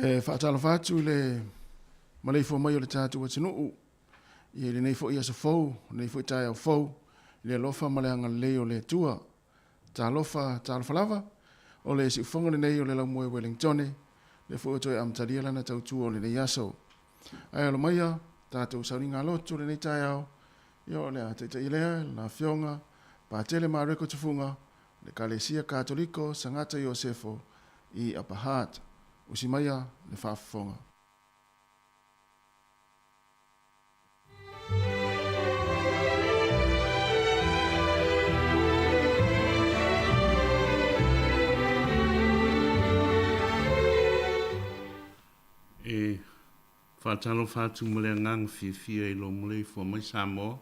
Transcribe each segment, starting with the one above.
E faatalofa atu i le maleifua mai o le tatou atunuu i lenei foi aso fou, lenei foi taeao fou, i le alofa ma le agalelei o le Atua. Talofa, talofa lava, o le siufofoga lenei o le Laumoe Welingtone, lea foi ua toe amatalia lana tautua o lenei aso. Ae alo maia, tatou sauniga lotu lenei taeao, ia o le a taitaia lea lana Afioga Patele Mareko Tufuga, le Ekalesia Katoliko Sagata Iosefo i Upper Hutt. Usi maia le faafofoga. E faatalofa atu ma le agaga fiafia i lou maleifua mai Samoa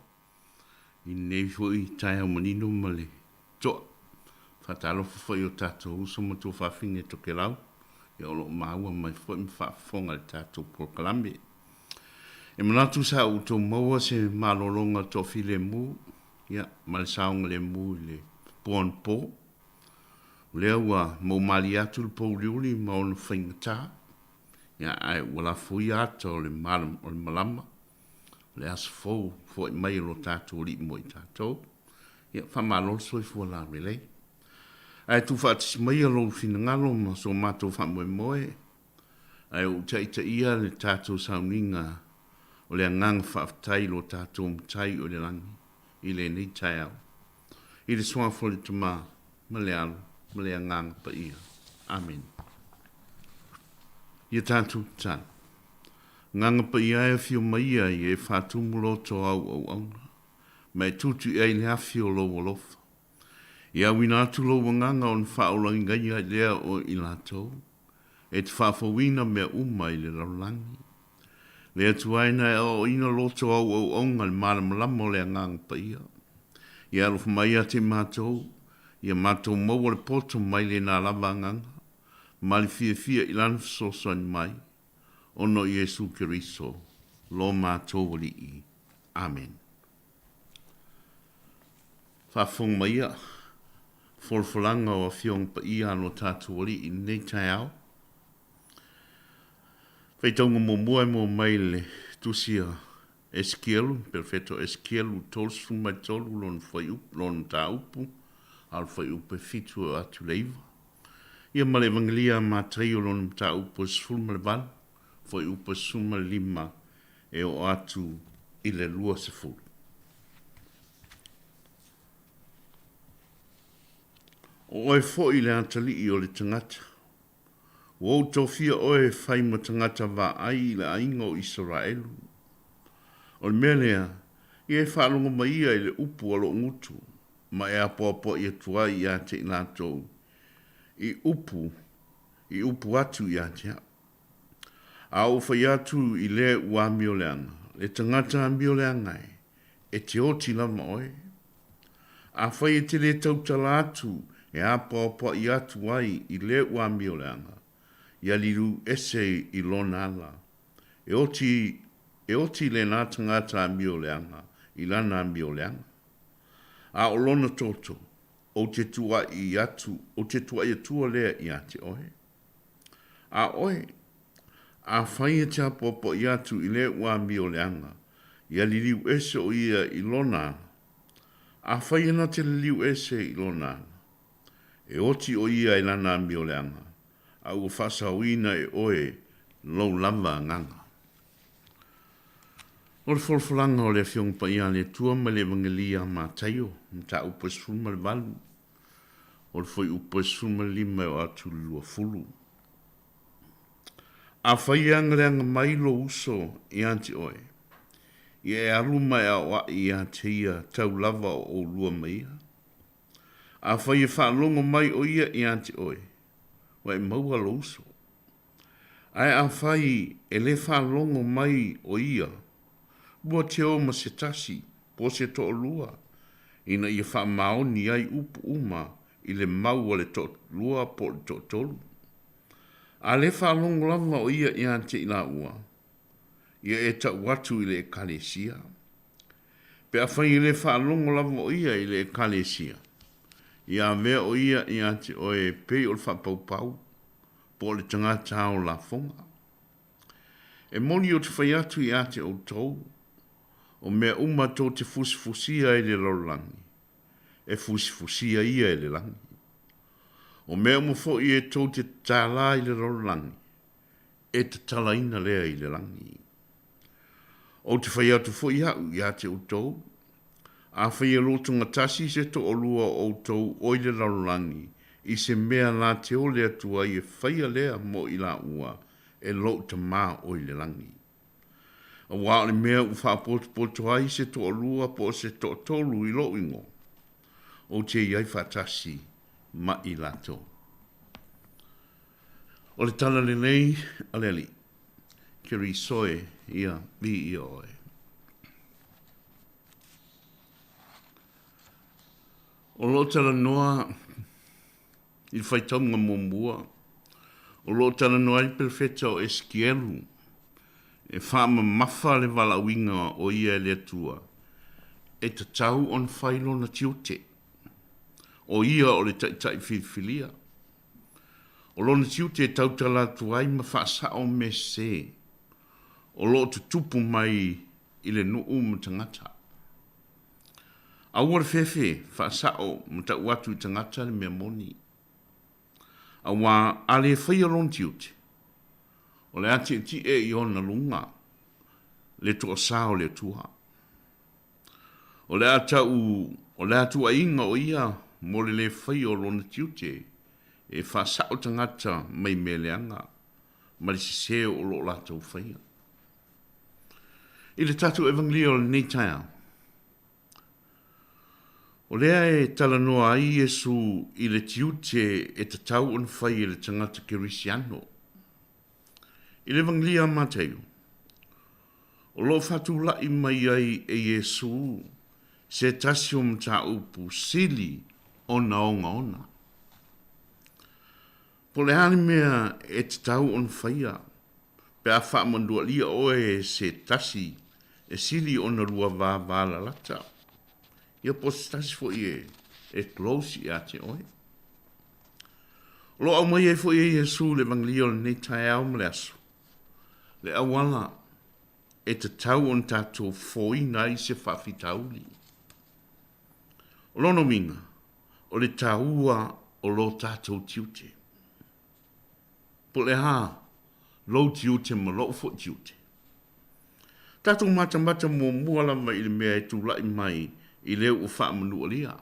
i lenei foi taeao manino ma le toa. Faatalofa foi i o tatou uso ma tuafafine Tokelau, ia o lo o maua mai foi ma faafofoga i le tatou polokalame. E manatu sa outou maua se malologa toafilemu, ia, ma le saogalemu i le po anapo. O lea ua maumalie atu le pouliuli ma ona faigata, ia, ae ua lafoia ata o le malama, o le aso fou fo'i mai o lo tatou Alii mo i tatou. Ia, faamalo le soifua laulelei. Ae tuufaatasi maia lou finagalo ma so matou faamoemoe, ae ou taitaia le tatou sauniga o le agaga faafetai i lo tatou Matai o i le Lagi i lenei taeao, i le Suafa o le Tama ma le Alo ma le Agaga Paia. Amene. Ia tatou tatalo. Agaga Paia e afio mai ia ia e faatumu loto au auauna, ma e tutu i ai le afi o lou alofa. Ia auina atu lou agaga ona faaolaina ai lea o i latou, e te faafouina mea uma i le lalolagi. Le Atua e na e aoaoina loto au auauna i le malamalama o le Agaga Paia. Ia alofa mai ia te matou, ia matou maua le poto mai lena lava agaga, ma le fiafia i Lana fesoasoani mai, ona o Iesu Keriso, lo matou Alii. Amene. Faafofoga mai ia folafolaga o Afioga Paia a lo tatou Alii i lenei taeao. Faitauga muamua e maua mai le tusi a Esekielu, Perofeta o Esekielu 33 lona fuaiupu, lona mataupu, a o le fuaiupu e 7 e oo atu i le 9. Ia ma le Evagelia a Mataio lona mataupu e 18, fuaiupu e 15 e oo atu i le 20. O oe foi le atalii o le tagata, ua ou tofia oe e fai ma tagata vaai i le aiga o Isaraelu. O le mea lea, ia e faalogo mai ia i le upu a lou gutu, ma e apoapoai atu ai ia te i latou i upu i upu atu ia te au. A ou fai atu i le ua amioleaga, le tagata amioleaga e, e te oti lava oe. Afai e te lē tautala atu e apoapoai atu ai i le ua amioleaga, ia liu ese i lona ala. E oti, e oti lena tagata amioleaga i lana amioleaga. A o lona toto, ou te tuuaʻi atu, ou te tuuaʻi atua lea ia te oe. A oe, afai e te apoapoai atu i le ua amioleaga, ia liliu ese o ia i lona ala. Afai e na te liliu ese i lona ala, e oti o ia i lana amioleaga, a ua faasaoina e oe lou lava agaga. O le folafolaga o le Afioga Paia a le Atua mai le Evagelia a Mataio, mataupu e 18, o le fuaiupu e 15 e oo atu i le 20. Afai e agaleaga mai lou uso ia te oe, ia e alu ma e aoaʻi ia te ia tau lava o ʻolua ma ia. Afai e faalogo mai ʻo ia ia te oe, ua e maua lou uso. Ae afai e le faalogo mai ʻo ia, ua te o ma se tasi po o se toʻalua, ina ia faamaoni ai upu uma i le mau a le toʻalua po o le toʻatolu. A le faalogo lava ʻo ia ia te i lāua, ia e tau atu i le ʻekalesia. Pe afai e le faalogo lava ʻo ia i le ʻekalesia, ia avea ʻo ia ia te ʻoe e pei o le faapaupau po o le tagata ao lafoga. E moni ou te fai atu ia te outou, o mea uma tou te fusifusia i le lalolagi, e fusifusia ia e le lagi. O mea uma foi e tou te tatala i le lalolagi, e tatalaina lea i le lagi. Ou te fai atu foi au ia te outou, afai e lotogatasi se toalua o outou o i le lalolagi i se mea la te ole atu ai e faia lea mo i laua e lou Tama o i le lagi. Aua o le mea ua faapotopoto ai se toalua po o se toatolu i lou igoa, ou te i ai faatasi ma i latou. O le tala lelei a le Alii. Keriso e, ia, viia oe. O lo o talanoa i le faitauga muamua, o lo o talanoa ai le perofeta o Esikielu e faamamafa le valaauina o ia e le Atua e tatau ona fai lona tiute. O ia o le taitai filifilia. O lona tiute e tautala atu ai ma faasao mea sese o lo o tutupu mai i le nuu ma tagata. Aua le fefe faasao ma tau atu i tagata le mea moni. Aua a le faia lona tiute, o le a tietie i ona luga le toasa o le Atua. O le a tau, o le a tuuaiina o ia mo le le faia o lona tiute e faasao tagata mai mea leaga ma le sese o lo o latou faia. I le tatou Evangelia o lenei taeao, o lea e talanoa ai Iesu i le tiute e tatau ona fai e le tagata Kerisiano. I le Evangelia a Mateio, o lo o faatulai mai ai e Iesū se tasi o mataupu sili ona ogaoga. Po o le a le mea e tatau ona faia pe a faamanualia oe e se tasi e sili ona lua vavalalata, ia po o se tasi foi e close ia te oe. O lo o aumai ai foi e Iesū le Evangelia o lenei taeao ma le aso, le auala e tatau ona tatou fofoina ai se faafitauli. O lona uiga, o le taua o lo tatou tiute. Po o le a lou tiute ma lou foi tiute. Tatou matamata muamua lava i le mea e tulai mai i le ua faamanualia.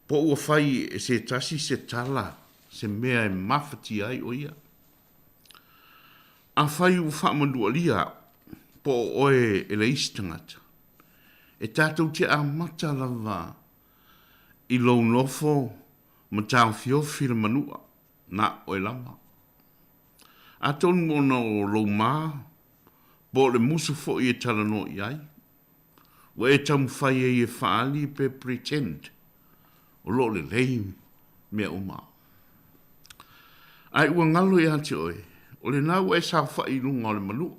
Po ua fai e se tasi se tala, se mea e mafatia ai o ia. Afai ua faamanualia au, po o oe e le isi tagata, e tatou te amata lava i lou nofo ma taofiofi le manua, na oe lava. Atonu ona o lou ma, po o le musu foi e talanoa i ai, Ua e taumafai ai e faaali pe pretend o lo o lelei mea uma. Ae ua galo ia te oe, o lena ua e saofai i luga o le manua.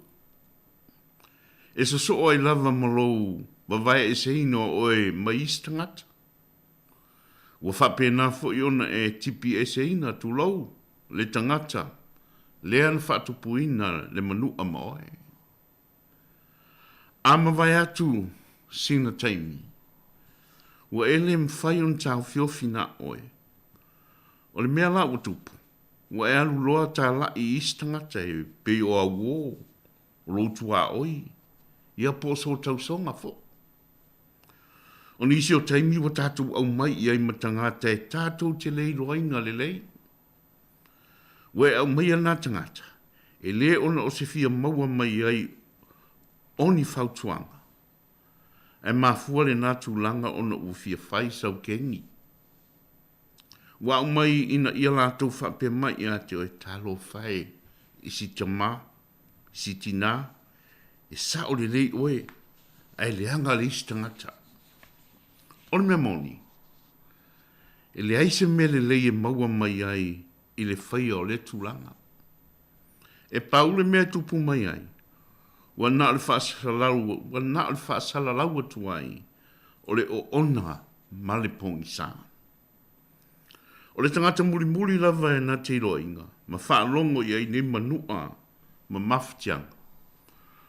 E sosoo ai lava ma lou vavaeeseina o oe mai isi tagata. Ua faapena foi ona e tipieseina, tulou, le tagata lea na faatupuina le manua ma oe. A mavae atu sina taimi, ua e le mafai ona taofiofi na oe. O le mea la ua tupu, ua e alu loa talai i isi tagata e pei o au uō, o lou tuaoi, ia po o sou tausoga foi. O nisi o taimi ua tatou aumai i ai ma tagata e tatou te le iloaina lelei. Ua e aumaia lena tagata, e le ona o se fia maua mai ai o ni fautuaga, ae mafua lena tulaga ona ua fia fai sau kegi. Ua aumai ina ia latou faapea mai ia te oe, Talofa e i si tama, i si tinā, e sao lelei oe, ae leaga le isi tagata. O le mea moni, E leai se mea lelei e maua mai ai i le faia o lea tulaga. E pau le mea e tupu mai ai, ua na o le faasalalau, ua na o le faasalalau atu ai o le oona ma le pogisa. O le tagata mulimuli lava e na te iloaina ma faalogo i ai nei manua. ma mafatiaga,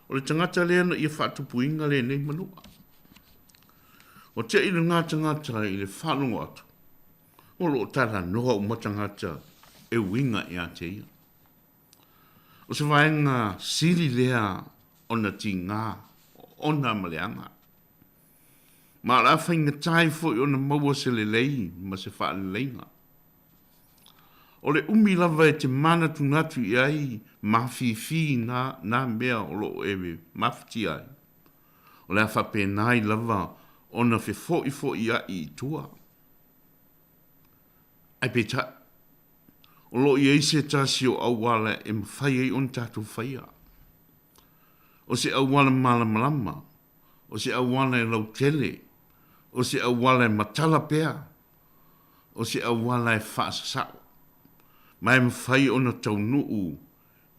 o le tagata lea na ia faatupuina lenei manua. Ua te'i lena tagata i le faalogo atu, o lo o talanoa uma tagata e uiga ia te ia. O se vaega sili lea ona tiga ona ma leaga. Ma o le a faigata ai foi ona maua se lelei ma se faaleleiga. O le umi lava e te manatunatu i ai mafifi nā, nā mea o lo o e mafatia ai, o le a faapena ai lava ona fefo'ifo'ia'i i tua. Ae peitai, o lo o i ai se tasi o auala e mafai ai ona tatou faia. O se auala malamalama, o se auala e lautele, o se auala e matala pea, o se auala e faasasa'o, ma e mafai ona taunuu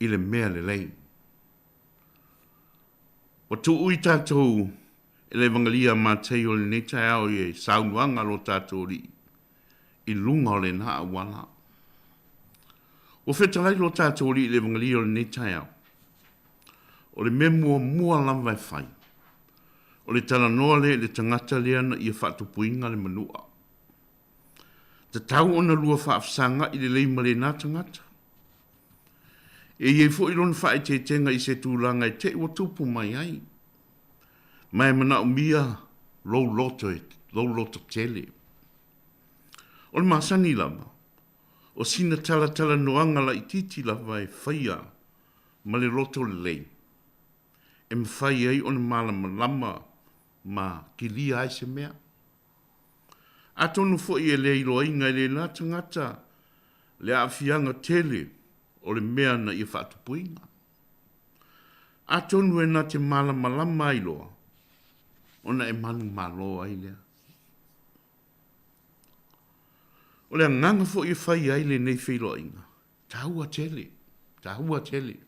i le mea lelei. Ua tuui tatou e le Evagalia a Mataio i lenei taeao i saunoaga a lo tatou Alii i luga o lena auala. Ua fetalai lo tatou Alii i le Evagalia o lenei taeao, o le mea muamua lava e fai, o le talanoa lea i le tagata lea na ia faatupuina le manua. Tatau ona lua faafesaga'i lelei ma lena tagata. E i ai foi lona faaeteetega i se tulaga e te i ua tupu mai ai, ma e manaomia lou loto e, lou loto tele. O le masani lava, o sina talatalanoaga laitiiti lava e faia ma le loto lelei, e mafai ai ona malamalama ma kilia ai se mea. Atonu foi e le iloaina e lena tagata le aafiaga tele o le mea na ia faatupuina. Atonu e na te malamalama ai loa ona e manumalo ai lea. O le agaga foi e fai ai lenei feiloaiga, taua tele, taua tele.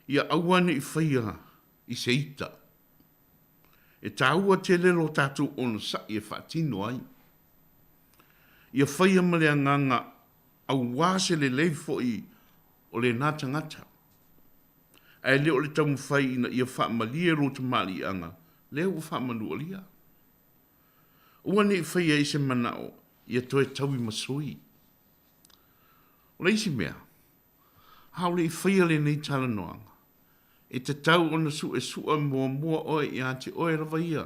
Ia aua ne i faia i se ita. E taua tele lo tatou onosai e faatino ai. Ia faia ma le agaga auā se lelei foi o lena tagata, ae le o le taumafai ina ia faamalie lou tamaliiaga lea ua faamanualia. Aua ne i faia i se manao ia toe taui ma sui. O le isi mea, a o le i faia lenei talanoaga, e tatau ona suʻesuʻa muamua oe ia te oe lava ia.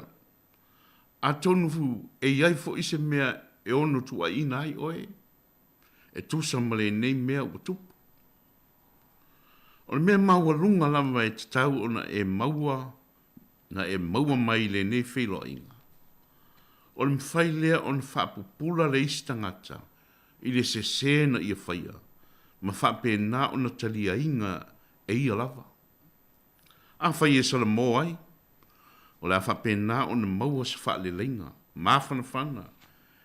Atonu e i ai foi se mea e ono tuuaiina ai oe, e tusa ma lenei mea ua tupu. O le mea maualuga lava e tatau ona e maua, na e maua mai i lenei feiloaiga, o le mafai lea ona faapupula le isi tagata i le sese na ia faia ma faapena ona taliaina e ia lava. Afai e salamo ai, o le a faapena ona maua se faaleleiga mafanafana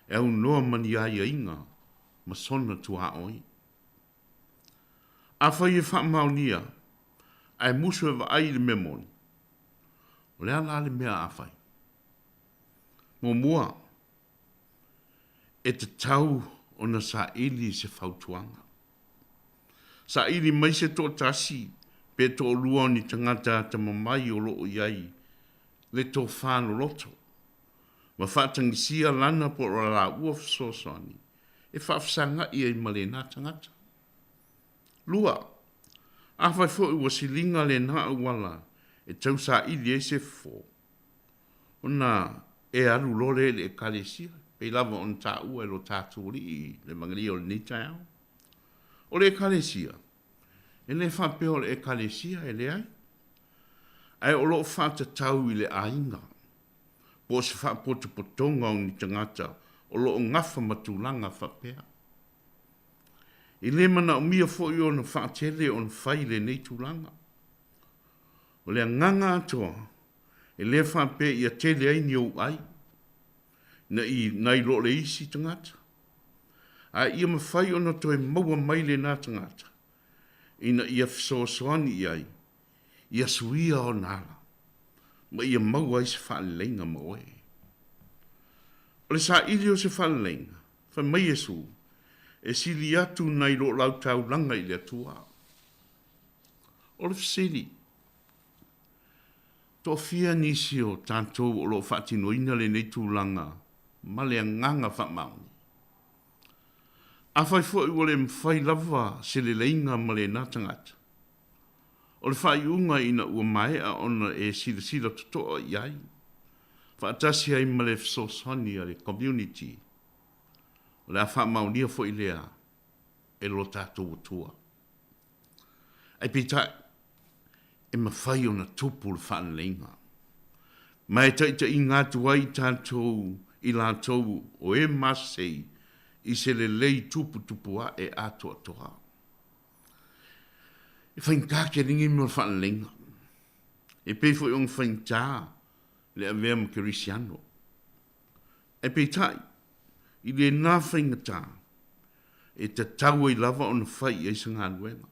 e aunoa ma ni aiaiga ma sona tuaoi. Afai e faamaonia ae musu e vaai i le mea moni, o le a la le mea a fai? Muamua, e tatau ona saili se fautuaga. Saili mai se toatasi pe toalua o ni tagata atamamai o lo o i ai le tofa loloto, ma faatagisia lana po o laua fesoasoani e faafesaga'i ai ma lena tagata. Lua, afai foi ua siliga lena auala e tau saili ai se fofo, ona e alu loa lea i le Ekalesia, pei lava ona taua e lo tatou Alii i le Evangeli o lenei taeao. O le Ekalesia, e le faapea o le Ekalesia e leai, ae o lo o faatatau i le aiga, po o se faapotopotoga o ni tagata o lo o gafa ma tulaga faapea. E le manaomia foi ona faatele ona fai lenei tulaga. O le agaga atoa, e le faapea ia tele ai ni ou ai, na i nai lo le isi tagata, ae ia mafai ona toe maua mai lena tagata ina ia fesoasoani i ai, ia suia ona ala, ma ia maua ai se faaleleiga ma oe. O le saili o se faaleleiga, fai mai Iesu, e sili atu nai lo lau taulaga i le Atua. O le fesili, Toafia nisi o tatou o lo o faatinoina lenei tulaga ma le agaga faamaoni? Afai foi ua le mafai lava se leleiga ma lena tagata, o le faaiuga ina ua maea ona e silasila totoa i ai, faatasi ai ma le fesoasoani a le community, o le a faamaonia foi lea e lo tatou Atua. Ae peitai, e mafai ona tupu le faaleleiga, ma e taitaiga atu ai tatou i latou o e masei i se lelei tuputupuae atoatoa. E faigata tele lenei mea o le faaleleiga, e pei foi ona faigata le avea ma kerisiano. Ae peitai, i lena faigata, e tatau ai lava ona fai i ai se galuega. E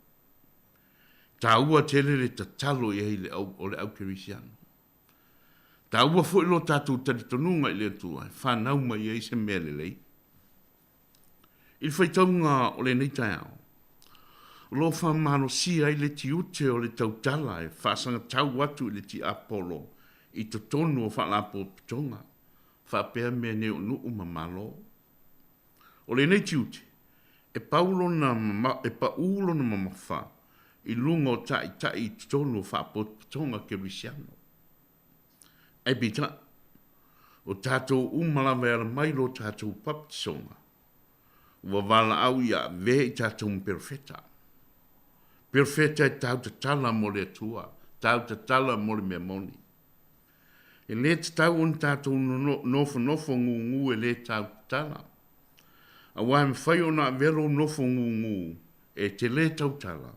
taua tele le tatalo i ai le au, o le au kerisiano. E taua foi lo tatou talitonuga i le Atua e fanau mai ai se mea lelei. I le faitauga o lenei taeao, o lo o faamalosia ai le tiute o le tautala e faasagatau atu i le tiapolo i totonu o faalapotopotoga faapea mea nei o nuu ma Malo. O lenei tiute, e pau lona, e paū lona mamafa i luga o taitai i totonu o faapotopotoga kerisiano. Ae peitai, o tatou uma lava e ala mai lo tatou papatisoga, ua valaau ia avea i tatou ma perofeta. Perofeta e tau tatala mo le Atua, tau tatala mo le mea moni. E lē tatau ona tatou nofonofo gūgū e lē tau tatala, aua e mafai ona avea lou nofo gūgū e te lē tautala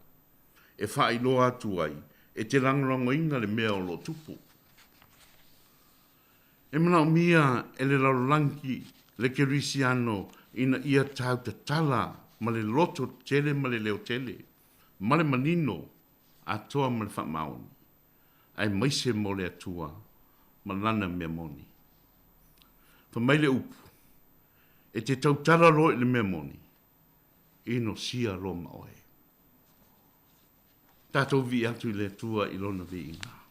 e faailoa atu ai e te lagolagoina le mea o lo o tupu. E manaomia e le lalolagi le kerisiano ina ia tau tatala ma le loto tele ma le leo tele, ma le manino atoa ma le faamaoni. aemaise mo le Atua ma Lana mea moni. Fai mai le upu, E te tautala loa i le mea moni, inosia loa ma oe. Tatou vii atu i le Atua i Lona viiga.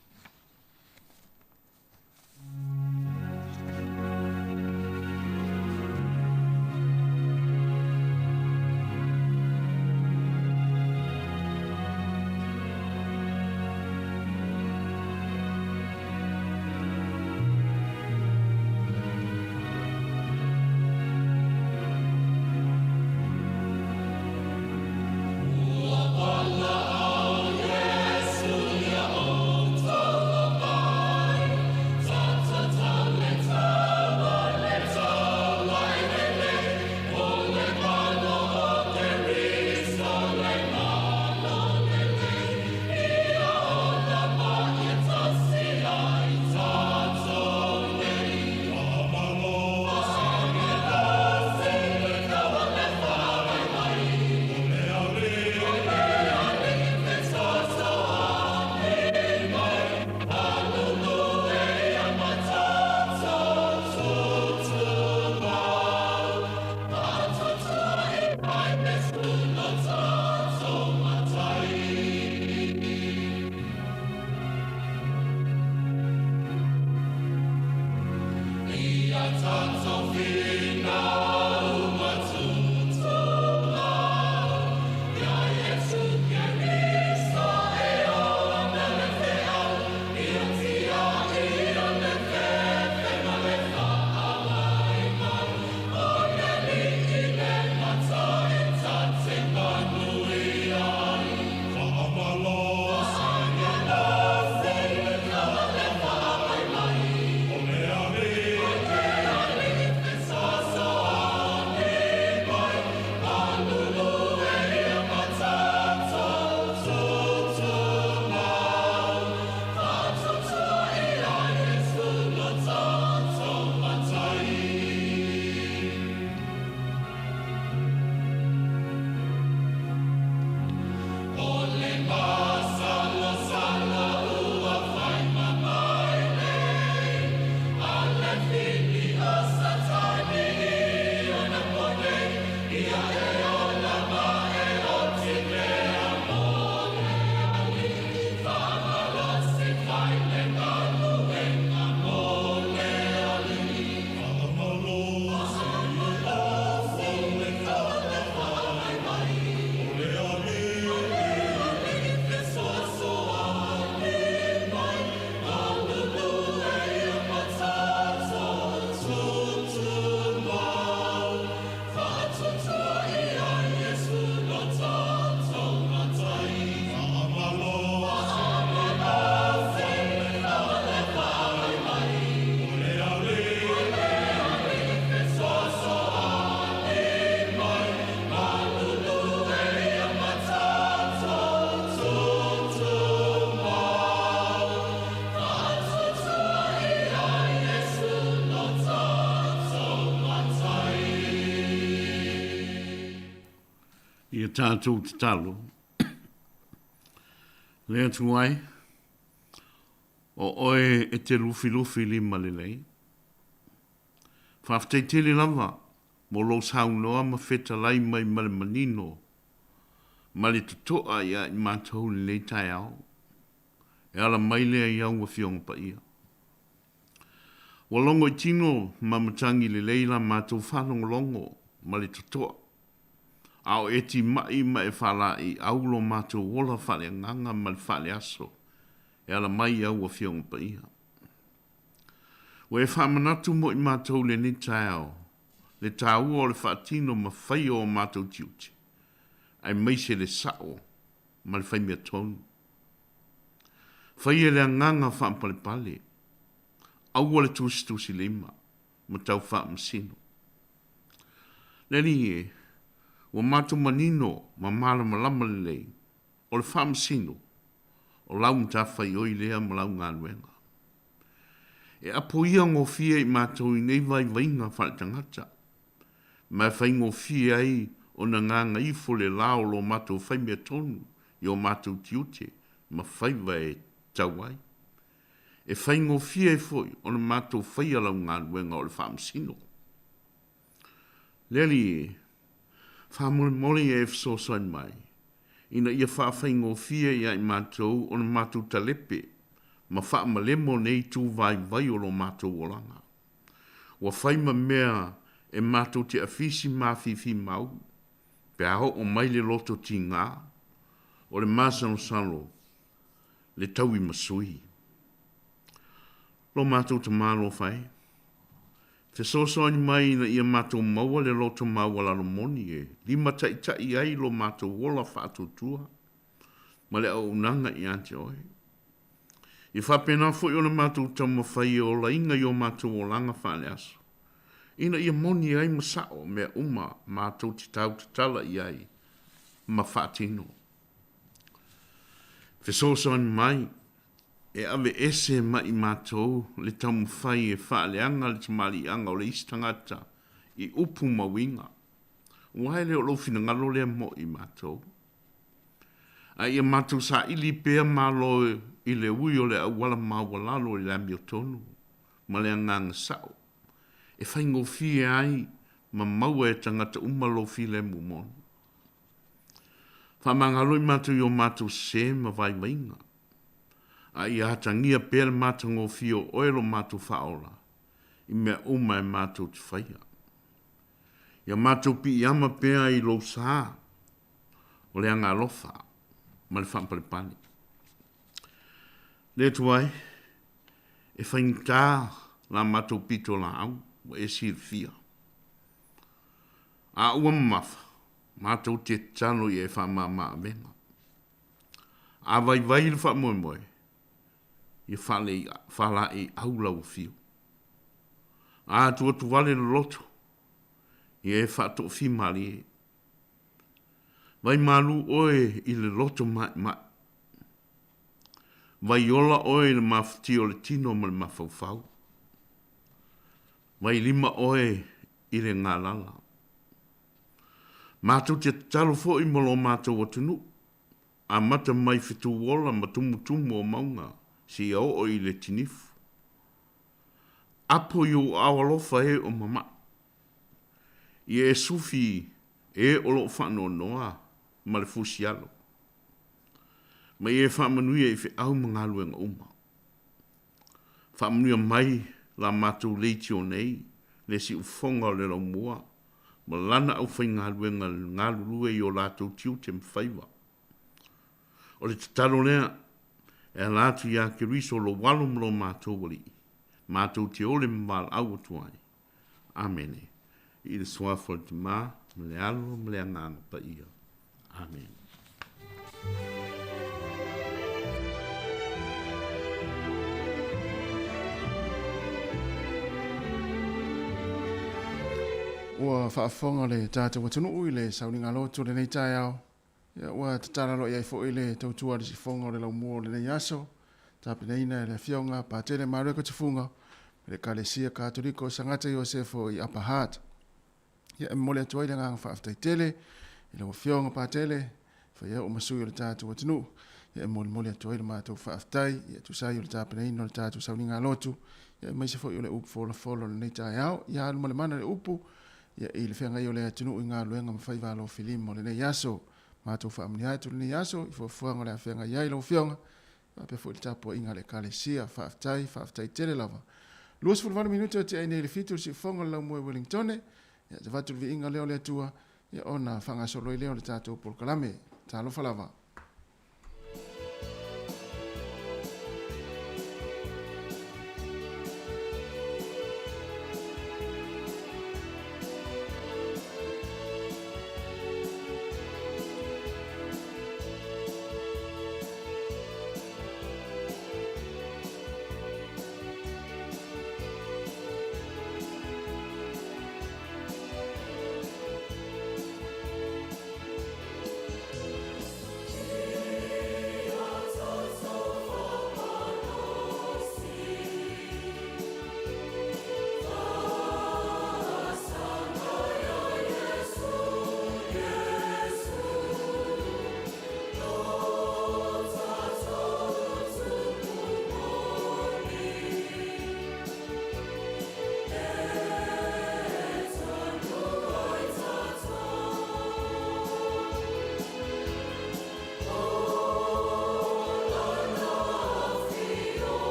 Ia tatou tatalo. Le Atua e, o Oe e te lufilufi lima lelei. Faafetai tele lava mo lou saunoa ma fetalai mai ma le manino ma le totoa ia i matou i lenei taeao. E ala mai lea i au Afioga Paia. Ua logo i tino ma matagi lelei la matou faalogologo ma le totoa, a o e timai ma e faalaeiau lo matou ola faaleagaga ma le faaleaso e ala mai i au Afioga Paia. Ua e faamanatu mo i matou i lenei taeao le taua o le faatino ma faia o matou tiute, aemaise le sa'o ma le faimea tonu. Faia le agaga faapalepale, aua le tusitusilima ma tau faamasino. Le Alii e, ua matou manino ma malamalama lelei, o le faamasino, o lau matafaioi lea ma lau galuega. E apoia gofie i matou i nei vaivaiga faaletagata, ma e faigofie ai ona gagaifo le la o lo matou faimea tonu i o matou tiute ma faiva e tatau ai. E faigofie ai foi ona matou faia lau galuega o le faamasino. Le Alii e, faamolemole ia e fesoasoani mai, ina ia faafaigofie ia i matou ona matou talepe ma faamalemo nei itu vaivai o lo matou olaga. Ua fai ma mea e matou te afisi ma afifimau, pe a oo mai le loto tiga, o le masalosalo, le taui ma sui. Lo matou Tama alofa e, fesoasoani mai ina ia matou maua le loto maualalo moni e limataitai ai lo matou ola faatuatua ma le auaunaga ia te Oe. Ia faapena foi ona matou taumafai e olaina i o matou olaga faaleaso, ina ia moni ai ma sa'o mea uma matou te tautatala i ai ma faatino. Fesoasoani mai e aveese mai matou le taumafai e faaleaga le tamaliiaga o le isi tagata i upu ma uiga, aua e le o lou finagalo lea mo i matou. A ia matou saili pea Malo i le ui o le auala maualalo i le amiotonu ma le agaga sa'o, e faigofie ai ma maua e tagata uma lou filemu moni. Faamagalo i matou i o matou sē ma vaivaiga, a ia atagia pea le matagofie o Oe lo matou Faaola i mea uma e matou te faia. Ia matou piiama pea i Lou sa o le agaalofa ma le faapalepale. Le Atua e, e faigata la matou pitolaau ua e silafia. A ua mamafa, matou te tatalo ia e faamama avega. A vaivai le faamoemoe, ia faalaeiau lau afio. A atuatuvale loloto, ia e faatoofimalie. Vai malu oe i le loto maʻemaʻe. Vai ola oe i le mafatia o le tino ma le mafaufau. Vai lima oe i le galala. Matou te tatalo foi mo lo matou atunuu, amata mai fetuola ma tumutumu o mauga seia oo i le tinifu. Apo i ou aao alofa e o mamaʻi. Ia e sufi e o lo o faanoanoa ma le fusialo, ma ia e faamanuia i feau ma galuega uma. Faamanuia mai la matou leitio nei, le siufofoga o le laumua, ma lana aufaigaluega galulue i o latou tiute ma faiva. O le tatalo lea e ala atu iā Keriso lou Alo ma lo matou Alii, matou te ole ma valaau atu ai. Amene. I le Suafa o le Tama, ma le Alo, ma le Agaga Paia. Amene. Ua faafofoga le tatou atunuu i le sauniga lotu o lenei taeao. Ia, ua tatala loa i ai foi le tautua a le sifoga o le laumua o lenei aso, tapenaina e le Afioga Patele Mareko Tufuga mai le Ekalesia Katoliko o Sagata Iosefo i Upper Hutt. Ia, e momoli atu ai le agaga faafetai tele I lau Afioga Patele, fai au ma sui o le tatou atunuu, ia e molimoli atu ai le matou faafetai, ia tusa ai o le tapenaina o le tatou sauniga lotu, ia aemaise foi o le upu folafolo o lenei taeao. Ia alu ma le mana le upu, ia i le feagai o le atunuu i galuega ma faiva alofilima o lenei aso. Matou faamanuia atu lenei aso i fuafuaga o le a feagai ai lau Afioga, faapea foi le tapuaiga a le Ekalesia. Faafetai, faafetai tele lava. 28 minute o tea ai nei le 7 o le siufofoga o le laumua i Wellingtone. Ia, te avatu le viiga lea o le Atua, ia ona faagasolo ai lea o le tatou polokalame. Talofa lava.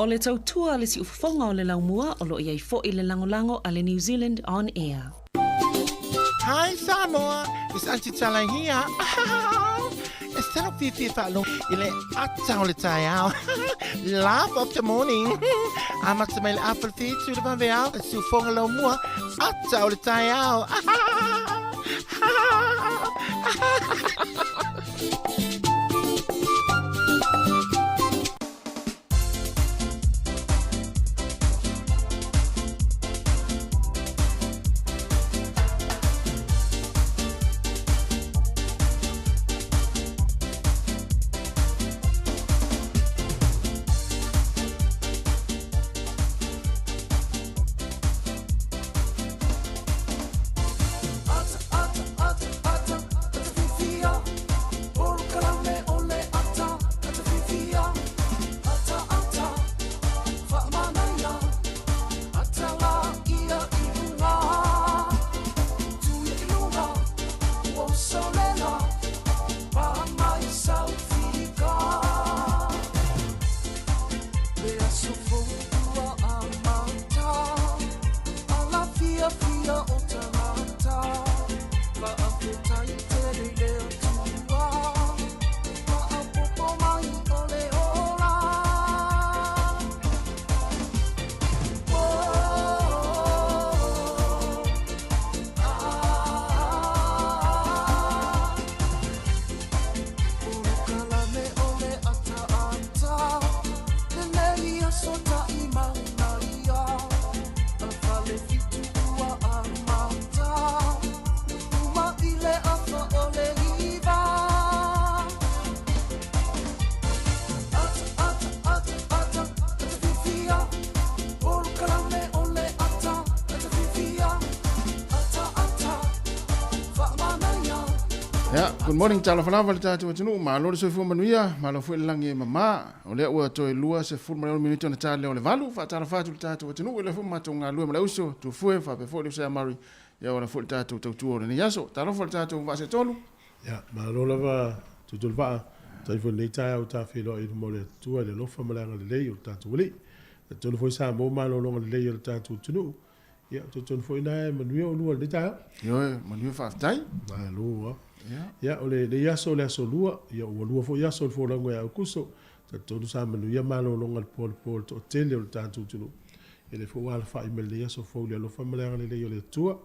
O le tautua a le siufofoga o le laumua o lo o i ai foi le lagolago a le New Zealand On Air. Hi Samoa, it's Auntie Tala here. E sala fiafia e faalogo i le ata o le taeao. Laugh of the morning. Amata mai le afa le fitu le vaveao, e siufoga laumua, ata o le taeao. Yeah, good morning talofa lava le tatou atunuu, malo le soifua manuia, malo foi le lagi e mama. O lea ua toe 26 minute ona ta lea o le 8, faatalofa atu le tatou atunuu, i lea foi matou galue ma le uso, Tufue, faapea foi le uso ia Murray, ia ola foi le tatou tautua o lenei aso. Talofa le tatou vaa se tolu. Ia, malo lava Tuituluvaa, faafetai foi i lenei taeao ua ta feiloai i luma o le Atua i le alofa ma le agalelei o le tatou Alii. Talitonu foi Samoa malologa lelei a le tatou atunuu. Ia, talitonu foi na e manuia oulua i lenei taeao. Ioe, manuia faafetai. Malo lava. Ia. Ia, o lenei aso o le aso lua, ia ua lua foi aso o le folauga ia Aukuso. Talitonu sa manuia malologa i le po anapo i le toatele o le tatou atunuu. Ia lea foi ua alafai mai i lenei aso fou i le alofa ma le agalelei o le Atua.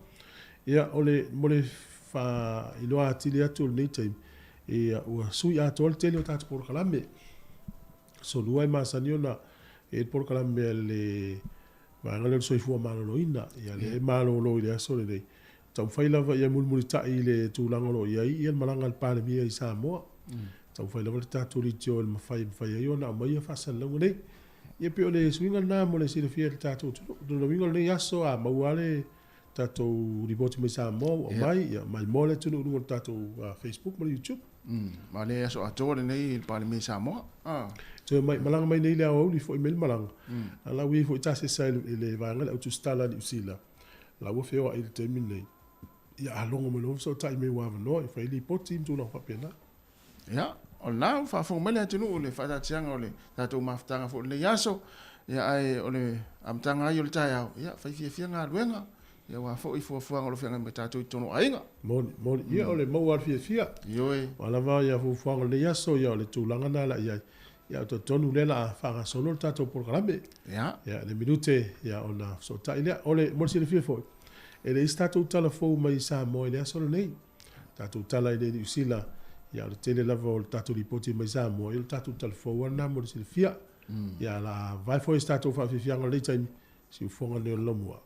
Ia, o le, mo le faailoa atili atu o lenei taimi, ia, ua sui atoa le tele o tatou polokalame. Aso lua e masani ona e i ai le polokalame a le Vaega lea o le Soifua Maloloina, ia lea e malolo i le aso lenei. Taumafai lava ia mulimulitai i le tulaga o lo o i ai ia le malaga a le Palemia i Samoa. Taumafai lava le tatou leitio i le mafai e mafai ai ona aumaia faasalalauga nei. Ia pei o le suiga lena mo le silafia e le tatou atunuu. O lona uiga o lenei aso a maua lava le tatou lipoti mai Samoa ua aumai, ia maimoa le atunuu i luga o le tatou Facebook ma le YouTube. Ma le aso atoa lenei i le Palemia i Samoa. Toe mai, malaga mai nei i le aoauli, foi mai le malaga. A la ua i ai foi tasesa i le vaega lea autusitala a Niu Sila, la ua feoai i le taimi lenei. Ia a logo mai loa fesootai mai ua avanoa e fai lipoti ma tulaga faapena. Ia, o lena ua faafofoga mai le atunuu i le faataatiaga o le tatou mafutaga foi i lenei aso. Ia, ae o le amataga ai o le taeao, ia, fai fiafia galuega, ia aua foi fuafuaga o lo o feagai ma tatou i totonu o aiga. Moni, moni. Ia, o le maua lava le fiafia. Ioe. Aua lava ia fuafuaga o lenei aso, ia o le tulaga lena o le a i ai. Ia, ou te talitonu o lea o le a faagasolo le tatou polokalame. Ia. Ia, le minute, ia, ona fesootai lea. O le, mo le silafia foi, e leai se tatou tala fou mai Samoa i le aso lenei. Tatou tala i le Niu Sila, ia o le tele lava o le tatou lipoti mai Samoa, ia o le tatou tala fou lava lena mo le silafia. Ia o le a vae foi se tatou faafiafiaga o lenei taimi, siufofoga lenei o le Laumua.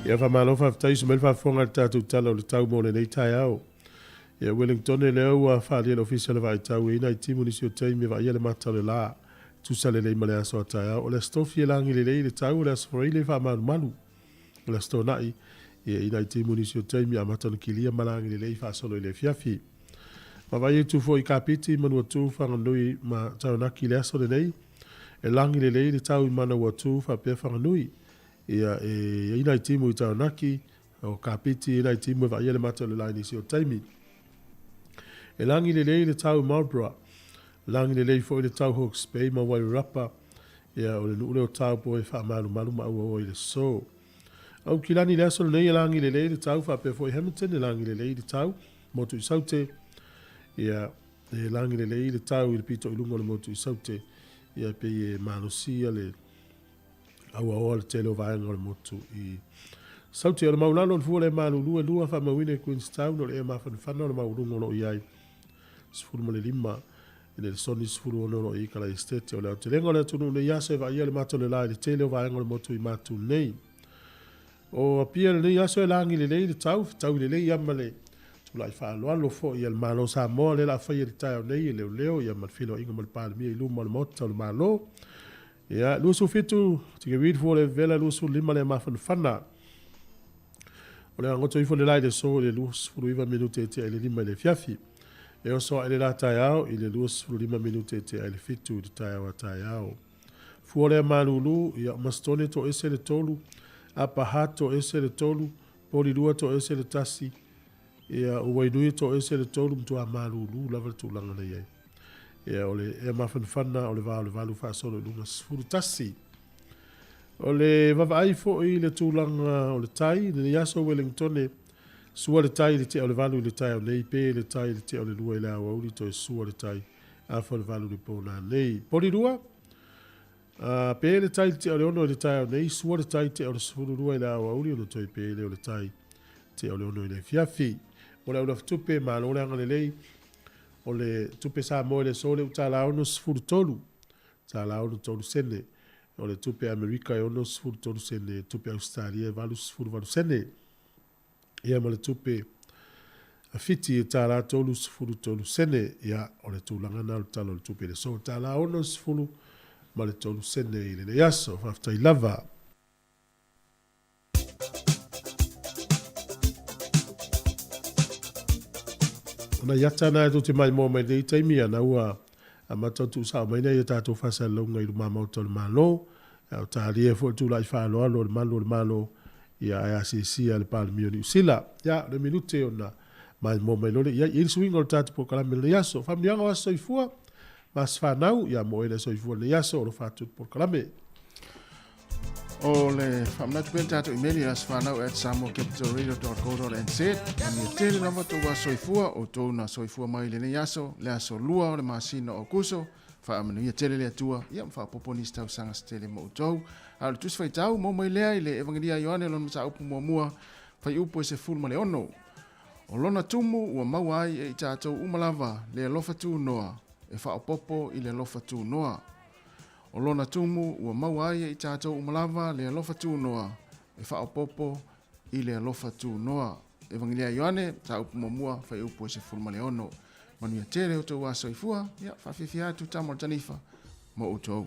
Ia faamalo faafetai usu mai le faafofoga i le tatou Tala o le Tau mo lenei taeao. Ia Wellingtone lea ua faaalia e le Ofisa o le Vaai Tau e i ai nai timu nisi o taimi e vaaia le mata o le la. Tusa lelei ma le aso a taeao. O le Aso Tofi e lagi lelei le tau, o le Aso Faraile e faamalumalu. O le Aso Toonai, ia e i ai nai timu nisi o taimi amata ona kilia ma lagi lelei faasolo i le afiafi. Vaavaai atu foi i Kapiti, Manuatu, Whanganui ma Taranaki i le aso lenei. E lagi lelei le tau i Manawatu faapea Whanganui. Ia, e i ai nai timu i Taranaki, o Kapiti, e i ai nai timu e vaaia le mata o le la i nisi o taimi. E lagi lelei le tau i Marlborough. Lagi lelei foi le tau Hawke's Bay ma Wairarapa. Ia, o le nuu lea o Taupo e faamalumalu ma auaua i le so. Aukilani i le aso lenei e lagi lelei le tau faapea foi Hamilton e lagi lelei le tau. Motu i Saute, ia, e lagi lelei le tau i le pito i luga o le motu i Saute, ia, pei e malosi le auaoa le tele o vaega o le motu i Saute. O le maulalo o le fua le malulu e lua faamauina i Queenstown, o le ea mafanafana o le maualuga o lo o i ai 15 i le lesoni 16 o lo o i ai Kalai Estate. O le aotelega o le atunuu nei aso e vaaia le mata o le la i le tele o vaega o le motu i Matu nei. O Apia i lenei aso e lagi lelei le tau, fetaui lelei ia ma le tulai faaaloalo foi a le Malo o Samoa lea o le a faia i le taeao nei e leoleo ia ma le feiloaiga ma le Palemia i luma o le Maota o le Malo. Ia, 27 tikeri le fua o le vevela, 25 le mafanafana. O le agoto ifo le la i le aso i le 29 minute e tea i le 5 i le afiafi. E oso ae le la taeao i le 25 minute e tea i le 7 i le taeao a taeao. Fua lea malulu, ia, Masitone toese le tolu, Apa Hart toese le tolu, Polilua toese le tasi, ia, o Wainui toese le tolu, matua malulu lava le tulaga na i ai. Ia, o le ea mafanafana o le va o le valu faasolo i luga 11. O le vavaai foi i le tulaga o le tai, i lenei aso Wellingtone, sua le tai i le tea o le valu i le taeao nei, pe le tai i le tea o le lua i le aoauli, toe sua le tai afa o le valu i le po nanei. Polilua, a, pe le tai i le tea o le ono i le taeao nei, sua le tai i le tea o le 12 i le aoauli, ona toe pe lea o le tai i le tea o le ono i le afiafi. Mo le aulafitupe, malo le agalelei, o le tupe Samoa i le aso le $1 63, tala 63 sene. O le tupe Amerika e 63 sene, tupe Ausetalia e 88 sene. Ia ma le tupe a Fiti e tala 33 sene. Ia, o le tulaga na o le tala o le tupe i le aso. Tala 60 ma le 3 sene i lenei aso. Faafetai lava. Ona i ata na e tou te maimoa mai lenei taimi ana ua amata ona tuusao mai nei a tatou faasalalauga i lumamaota o le Malo, a o talia foi le tulai faaaloalo o le malu o le Malo ia ae asiasia le Palemia o Niu Sila. Ia, o le minute ona maimoa mai loa lea i ai. E i ai le suiga o le tatou polokalame i lenei aso. Faamanuiaga o aso soifua ma aso fanau, ia mo oe le soifua i lenei aso o alofa atu le polokalame. O le faamanatu pea le tatou imeli i asofanau@samoacapitalradio.co.nz. Manuia tele lava tou aso soifua, o outou na soifua mai i lenei aso, le aso lua o le masina o Aokuso. Faamanuia tele le Atua, ia ma faaopoopo nisi tausaga se tele mo outou. A o le tusi faitau, maua mai lea i le Evagelia a Ioane lona mataupu muamua, fuaiupu e 16. O lona tumu ua maua ai e i tatou uma lava le alofa tunoa e faaopoopo i le alofa tunoa. O lona tumu ua maua ai e i tatou uma lava le alofa tunoa e faaopoopo i le alofa tunoa. Evagelia a Ioane, mataupu muamua, fuaiupu e 16. Manuia tele outou aso soifua, ia faafiafia atu tama o le tanifa mo outou.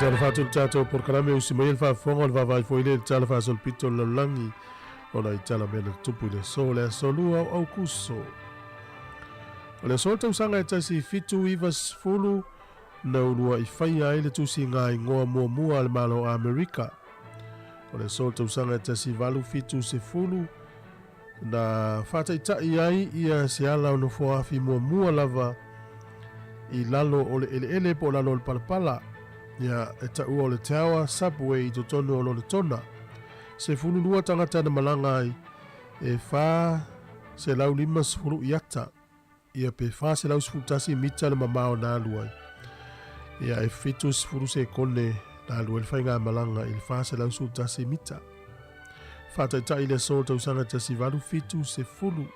Talofa atu le tatou polokalame usi mai le faafofoga o le vaavaai foi lea i le tala faasolopito o le lalolagi ona i tala mea na tutupu i le aso le aso lua o Aukuso. O le aso le tausaga e 1790 na ulua'i faia ai le tusiga igoa muamua a le Malo o Amerika. O le aso le tausaga e 1870 na faataitai ai ia se ala o nofoaafi muamua lava i lalo o le eleele po o lalo o le palapala, ia e taua o le Tower Subway i totonu o Lonetona. 12 tagata na malaga ai, e 450 iata, ia pe 411 mita le mamao na alu ai. Ia e 70 sekone na alu ai le faigamalaga i le 411 mita. Faataitai le aso tausaga 1870,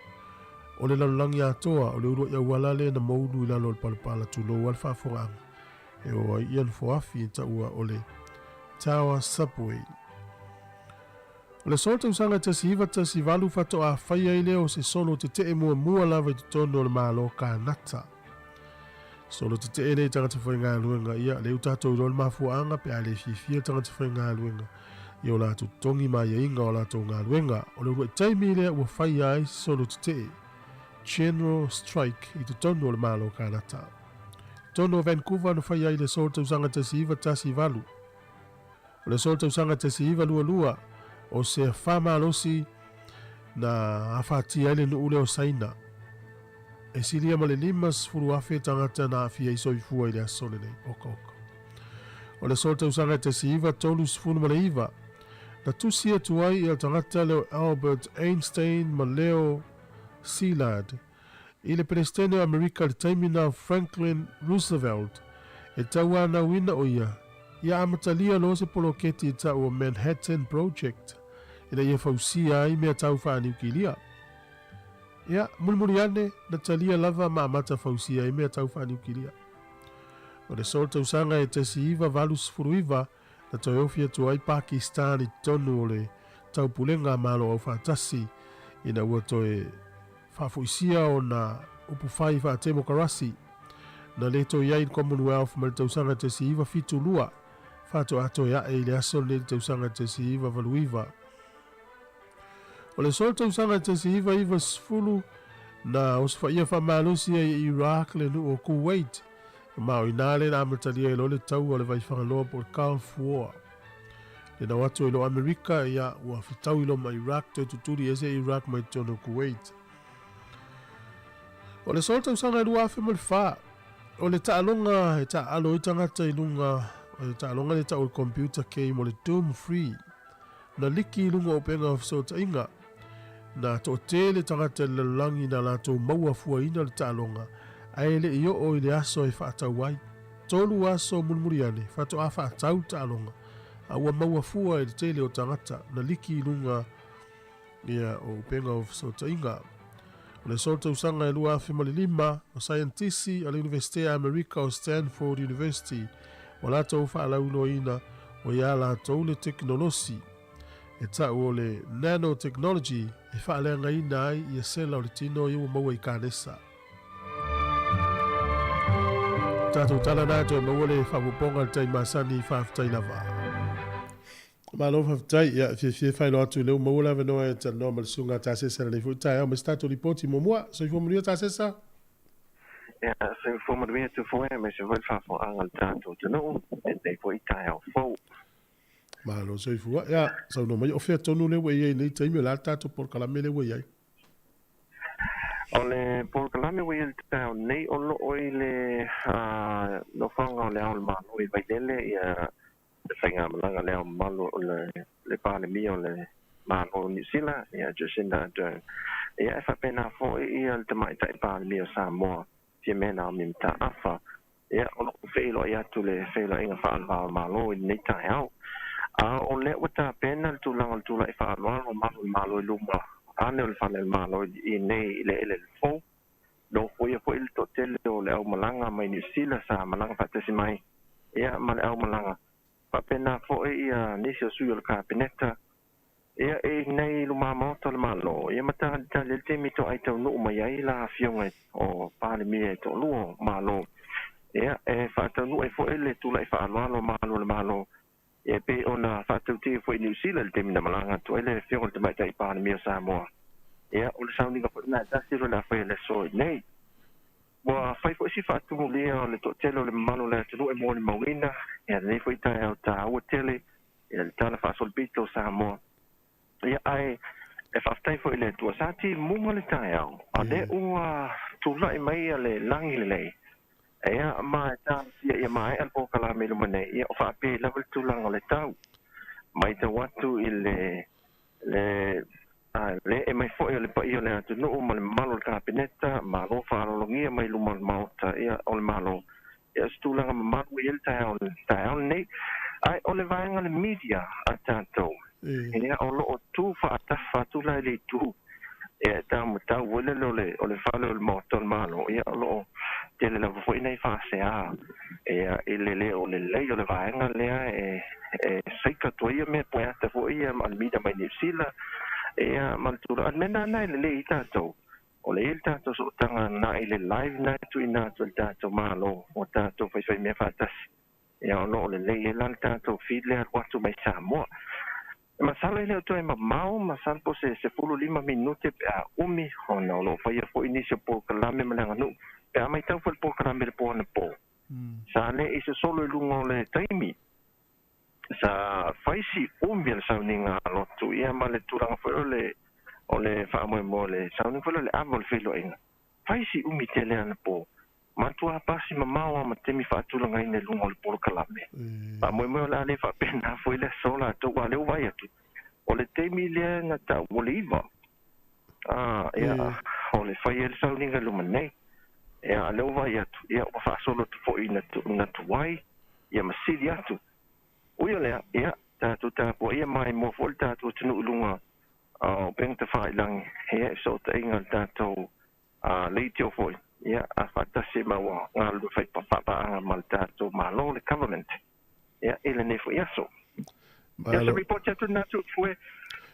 o le lalolagi atoa o le uluai auala lea na moulu i lalo o le palapala tulou a le faafogaaga e o ai ia nofoafi e taua o le Tower Subway. O le aso tausaga 1918 faatoa fai ai lea o se solo tetee muamua lava i totonu o le Malo Kanata. Solo tetee lea i tagata faigaluega, ia lea ua tatou iloa le mafuaaga pe a le fiafia le tagata faigaluega. i o latou totogi ma aiaiga o latou galuega. O le uluai taimi lea ua faia ai se solo tetee, general strike, i totonu o le Malo o Kanata. I totonu o Vancouver na faia ai le aso o le tausaga 1918. O le aso o le tausaga 1922, o se afa malosi na afatia ai le nuu lea o Saina. E silia ma le 50,000 tagata na aafia ai soifua i le aso lenei. Oka oka. O le aso o le tausaga 1939, na tusi atu ai ia tagata lea o Albert Einstein ma Leo Szilard i le Peresetene o Amerika i le taimi na o Franklin Roosevelt e tauanauina o ia ia amatalia loa se poloketi e tau o Manhattan Project ina ia fausia ai mea tau faaniukilia. Ia, mulimuli ane, na talia lava ma amata fausia ai mea tau faaniukilia. O le solo tausaga e 1989, na toe ofi atu ai Pakistan i totonu o le Taupulega a Malo Aufaatasi ina ua toe faafoisia ona upufai faatemokarasi na le toe i ai i le Commonwealth mai le tausaga 1972 faatoa toe ae i le aso lenei i le tausaga 1989. O le solo tausaga 1990 na osofaia faamalosi ai e Iraq le nuu o Kuwait, ma o inā lea na amatalia ai loa le taua o le Vaifagaloa po o le Gulf War. Le nao atu ai loa Amerika, ia, ua fetaui loa ma Iraq, toe tutuli ese Iraq mai totonu o Kuwait. O le solo tausaga e 2004, o le taaloga e taaalo ai tagata i luga, o le taaloga lea e tau o le computer game o le Doom 3, Na liki i luga o upega o fesootaiga, na toatele tagata i le lalolagi na latou maua fuaina le taaloga, ae le i oo i le aso e faatau ai. 3 aso mulimuli ane, faatoa faatau le taaloga, a ua maua fua e le tele o tagata na liki i luga ia o upega o fesootaiga. O le aso tausaga e 2005, o saienitisi a le Iunivesite a Amerika o Stanford University ua latou faalauiloaina o iā latou le tekonolosi e ta'u o le nanotechnology e faaleagaina ai ia sela o le tino ia ua maua i kanesa. Tatou tala na toe maua le faaopoopoga i le tai masani, faafetai lava. Malo faafetai. Ia, e fiafia e faailoa atu lea ua maua le avanoa e talanoa ma le Susuga a Tasesa i lenei foi taeao mai se tatou lipoti muamua. Soifua manuia Tasesa. Ia, soifua manuia Tupua aemaise foi le faafofogaaga a le tatou atunuu i lenei foi taeao fou. Malo soifua. Ia, saunoa mai, o fea tonu lea ua i ai i lenei taimi, o le a le tatou polokalame lea ua i ai? O le polokalame ua i ai i le taeao nei, o lo o i le nofoaga o Le Ao o le Malo i Vailele, ia, le faigamalaga le Ao Mamalu o le Palemia o le Malo o Niu Sila, ia Jacinda Ardern. Ia e faapena foi ia le Tamaitai Palemia o Samoa, Fiame Naomi Mataafa. Ia o lo o feiloai atu le feiloaiga faale-va o Malo i lenei taeao. A o lea ua tapena le tulaga o le tulai faaaloalo o malu o le Malo i luma ane o le Fale o le Malo i nei i le eleele fou. Nofoia foi le toatele o le aumalaga mai Niu Sila sa malaga faatasi mai ia ma le aumalaga. Faapena foi ia nisi o sui o le Kapeneta ia e i nei luma maota o le Malo ia ma talitali ai le taimi toai taunuu mai ai la afioga o Palemia e toalua o Malo ia e faataunuu ai foi le tulai faaaloalo o Malo o le Malo ia e pei ona faatautia foi i Niu Sila i le taimi na malaga atu ai le Afioga i le Tamaitai Palemia o Samoa. Ia, o le sauniga foi lena e tasi o le a faia i le aso nei. Ua fai foi si faatumulia o le toatele o le mamalu o le atunuu e molimauina ia lenei foi taeao taua tele i le Tala Faasolopito o Samoa. Ia, ae e faafetai foi i le Atua sa timuga le taeao, a lea ua tulai mai ia le lagi lelei. Ia, ma e talosia ia maea le polokalame i luma nei, ia o faapea lava le tulaga o le tau. Matau atu i le, le, le ee mai foi o le paia o le atunuu ma le mamalu o le Kapeneta, malo faaaloalogia mai luma o le Maota, ia, o le Malo. Ia, o se tulaga mamalu e i ai le taeao, le taeao lenei. Ae o le vaega le media a tatou, ia, o lo o tu faatafa atu la i le itu e taumatau foi lele o le, o le fale o le Maota o le Malo, ia, o lo o tele lava foi nai faasea, ia, i le le o lelei o le vaega lea e, e saika atu ai ia mea poeata foi ia ma le media mai Niu Sila, ia, ma le tulaga. O le mea lena e lelei ai tatou, O le i ai le tatou sootaga na i le live na e tuuina atu e le tatou Malo o tatou faifaimea faatasi. Ia o lo o lelei ai la le tatou feed lea alu atu mai Samoa. Masalo e le o toe mamao, masalo po o se 15 minute pe a umi, ona o lo o faia foi nisi o polokalame ma le aganuu, pe a matau foi le polokalame i le po anapo, sa le i sosolo i luga o le taimi, sa fai si umi o le sauniga lotu, ia ma le tulaga foi o le o le faamoemoe o le sauniga foi lea o le ava o le feiloaiga, fai si umi tele anapo. Matua pasi mamao lava ma taimi faatulagaina i luga o le polokalame. Faamoemoe o le a le faapena foi le aso latou, aua o lea ua vaai atu, o le taimi lea na tau o le 9, a, ia, o le fai ai le sauniga i luma nei. Ia, a o lea ua vaai atu, ia, ua faasolo atu foi ina ina tuai, ia ma sili atu. Ui o lea, ia, tatou tapuaia maimoa foi le tatou atunuu i luga o upega tafailagi, ia, i fesootaiga o le tatou a leitio foi, ia, a faatasi ma ua galulue fai faapaaga ma le tatou Malo, le Government, ia, i lenei foi aso. Ia, se report atu lena Tuufue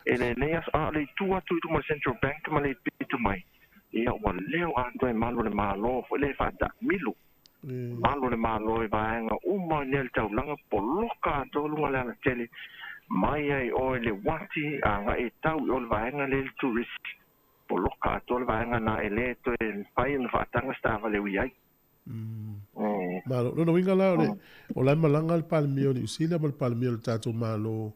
i lenei aso, a o le itu atu i luma o le Central Bank ma le pito mai, ia, ua leo atoa e malu o le Malo foi lea e faataamilu. Malu o le Malo i vaega uma i nea le taulaga, poloka atoa luga o le alatele, mai ai oe i le uati agai e tau i o le vaega lea i le tourist. Poloka atoa le vaega na e le toe mafai ona faataga se taavale ui ai. Malo. Lona uiga la, o le, o la e malaga le Palemia o Niu Sila ma le Palemia o le tatou Malo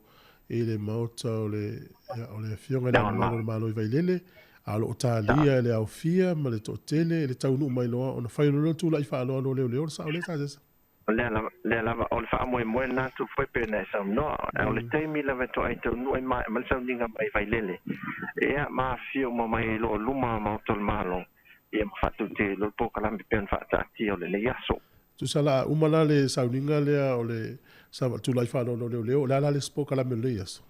i le Maota o le, ia, o le Afioga i le Ao Mamalu o le Malo i Vailele, a o lo o talia e le aofia ma le toatele i le taunuu mai loa ona fai loa lea o le tulai faaaloalo o leoleo, o le sao lea Tasesa? O lea lava, lea lava, o le faamoemoe lena atu foi pei ona e saunoa, o le taimi lava e toai taunuu ai ma ma le sauniga mai Vailele, ia, ma afifio uma mai i lo luma o Maota o le Malo, ia ma faatautee loa le polokalame pei ona faataatia o lenei aso. Tusa la a uma la le sauniga lea o le tulai faaaloalo o leoleo, o le a la le isi polokalame o lenei aso?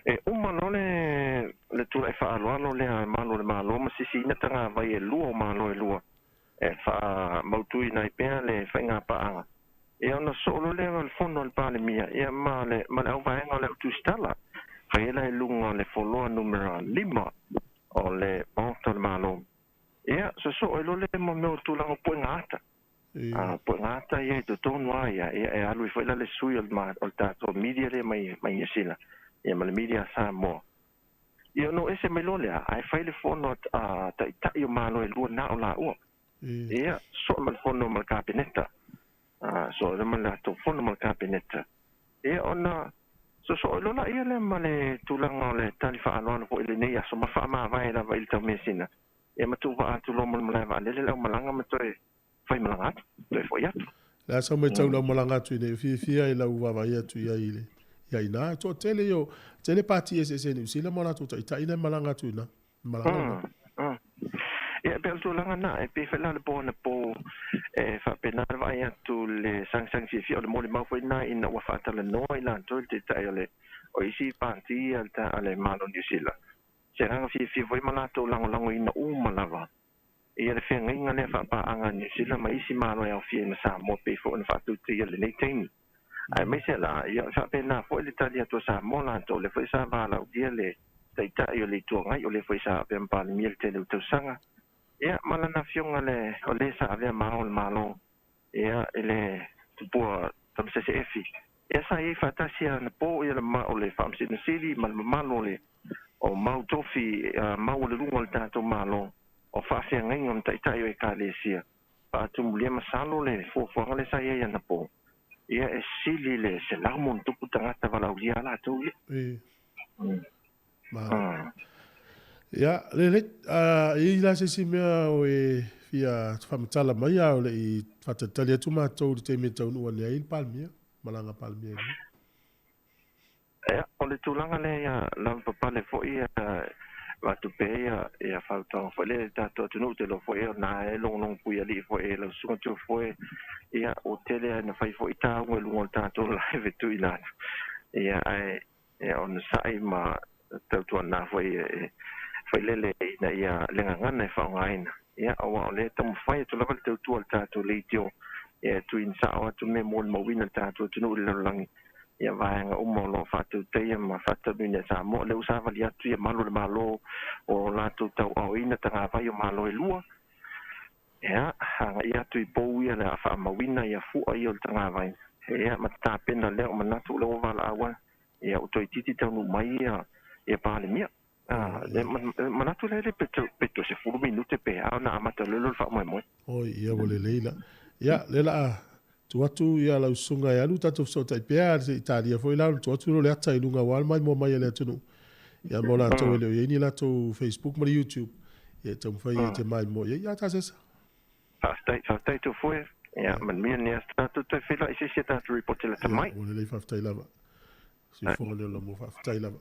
E uma loa le le tulai faaaloalo lea a Malu o le Malo ma sisiina tagavai e lua o Malo e lua, e faamautuina ai pea le faigapaaga, ia ona soo loa lea o le fono a le Palemia ia ma le ma le auvaega o le autusitala, fai ai la i luga o le foloa numera 5 o le Maota o le Malo. Ia sosoo ai loa lea ma mea o tulaga o puega ata. A puega ata ia i totonu lava ia, ia e alu ai foi la le sui o le o le tatou media lea mai mai Niu Sila, ia ma le media a Samoa. Ia ona oo ese mai loa lea, ae fai le fono a taitai o Malo e lua na o laua. Ia, soo ma le fono ma le Kapeneta. Soo ma le latou fono ma le Kapeneta. Ia ona sosoo loa laia lea ma le tulaga o le tali faaaloalo foi i lenei aso ma faamavae lava i le taumeasina. Ia ma tuuvaa atu loa ma le malae vaalele le aumalaga ma toe faimalaga atu, toe foi atu. Le a sau matau lau malaga atu i nei, fiafia i lau vaavaai atu i ai i le ia ina. Toatele ia, tele pati eseese i Niu Sila ma o latou taitai na e malaga atu i ina. Malaga ina. Ia, e pei o le tulaga na, e pei foi la o le po anapo e faapena le vaai atu le sagisagi fiafia, o le molimau foi lena ina ua faatalanoa i latou i le taitai o le o isi pati a le a le Malo o Niu Sila. Se agaga fiafia foi ma latou lagolagoina uma lava Ia le feagaiga lea faapaaga a Niu Sila ma isi Malo e aofia ai ma Samoa pei foi ona faatautaia i lenei taimi. Aemaise la, ia e faapena foi le tali atu a Samoa latou, lea foi sa valaaulia le Taitai o le Itu Agai, o lea foi sa avea ma Palemia i le tele o tausaga, ia ma lana afioga le, o le sa avea ma Ao o le Malo, ia i le Tupua Tamasese Efi. Ia sa i ai faatasi anapo ia le ma, o le Faamasino Sili ma le mamalu o le o mau tofi maualuluga o le tatou Malo, o faafeagaiga ma taitai o Ekalesia, faatumulia masalo le fuafuaga lea sa i ai anapo, ia e sili le 100+ tagata valaaulia a latou ia. Malo. Ia, lelei, e i ai la se isi mea o e fia faamatala mai a o le i faatalitali atu matou i le taimi e taunuu ane ai le Palemia, malaga Palemia i luga. Ia, o le tulaga lea ia lavapapale foi ia avatu pea ia ia fautuaga foi lea i le tatou atunuu, ou te iloa foi o lena e logologo puialii foi e lau susuga Tuafoe, ia ua tele lava ina fai foi tauga i luga o le tatou live e tuuina atu, ia ae ia onosai ma tautuana foi e failele ina ia le gagana e faaaogaina, ia aua o lea e taumafai atu lava le tautua a le tatou leitio ia e tuuina sao atu mea molimauina le tatou atunuu i le lalolagi ia vaega uma o lo o faatautaia ma faataunuina e Samoa. O lea ua savali atu ia malu o le Malo o latou tauaoina tagavai o Malo e lua, ia, agai atu i pou ia le a faamauina ia fua ia o le tagavai, ia, ma tapena lea o manatu o lea ua valaau Ia ua toeitiiti taunuu mai ia ia Palemia. Ah, le manatu lea le pe pe toe 10 minute pe a ona amata loa lea o le faamoemoe. Oi, ia ua lelei la. Ia, lea la a tuu atu ia lau susuga e alu tatou fesootai pea se i talia foi la ona tuu atu lea o le ata i luga aua le maimoa mai a le atunuu. Ia mo latou e le o i ai ni latou Facebook ma le YouTube, ia e taumafai e te maimoa i ai. Ia Tasesa. Faafetai, faafetai Tofoe. Ia, manuia lenei aso. Tatou toe feiloai i se isi a tatou report lata mai. Ia, ua lelei faafetai lava. Siufofoga leo la mua faafetai lava.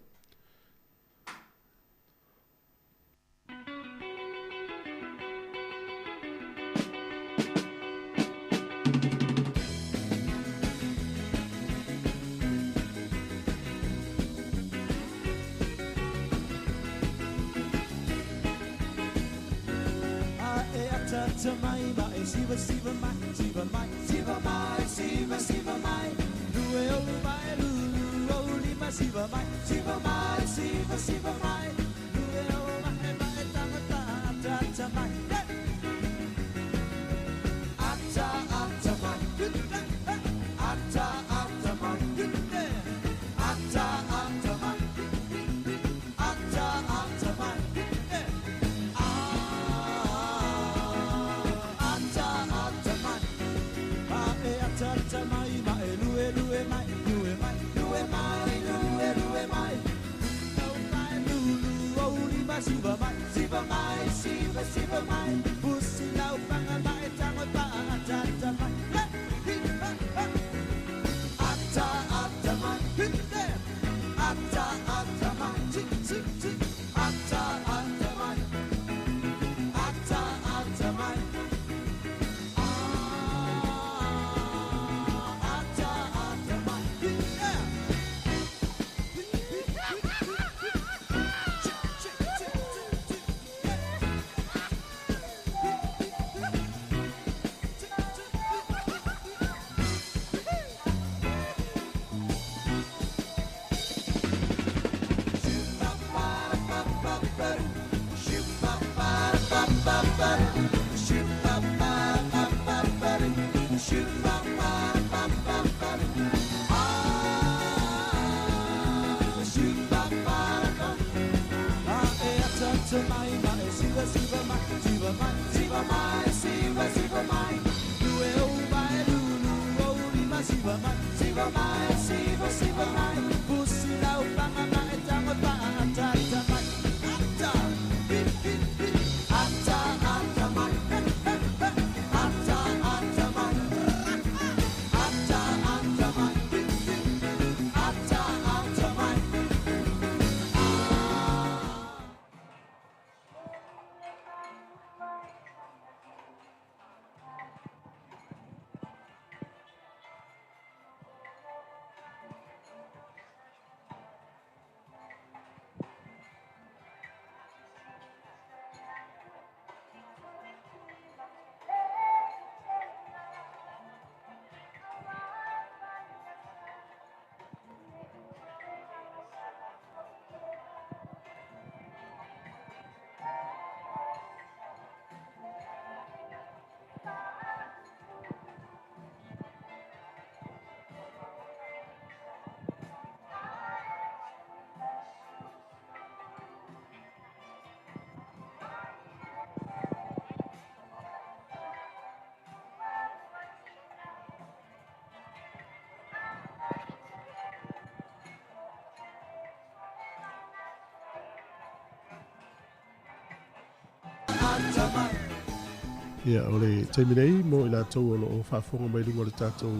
Ia, o le taimi nei mo i latou o lo o faafofoga mai i luga o le tatou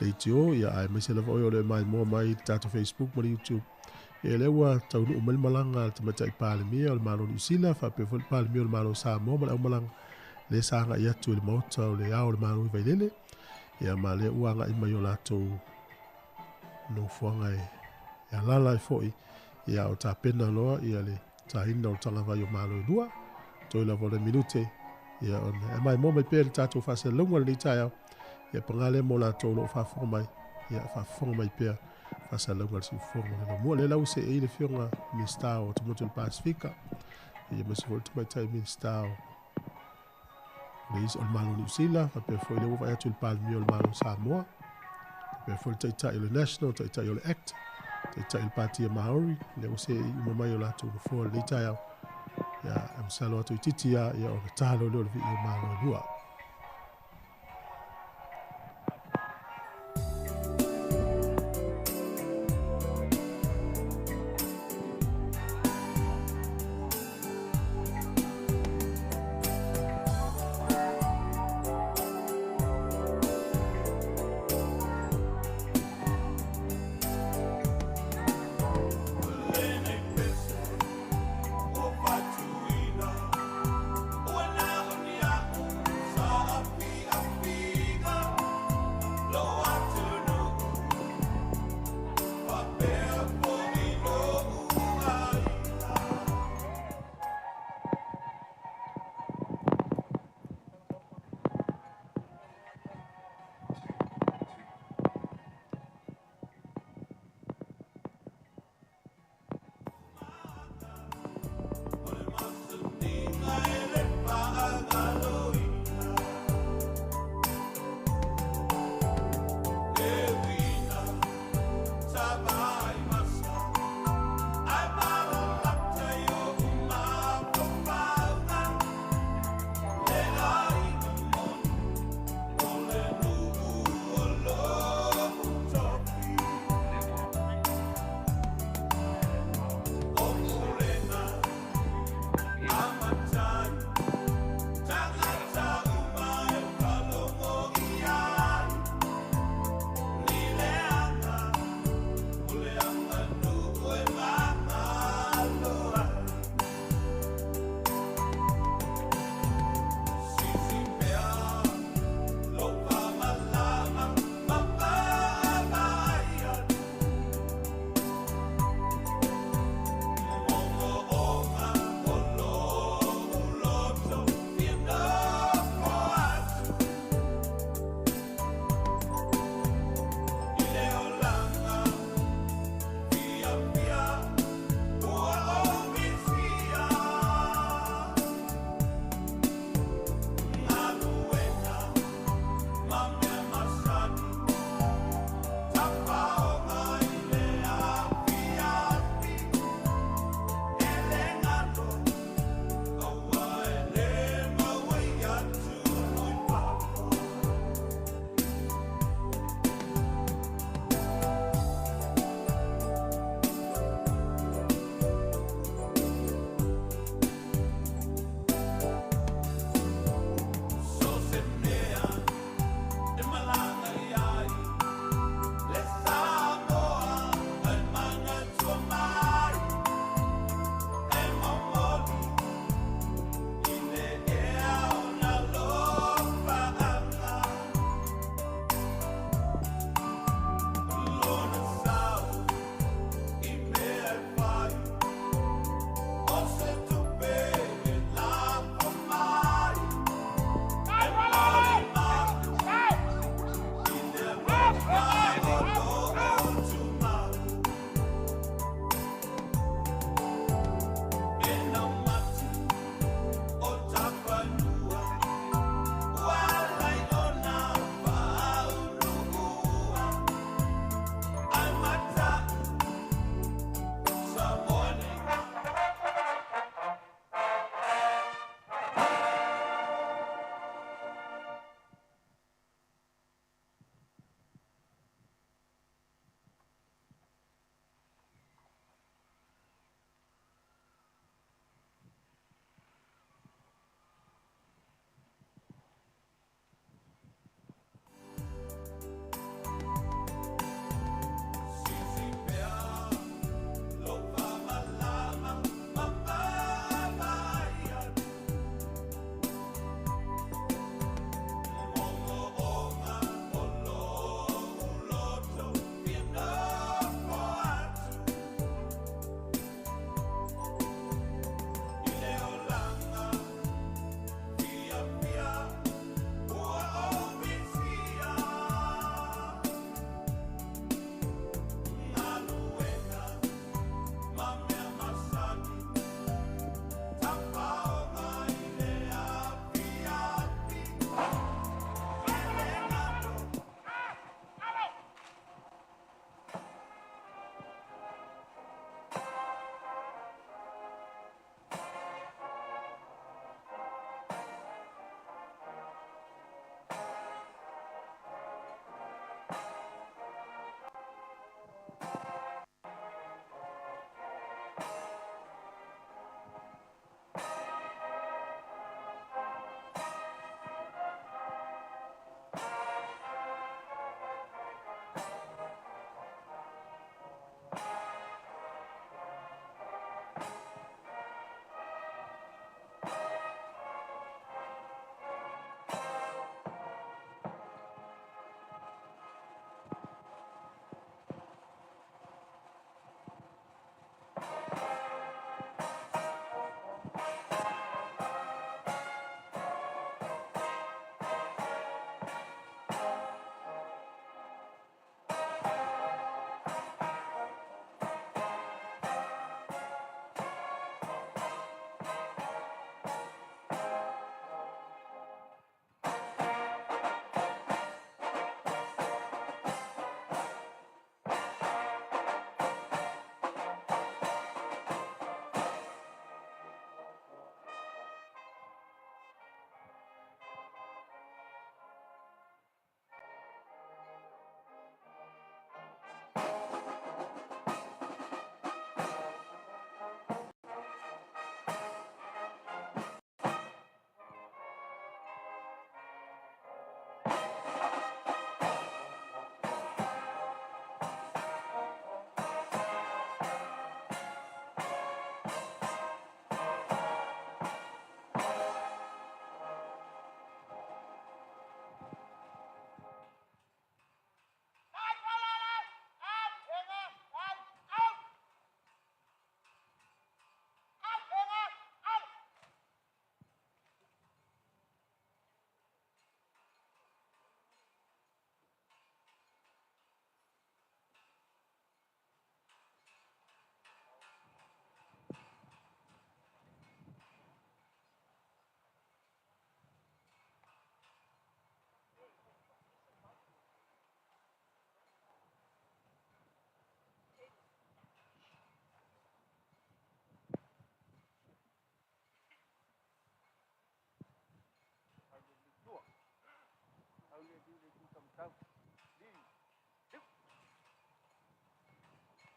leitio, ia, aemaise lava oe o lo o maimoa mai i le tatou Facebook ma le YouTube. Ia, lea ua taunuu mai le malaga a le Tamaitai Palemia o le Malo o Niu Sila, faapea foi le Palemia o le Malo o Samoa ma le aumalaga, lea sa agai atu i le Maota o le Ao o le Malo i Vailele, ia, ma lea ua agai mai i o latou nofoaga e alaala ai foi, ia, o tapena loa ia le taina o le tagavai o Malo e lua, toe lava o le minute, ia, ona e maimoa mai pea i le tatou faasalalauga i lenei taeao, ia, paga lea mo latou o lo o faafofoga mai, ia, faafofoga mai pea faasalalauga a le Siufofoga o le Laumua. Lea la ua seei le Afioga Minisita o Atumotu o le Pasefika, ia, aemaise foi le Tamaitai Minisita o le o le Malo o Niu Sila, faapea foi lea ua vaai atu i le Palemia o le Malo o Samoa, faapea foi le Taitai o le National, Taitai o le Act, Taitai o le Pati a Maori, lea ua seei uma mai o latou nofoa i lenei taeao. Ia, e masalo a toeitiiti lava, ia ona ta loa lea o le vii o Malo e lua.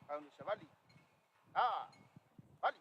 Sauni savali. A, vali.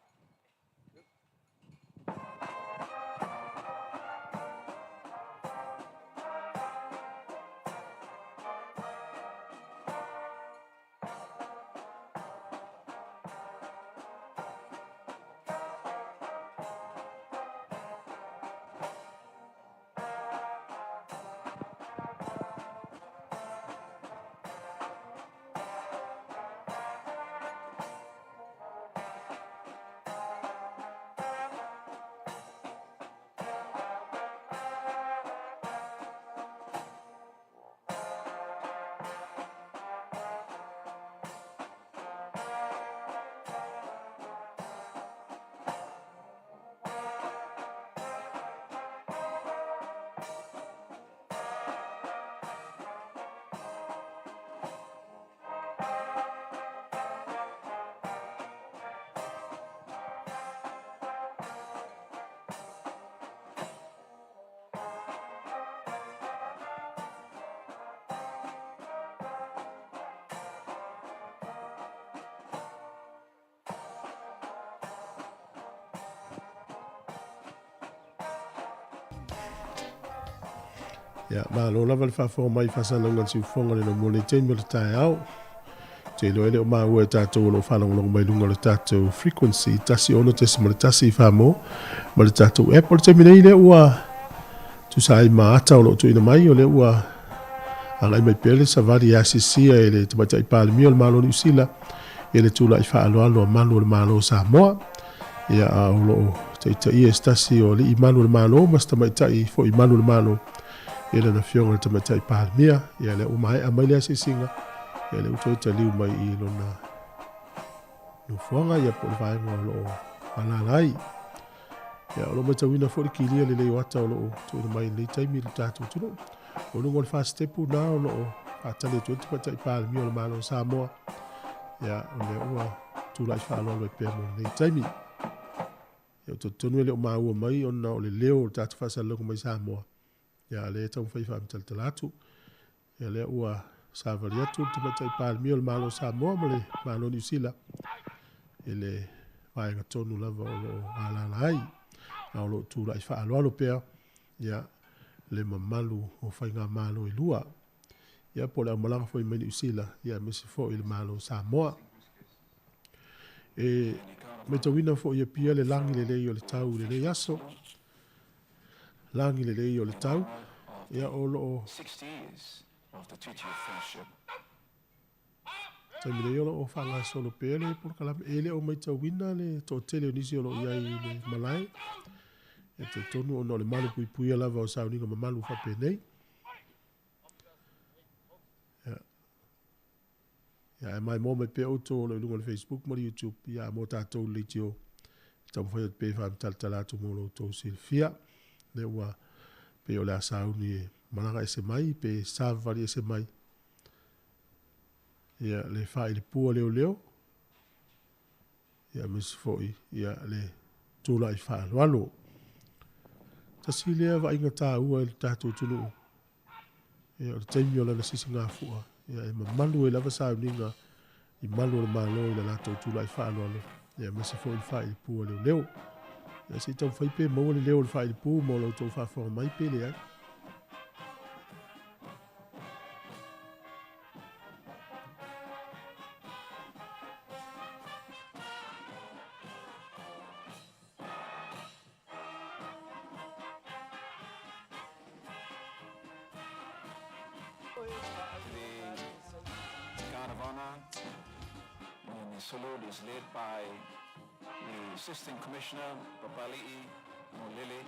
Ia, malo lava le faafofoga mai i faasalalauga a le siufofoga o le Laumua i lenei taimi o le taeao. Ou te iloa e le o maua e tatou o lo o faalogologo mai i luga o le tatou frequency 16.1 i Samoa ma le tatou app. O le taimi nei lea ua tusa ai ma ata o lo o tuuina mai, o lea ua agai mai pea le savali e asisia e le Tamaitai Palemia o le Malo o Niu Sila i le tulai faaaloalo a malu o le Malo o Samoa. Ia, a o lo o taitaia e se tasi o alii malu o le Malo ma se tamaitai foi malu o le Malo, ia lana Afioga i le Tamaitai Palemia. Ia, lea ua maea mai le asiasiga, ia lea ua toe taliu mai i lona nofoaga, ia po o le vaega o lo o alaala ai. Ia, o lo o matauina foi le kilia lelei o ata o lo o tuuina mai i lenei taimi i le tatou atunuu. O luga o le fasitepu na o lo o faatali atu ai le Tamaitai Palemia o le Malo o Samoa. Ia, o lea ua tulai faaaloalo ai pea mo lenei taimi. Ia, ou te talitonu e le o maua mai ona o le leo o le tatou faasalalauga mai Samoa. Ia, a o lea e taumafai e faamatalatala atu. Ia, lea ua savali atu le Tamaitai Palemia o le Malo o Samoa ma le Malo o Niu Sila i le vaega tonu lava o lo o alaala ai, a o lo o tulai faaaloalo pea ia le mamalu o faigamalo e lua, ia po o le aumalaga foi mai Niu Sila, ia aemaise foi le Malo o Samoa. E matauina foi e Apia le lagi lelei o le tau i lenei aso, lagi lelei o le tau, ia o lo o taimi nei o lo o faagasolo pea le polokalame. E le o matauina le toatele o nisi o lo o i ai i le malae, e talitonu ona o le malu puipuia lava o sauniga mamalu faapenei. Ia, ia ae maimoa mai pea outou o lo o i luga o le Facebook ma le YouTube, ia mo tatou le leitio, e taumafai atu pea e faamatalatala atu mo lo outou silafia. Lea ua pei o le a sauni e malaga ese mai pe savavali ese mai. Ia le faailipua leoleo, ia aemaise foi ia le tulai faaaloalo. Tasi lea vaaiga taua i le tatou atunuu, ia o le taimi o lana sisigafua, ia e mamalu ai lava sauniga i malu o le Malo i le latou tulai faaaloalo, ia aemaise foi le faailipu a leoleo. Ia se i taumafai pe maua le leo o le faailipu mo la outou faafofoga mai pe leai. The Guard of Honor and the salute is led by the Assistant Commissioner, Papali'i Molele.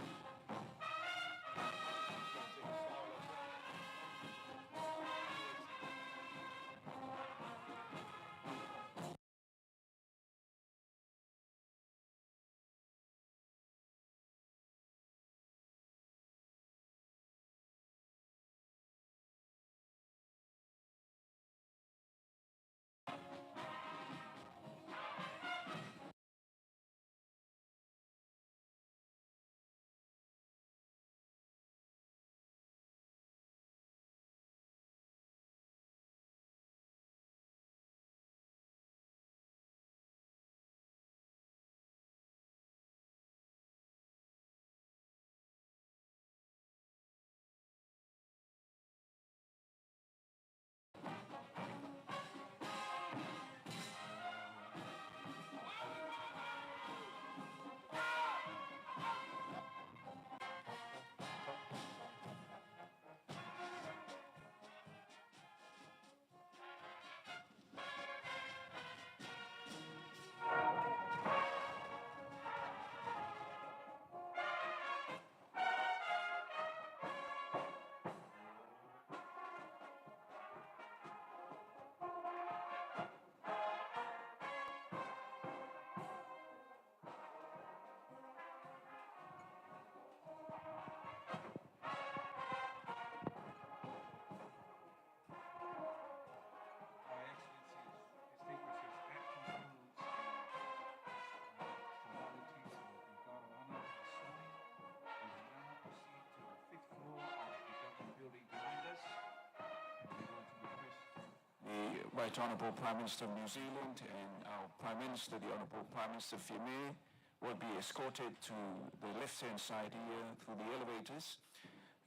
Right Honourable Prime Minister of New Zealand and our Prime Minister, the Honourable Prime Minister Fiame, will be escorted to the left-hand side here through the elevators.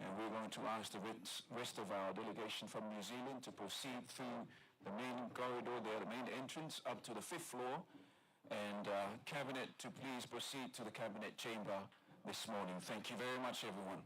And we're going to ask the rest of our delegation from New Zealand to proceed through the main corridor there, the main entrance, up to the fifth floor. And Cabinet to please proceed to the Cabinet chamber this morning. Thank you very much, everyone.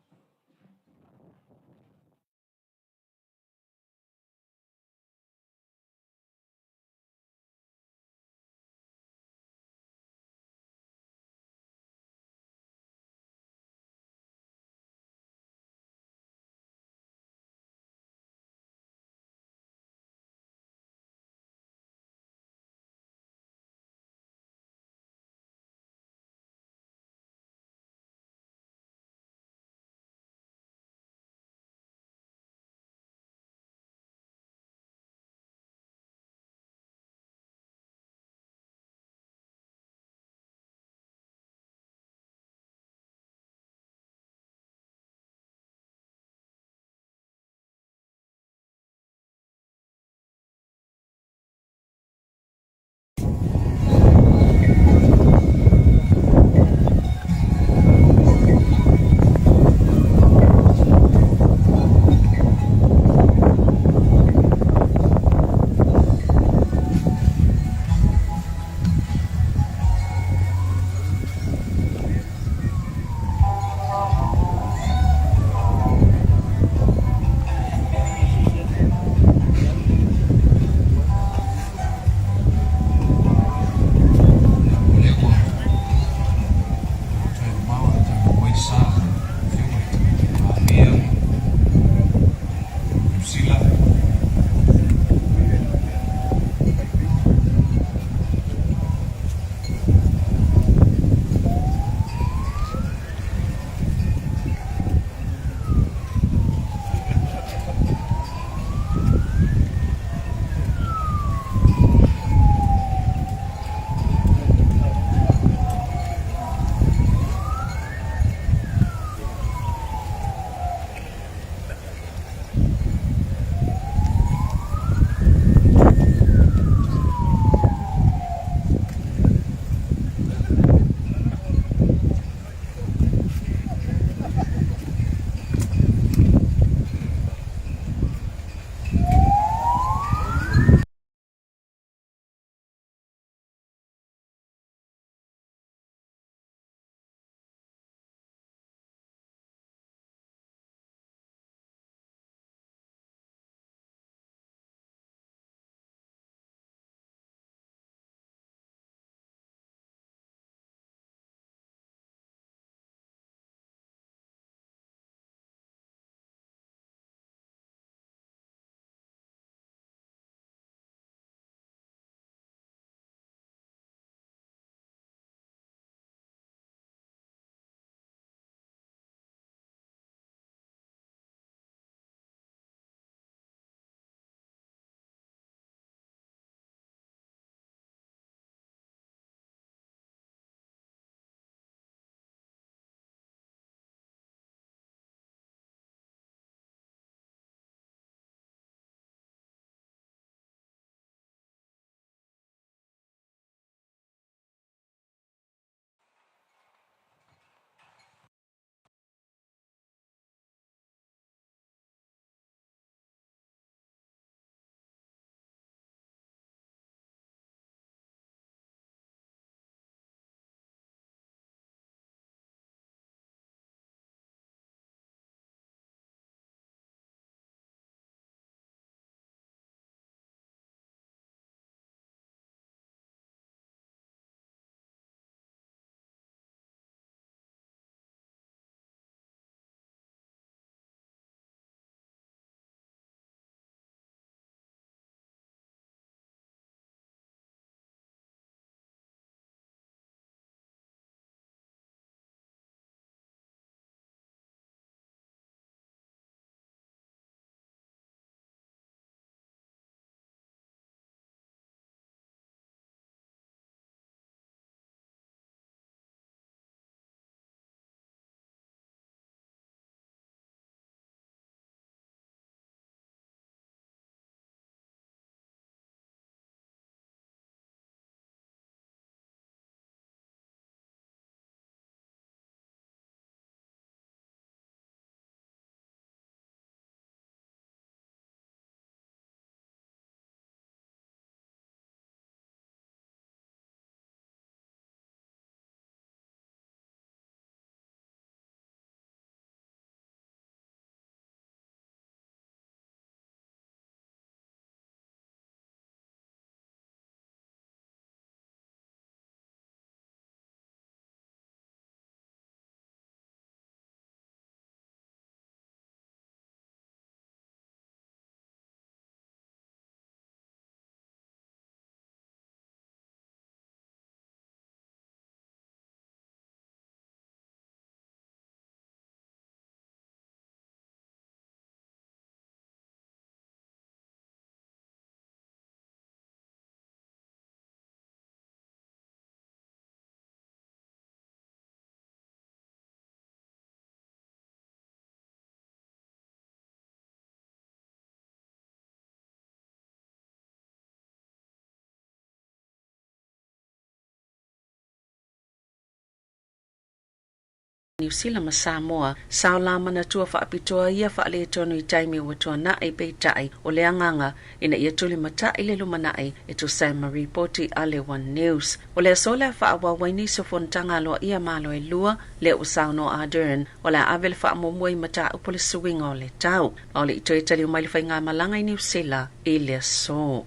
Niu Sila ma Samoa. Sa o la manatua faapitoa ia faaletonu i taimi ua tuanai, peitai, o le agaga ina ia tulimata'i le lumanai e tusa ai ma ripoti a le One News. O le aso le a faaauau ai nisi o fonotaga aloaia a Malo e lua, lea ua saunoa Ardern, o le a ave le faamuamua i mataupu o le suiga o le tau. A o le i toe taliu mai le faigamalaga i Niu Sila i le aso.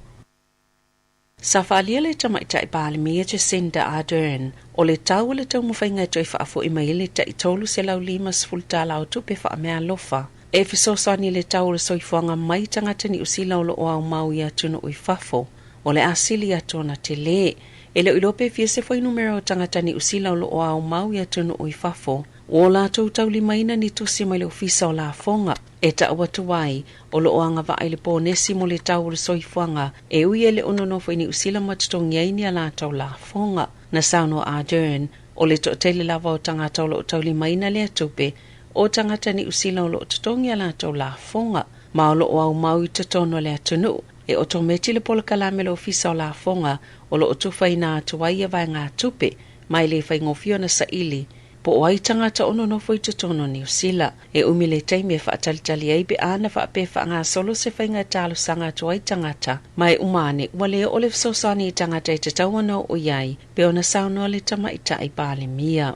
Sa faaalia le Tamaitai Palemia Jacinda Ardern, o le tau o le taumafaiga e toe faafo'i mai ai le tai $350 tala o tupe faameaalofa e fesoasoani i le tau o le soifuaga mai tagata Niu Sila o lo o aumau i atunuu i fafo, o le a sili atu ona telē. E le o iloa pe fia se fuainumera o tagata Niu Sila o lo o aumau i atunuu i fafo ua o latou taulimaina ni tusi mai le Ofisa o Lafoga e ta'u atu ai o lo o agavaa i le ponesi mo le tau o le soifuaga e ui e le o nonofo i Niu Sila ma totogi ai ni a latou lafoga. Na saunoa Ardern, o le toatele lava o tagata o lo o taulimaina lea tupe, o tagata Niu Sila o lo o totogi a latou lafoga, ma o lo o aumau i totonu o le atunuu. E otometi le polokalame le Ofisa o Lafoga o lo o tufaina atu ai ia vaegatupe, ma e le faigofie ona saili po o ai tagata o nonofo i totonu o Niu Sila. E umi le taimi e faatalitali ai pe a na faapea e faagasolo se faiga e talosaga atu ai tagata, ma e uma ane ua le oo le fesoasoani i tagata e tatau ona oo i ai, pei ona saunoa le Tamaitai Palemia.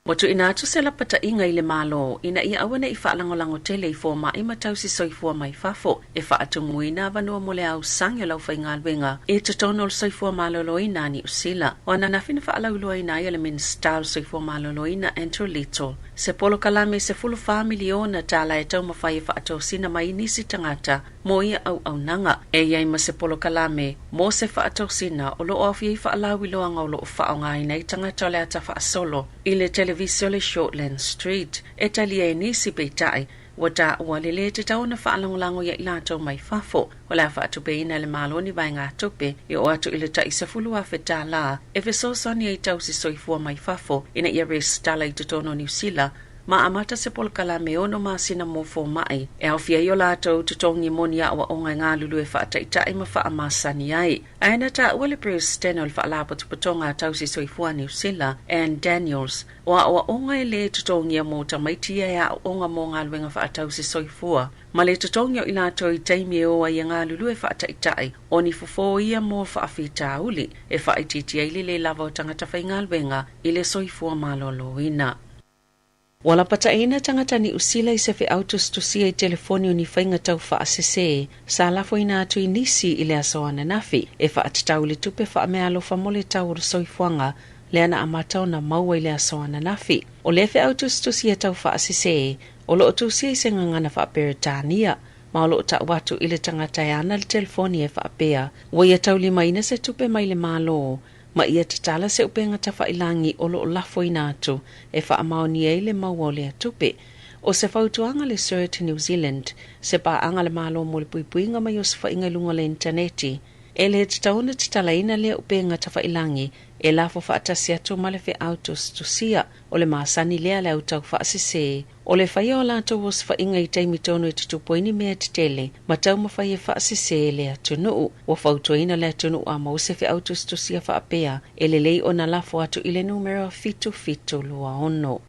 Ua tuuina atu se lapataiga i le Malo ina ia aua ne i faalagolago tele i fomai ma tausi soifua mai fafo e faatumuina avanoa mo le ausaga o le aufaigaluega i totonu o le soifua maloloina a Niu Sila. O ananafi na faalauiloaina ai e le Minisita o le Soifua Maloloina Andrew Little se polokalame $14 miliona tala e taumafai e faatosina mai nisi tagata mo ia auaunaga. E i ai ma se polokalame mo se faatosina o lo o aofia ai faalauiloaga o lo o faaaogaina ai tagata o le ata faasolo i le televise o le Shortland Street e talia e nisi, peitai, ua taua le lē tatau ona faalagolago ia i latou mai fafo. O le a faatupeina e le Malo ni vaegatupe e oo atu i le tai $10,000 e fesoasoani ai tausi soifua mai fafo ina ia resitala i totonu o Niu Sila ma amata se polokalame e ono masina mo fomai e aofia ai o latou totogi moni aʻoaʻoga e galulue faataitaʻi ma faamasani ai. Ae na taua le Peresetene o le Faalapotopotoga a Tausi Soifua Niu Sila, Ann Daniels, o aʻoaʻoga e lē totogia mo tamaiti ia e aoaoga mo galuega faatausi soifua ma le totogi o i latou i taimi e o ai e galulue faataitaʻi o ni fofo ia mo faafitauli e faaitiitia ai le lē lava o tagata faigaluega i le soifua malōlōina. Ua lapataʻiina tagata Niu Sila i se feʻau tusitusia i telefoni o ni faiga tau faasesē sa lafoina atu i nisi i le aso ananafi e faatatau i le tupe faameaalofa mo le tau o le soifuaga lea na amata ona maua i le aso ananafi. O lea feʻau tusitusia tau faasesē o lo o tusia i se gagana faa-Peretania ma o lo o ta'u atu i le tagata e ana le telefoni e faapea ua ia taulimaina se tupe mai le Malo ma ia tatala se upega tafailagi o lo o lafoina atu e faamaonia ai le maua o lea tupe. O se fautuaga le CERT New Zealand, se paaga a le Malo mo le puipuiga mai osofaiga i luga o le initaneti, e le tatau ona tatalaina lea upega tafailagi e lafo faatasi atu ma le feau tusitusia. O le masani lea a le au tau faasesē, o le faia o latou osofaiga i taimi tonu e tutupu ai ni mea tetele ma taumafai e faasesē le atunuu. Ua fautuaina le atunuu a maua se feau tusitusia faapea e lelei ona lafo atu i le numera 7726.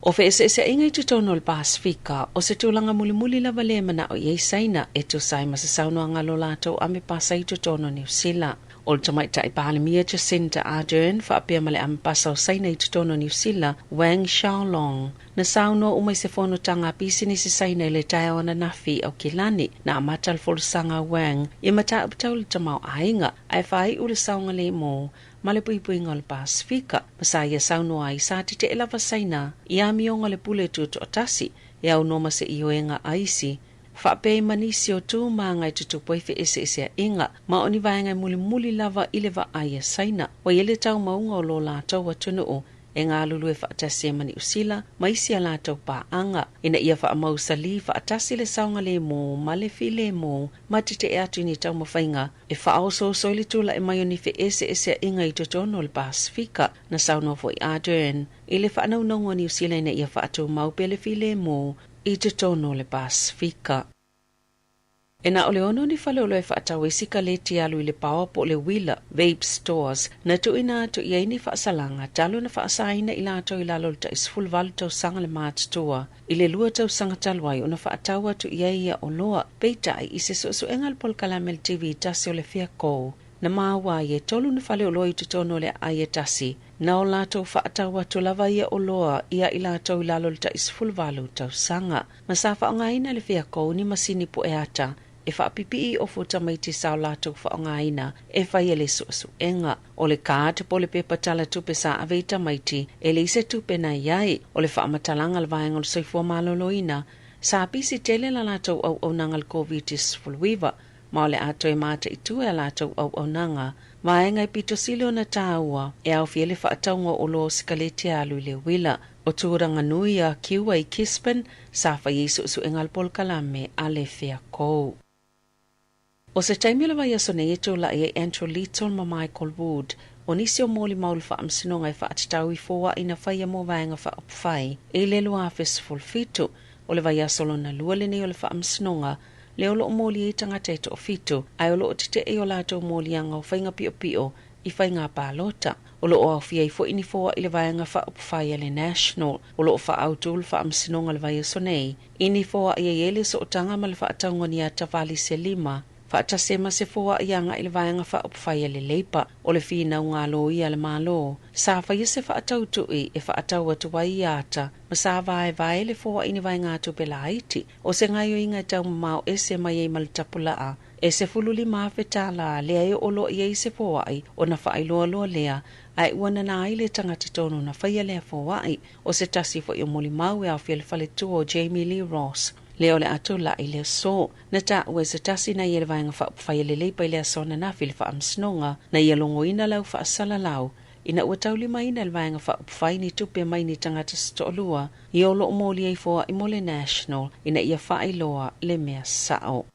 O feʻeseʻeseʻaiga i totonu o le Pasefika, o se tulaga mulimuli lava lea e manaʻo i ai Saina e tusa ai ma se saunoaga a lo latou ame pasa i totonu o Niu Sila. O le Tamaitai Palemia Jacinda Ardern faapea ma le ame pasa o Saina i totonu o Niu Sila, Wang Xiaolong, na saunoa uma i se fonotaga a pisinisi Saina i le taeao ananafi i Aukilani. Na amata le folasaga a Wang i mataupu tau le tamaoaiga, ae faaiʻu le saogalemu ma le puipuiga o le Pasefika. Ma sa ia saunoa ai, sa tetee lava Saina i amioga o le pule tutoatasi e aunoa ma se ioega a isi faapea ai ma nisi o tu ma aga e tutupu ai feʻeseʻeseaʻiga ma o ni vaega e mulimuli lava i le vaai a Saina. Ua i ai le taumauga o lo latou atunuu e galulue faatasi ai ma Niu Sila ma isi a latou paaga ina ia faamausalī faatasi le saogalemu ma le filemu ma tetee atu i ni taumafaiga e faaosooso ai le tulaʻi mai o ni feʻeseʻeseaʻiga i totonu o le Pasefika. Na saunoa foi Ardern i le faanaunauga o Niu Sila ina ia faatumau pea le filemu i totonu o le Pasefika. E na o le ono ni faleoloa e faatau ai sikaleti alu i le paoa po o le uila, vape stores, na tuuina atu i ai ni faasalaga talu na faasaina i latou i lalo o le tai 18 tausaga le matutua i le lua tausaga talu ai ona faatau atu i ai ia oloa. Peitai, i se suesuega a le polokalame a le TV tasi o le Fiakou, na maua ai e tolu na faleoloa i totonu o le aai e tasi, na o latou faatau atu lava ia oloa ia i latou i lalo o le tai 18 tausaga. Ma sa faaaogaina e le Fiakou ni masini pueata e faapipii i ofu o tamaiti sa o latou faaaogaina e fai e le suesuega. O le card po o le pepa tala tupe sa ave i tamaiti e leai se tupe na i ai. O le faamatalaga a le Vaega o le Soifua Maloloina, sa pisi tele la latou auaunaga i le Koviti-19 ma o le a toe mataitu e a latou auaunaga vaega e pito sili ona tāua e aofia ai le faatauga o oloa o sikaleti a alu i le uila. O tulaga nui a Kiwa i Gisborne sa fai ai suesuega a le polokalame a le Feakou. O se taimi o le vaiaso nei e tulai ai Andrew Little ma Michael Wood, o nisi o molimau o le Faamasinoga e faatatau i foai na faia mo Vaega Faaupufai i le 2017. O le vaiaso lona lua lenei o le Faamasinoga lea o lo o moli ai tagata e toafitu, ae o lo o tetee i o latou moliaga o faiga piopio i faiga palota. O lo o aofia ai foi ni foai i le Vaega Faaupufai a le National. O lo o faaautu le Faamasinoga i le vaiaso nei i ni foai e i ai le sootaga ma le faatauga o ni ata vali se lima, faatasi ai ma se foai agai i le Vaega Faaupufai a le Labour. O le finauga a loia a le Malo, sa faia se faatautui e faatau atu ai ia ata ma sa vaevae le foai i ni vaegatupe laiti. O se gaoioiga e taumamao ese mai ai ma le tapulaa e $15,000 lea e oo loa i ai se foai ona faailoa loa lea ae ua nana ai le tagata tonu na faia lea foai. O se tasi foi o molimau e aofia le faletua o Jamie Lee Ross lea o le a tulai le aso. Na taua e se tasi na ia le Vaega Faaupufai a le Leipa i le aso ananafi i le Faamasinoga na ia logoina lau faasalalau ina ua taulimaina e le Vaega Faaupufai ni tupe mai ni tagata se toalua ia o lo o moli ai foai mo le National ina ia faailoa le mea sao.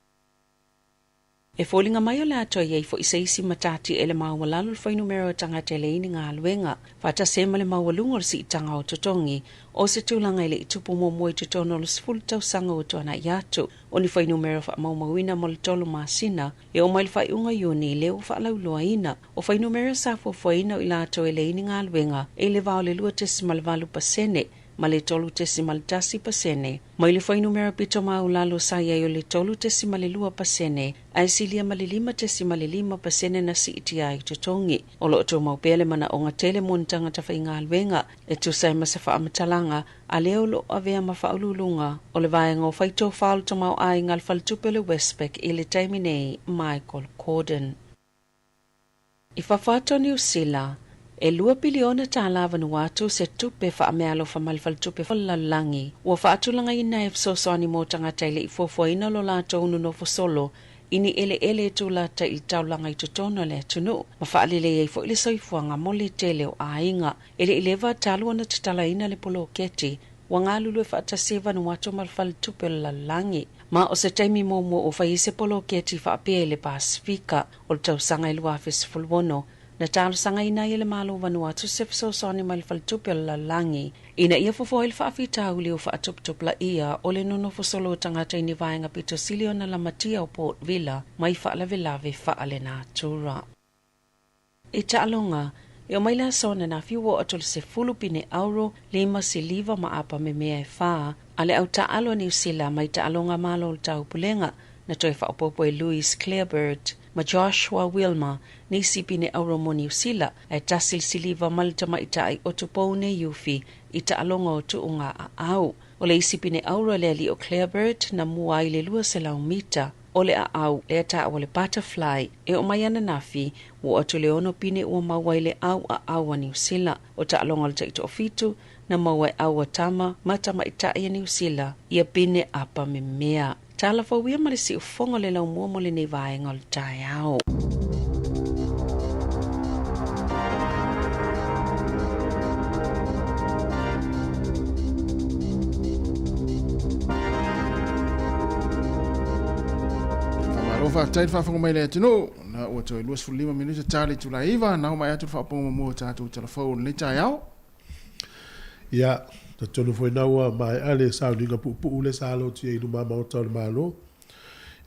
E foliga mai o le a toe i ai foi se isi matati e le maualalo le fuainumera o tagata e leai ni galuega, faatasi ai ma le maualuga o le siitaga o totogi, o se tulaga e le i tupu muamua i totonu o le 10 tausaga ua tuanai atu. O ni fuainumera faamaumauina mo le tolu masina e oo mai le faaiuga Iuni lea ua faalauiloaina. O fuainumera sa fuafuaina o i latou e leai ni galuega e i le va o le 2.8 pasene ma le 3.1 pasene, mai le fuainumera pito maualalo sa i ai o le 3.2 pasene, ae silia ma le 5.5 pasene na siitia ai totogi. O lo o tumau pea le manaoga tele mo ni tagata faigaluega e tusa ai ma se faamatalaga a lea o lo o avea ma faauluuluga o le vaega o faitofa o le tamaoaiga a le faletupe o le Westpac i le taimi nei, Michael Cordon. I fafo atu o Niu Sila, e lua piliona tālā Vanuatu se tupe faameaalofa mai le Faletupe o le Lalolagi ua faatulagaina e fesoasoani mo tagata e le i fuafuaina lo latou nonofo solo i ni eleele e tūlata i le taulaga i totonu o le atunuu ma faalelei ai foi le soifuaga mo le tele o aiga. E le i leva talu ona tatalaina le poloketi ua galulue faatasi ai Vanuatu ma le Faletupe o le Lalolagi. Ma o se taimi muamua ua fai ai se poloketi faapea i le Pasefika o le tausaga e 2016, na talosagaina ai e le Malo o Vanuatu se fesoasoani mai le Faletupe o le Lalolagi ina ia fofoa ai le faafitauli ua faatuputupulaia o le nonofo solo o tagata i ni vaega pito sili ona lamatia o Port Vila mai faalavelave faalenatura. I taaloga, e omai le aso ananafi ua oo atu le sefulu pine auro, lima siliva ma apa memea e fa a le au taaalo a Niu Sila mai taaloga Malo o le Taupulega na toe faaopoopo e Louis Clareburt ma Joshua Wilmer nisi pine auro mo Niu Sila ae tasi le siliva mai le tamaitai o Tupou Neiufi i taaloga o tuuga aau. O le isi pine auro a le alii o Clareburt na mua ai le 200 mita o le aau lea taua le butterfly e oo mai ananafi ua oo atu le ono pine ua maua ai le au aau a Niu Sila. O taaloga o le taitoafitu na maua e au a tama ma tamaitai a Niu Sila ia pine apa memea. Tala fou ia ma le siufofoga o le laumua mo lenei vaega o le taeao. Faamalo faafetai le faafofoga mai le atunuu. Na ua toe 25 minute ta le itula iva, na oma atu le faaopoga muamua o tatou talafou o lenei taeao. Ia, talitonu foi na ua maea le sauniga puupuu lea sa alo atu i ai i luma Maota o le Malo.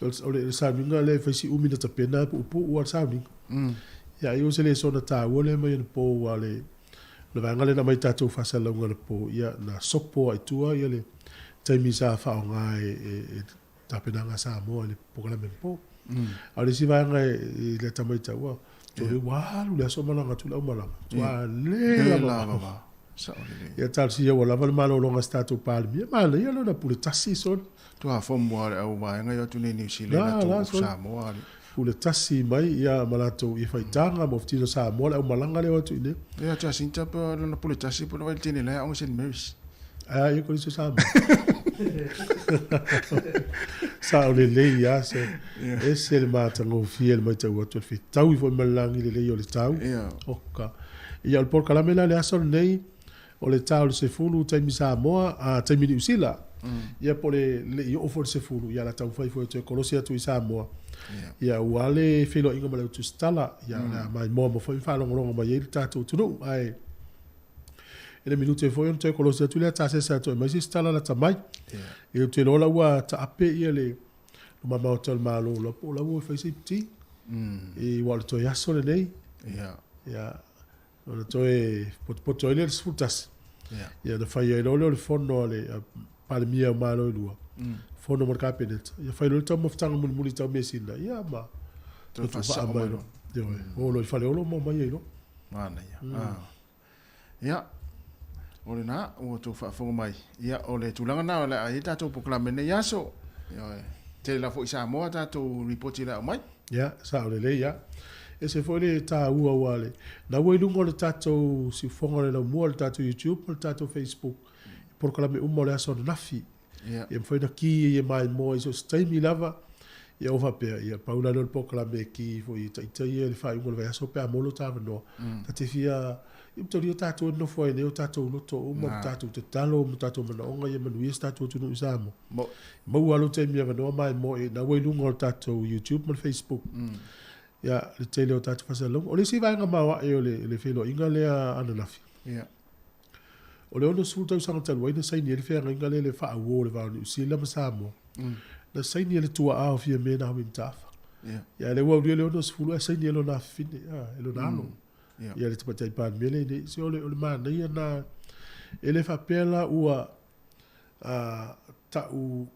O le sauniga lea e fai si umi ona tapena e puupuu lava le sauniga. Ia ai o se lesona taua lea mai anapo aua o le vaega lea na aumai i tatou faasalalauga anapo, ia na sopo lava i tua ia le taimi sa faaaoga e tapenaga a Samoa i le polokalame anapo. A o le isi vaega i lata matau, a toe ua alu le aso malaga atu le aumalaga, matua le lava. Ia talosia ua lava le malologa a se tatou Palemia, manaia lona pule tasi sole. Tua fomu lava o le au vaega i o atu nei Niu Sila i latou Samoa ali. Pule tasi mai ia ma latou ia faitaga ma oftino Samoa le aumalaga lea o atu i nei. Ia Jacinta pe lona pule tasi pe vai le tene la aoga Saint Mary's. A ia kolisi o Samoa. Sao lelei lava se ese le matagofie le matau atu o le fetaui foi ma le lagi lelei o le tau. Oka. Ia o le polokalame la le aso lenei O le ta o le 10 taimi Samoa, a, taimi Niu Sila, ia po o le le i oo foi i le 10, ia o le a taumafai foi e toe kolosi atu i Samoa. Ia aua le feiloaiga ma le au tusitala, ia o le a maimoa foi ma faalogologo mai ai le tatou atunuu. Ae i le minute foi ona toe kolosi atu lea tasese atu e aumai se isi tala lata mai. Ia ou te iloa la ua taape ia le luma maota o le Malo la po o la ua fai se iputi. Aua o le toe aso lenei. Ia Ona toe potopoto ai lea i le 11, ia ona fai ai loa lea o le fono a le Palemia o Malo e lua, fono ma le Kapeneta, ia fai loa le taumafataga mulimuli tau measina, ia ma toe faasao mai loa. Ioe, o loa i Faleolo ma omai ai loa. Manaia. Ia, o lena ua outou faafofoga mai. Ia, o le tulaga lena o le a i ai tatou polokalame i lenei aso. Ioe, tele lava foi i Samoa tatou lipoti o le a aumai. Ia, sao lelei ia. Ese foi le taua aua le na ua i luga o le tatou siufofoga o le laumua, le tatou YouTube ma le tatou Facebook i polokalame uma o le aso ananafi. Ia mafai ona ki ai e maimoa i so o se taimi lava. Ia ua faapea, ia pau la lea o le polokalame e ki foi e taitai ai le faaiuga o le vaiaso pe a maua lota avanoa. Ta te fia Ia matalia tatou e nonofo ai nei o tatou loto uma, ma tatou tatalo ma tatou manaoga ia manuia si tatou atunuu i Samoa. Maua lou taimi avanoa maimoa i ina ua i luga o le tatou YouTube ma le Facebook. Ia, le tele o tatou faasalalauga. O le isi vaega maoae o le feiloaiga lea ananafi, o le 60 tausaga talu ai na saini ai le feagaiga lea i le faauo o le va o Niu Sila ma Samoa. Na saini e le tuaa o Fiame Naomi Mataafa. Ia, lea ua aulia le 60 ae saini e lona afafine, e lona alo. Ia le Tamaitai Palemia lenei. Se o le, o le manaia lena, e le faapea la ua ta'u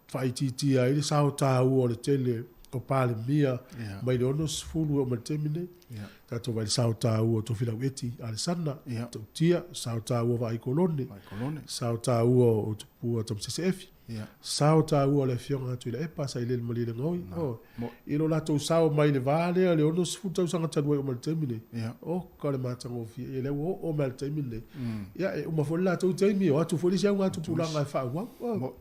faaitiitia ai le sao taua o le tele o Palemia mai le 60 e oo mai le taimi lenei. Tatou vaai i le sao taua o Tofilau Eti Alesana, Ta'utia, sao taua o Vaai Kolone, sao taua o Tupua Tamasese Efi. Sao taua o le Afioga ia Tuilaepa Sailele Malielegaoi, ioe, i lo latou sao mai le va lea i le 60 tausaga talu ai oo mai le taimi lenei. Oka le matagofie, ia lea ua oo mai le taimi lenei. Ia e uma foi le latou taimi, o atu foi le isi augatupulaga e faaauau.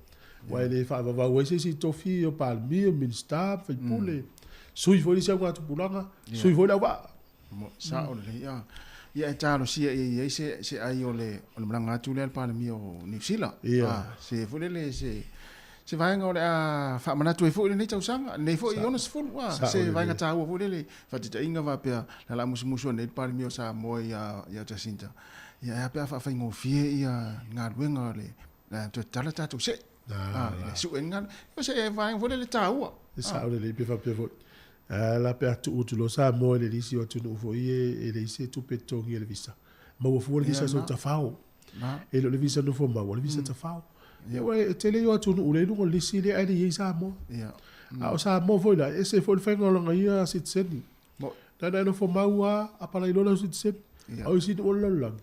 Aua e le faavavau ai se isi tofi o Palemia, o Minisita, faipule, sui foi le isi augatupulaga, sui foi le auvaa. Sao lelei. Ia, ia e talosia ia i ai se, se ai o le, o le malaga atu lea a le Palemia o Niu Sila. Ia. Ah, se foi lele se, se vaega o le a faamanatu ai foi lenei tausaga, lenei foi 60, ah, Sao se lelei. vaega taua foi lele, faataitaiga faapea, le ala musumusu anei le Palemia o Samoa ia, ia Jacinta. Ia e a pe a faafaigofie ia galuega o le, le a toe tatala tatou se'i. Ah, Ah, le sue ni galuega. O se vaega foi lele taua. E sao lelei pe faapea foi. A la pe a tuu atu loa Samoa i le lisi o atunuu foi e leai se tupe e totogi e le visa. Maua fua le visa so tafao. E le o le visa nofo mau, o le visa tafao. Ia aua e tele ia o atunuu lea i luga o le lisi lea ae le i ai Samoa. A o Samoa foi la, e ese foi le faiga o lana ia sitiseni. Na ona e nofo mau lava, apalai loa lau sitiseni. A o isi nuu o le lalolagi,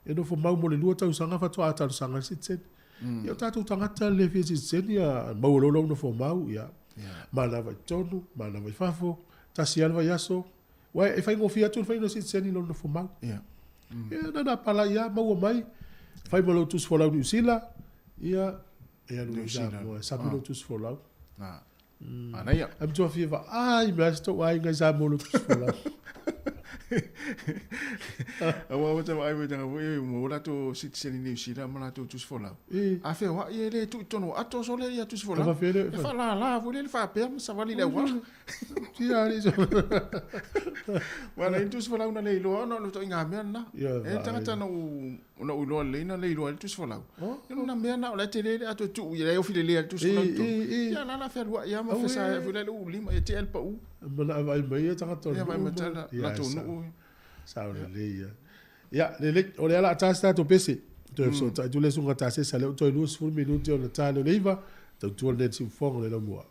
e nofo mau mo le 2 tausaga faatoa talosaga i le sitiseni. Ia o tatou tagata le fia sitiseni, ia maua loa lou nofo mau, ia manava i totonu, manava i fafo, tasi lava le vaiaso, aua e faigofie atu le faiga o le sitiseni i lou nofo mau. Ia na ona apalai lava, maua mai, fai ma lou tusi folau Niu Sila, ia e alu i Samoa, e sami lou tusi folau. Manaia. Ae matua fia vaai mai lava si tou aiga i Samoa i lou tusi folau. Aua ua ta vaai mai tanga foi mo latou sitiseni Niu Sila ma latou tusi folau. A feoai e le tuu i totonu o ato sole ia tusi folau. E faalala foi lea le faapea ma savali i le auala. Aua na i ai le tusi folau na le iloa ona o le ituaiga mea lena. E i ai le tagata na ou iloa lelei na le iloa ai le tusi folau. O na mea na o la e tele le ato e tuu i ai e ofi lelei ai le tusi folau i totonu. Ia o la o le a fealuai lava ma fesaai foi la i lou lima ia tea le pau. Mana vaai mai ia tagata o le nuu. Ia vaai mai latou nuu. Sao lelei ia. Ia, lelei, o lea o le a ta se tatou pese. Toe fesootai atu le susuga Tasesa lea ua toe 20 minute ona ta lea o le 9, tautua lenei i le siufofoga o le laumua.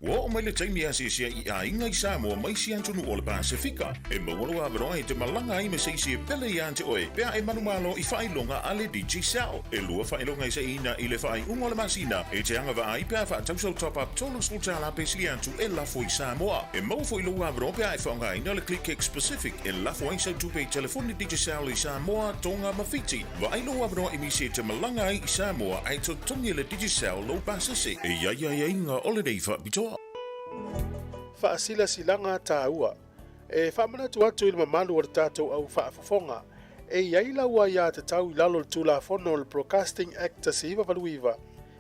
Ua oo mai le taimi e asiasi ai i aiga i Samoa ma isi atunuu o le Pasefika. E maua lou avanoa e te malaga ai me se isi e pele iā te oe pe a e manumalo i faailoga a le Digicel. E lua faailoga e saiina i le faaiuga o le masina e te agavaa ai pe a faatau sau top-up $30 pe sili atu e lafo i Samoa. E maua foi lou avanoa pe a e faaaogaina le ClickX Pacific e lafo ai sau tupe i telefoni Digicel i Samoa, Tonga ma Fiti. Vaai lou avanoa i misi e te malaga ai i Samoa ae totogi e le Digicel lou pasese. E i ai aiaiga o lenei faapitoa. Faasilasilaga taua. E faamanatu atu i le mamalu o le tatou au faafofoga, e i ai lau aiatatau i lalo o le Tulafono o le Broadcasting Act 1989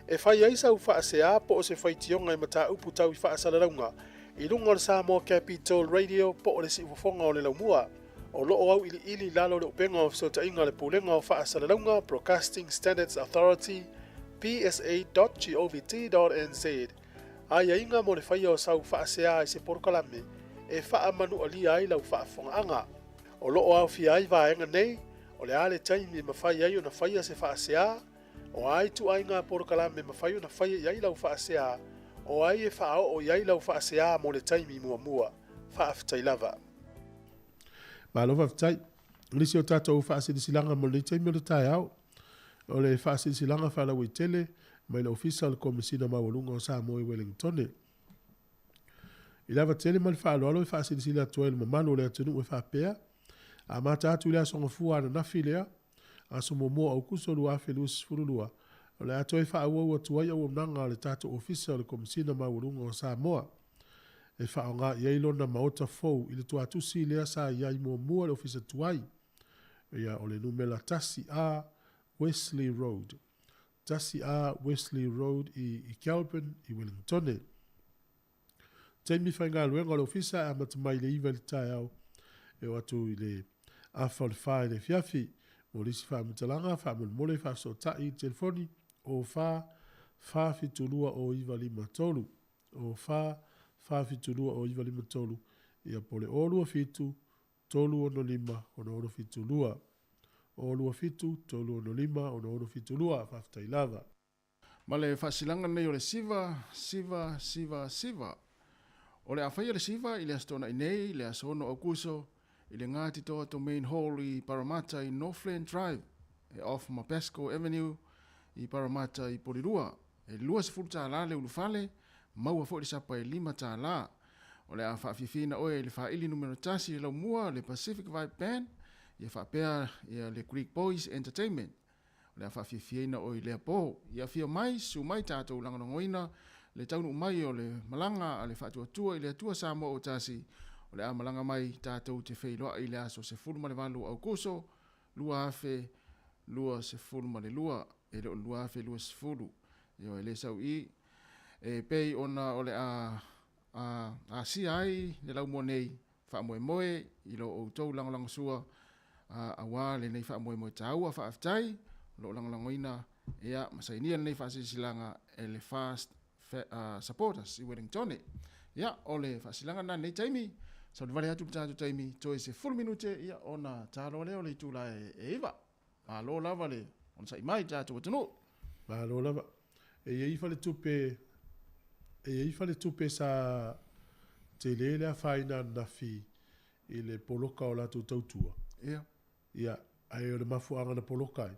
e fai ai sau faasea po o se faitioga i mataupu tau i faasalalauga i luga o le Samoa Capital Radio po o le Siufofoga o le Laumua. O lo o auiliili i lalo o le upega o fesootaiga a le Pulega o Faasalalauga, Broadcasting Standards Authority, psa.govt.nz, aiaiga mo le faia o sau faasea i se polokalame e faamanualia ai lau faafofogaaga. O lo o aofia ai vaega nei, o le a le taimi e mafai ai ona faia se faasea, o a ituaiga polokalame e mafai ona faia i ai lau faasea, o ai e faaoo i ai lau faasea mo le taimi muamua. Faafetai lava. Malo faafetai. O nisi o tatou faasilasilaga mo lenei taimi o le taeao, o le faasilasilaga faalauaitele mai le Ofisa o le Komesina Maualuga o Samoa i Welingtone. I le ava tele ma le faaaloalo e faasilasila atu ai i le mamalu o le atunuu e faapea, amata atu i le Aso Gafua ananafi lea, aso muamua o Aokuso 2022, o le a toe faaauau atu ai auaunaga a le tatou Ofisa o le Komesina Maualuga o Samoa e faaaoga i ai lona maota fou i le tuatusi lea sa i ai muamua le Ofisa tuai, ia o le numera 1A Wesley Road, 1A Wesley Road i Kelburn i Wellingtone. Taimi faigaluega o le Ofisa e amata mai i le 9 i le taeao e oo atu i le afa o le 4 i le afiafi. Mo nisi faamatalaga, faamolemole faafesootai i le telefoni 04 472 0953, 04 472 0953, ia po o le 027 365 6672, 027 365 6672. Faafetai lava. Ma le faasilaga lenei o le siva, siva, siva, siva. O le a faia le siva i le Aso Toonai nei, le aso 6 Aokuso, i le Ngāti Toa Domain Hall i Parramatta i Northland Drive, e off ma Pascoe Avenue i Parramatta i Porirua. E $20 le ulufale, maua foi le sapa e $5. O le a faafiafiaina oe i le faili numera tasi i le laumua, le Pacific Vibe Band, ia faapea ia le Greek Boys Entertainment. O le a faafiafiaina oe i lea po. Ia afio mai, susu mai tatou lagolagoina le taunuu mai o le malaga a le Faatuatua i le Atua Samoa o Tasi. O le a malaga mai tatou te feiloai i le aso 18 o Aokuso 2022, e le o le 2020. Ioe, e le sau i. E pei ona o le a asia ai le laumua nei, faamoemoe i lo outou lagolagosua aua lenei faamoemoe taua. Faafetai o lo o lagolagoina ia ma sainia lenei faasilasilaga e le Fast Supporters i Wellingtone. Ia, o le faasilaga lena i lenei taimi. Saulivale atu le tatou taimi, toe 10 minute ia ona ta loa lea o le itula e 9. Malo lava le onosai mai i le tatou atunuu. Malo lava. E i ai faletupe, e i ai faletupe sa tele le afaina ananafi i le poloka o latou tautua. Ia. Ia, ae o le mafuaaga na poloka ai,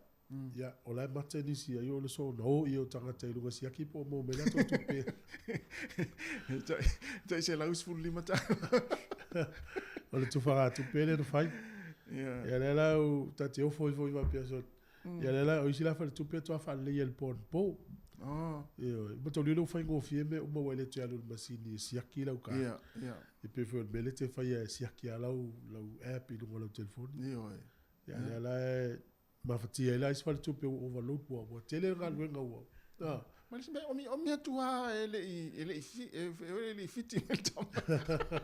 ia, o la e mate nisi ai o le soona o ia o tagata i luga siaki po o maua mai latou tupe. Tai $115. O le tufagatupe lea na fai. Ia. Ia lea la u ta te ofo ifo i faapea so. Ia lea la o isi la faletupe faatoa faaleleia i le po anapo. Oh. Ioe. Mataulia lea ua faigofie mea uma ua e le toe alu i le masini e siaki lau card. Ia, ia. E pei foi o le mea lea e te faia e siaki lava lau, lau app i luga o lau telefoni. Ioe. Ia, lea la e mafatia ai la isi faletupe ua overload ua, ua tele le galuega ua, a. Ma le isi mea, o mi, o mi atu lava e le i, e le i fi, e, e le i fiti mai le tama.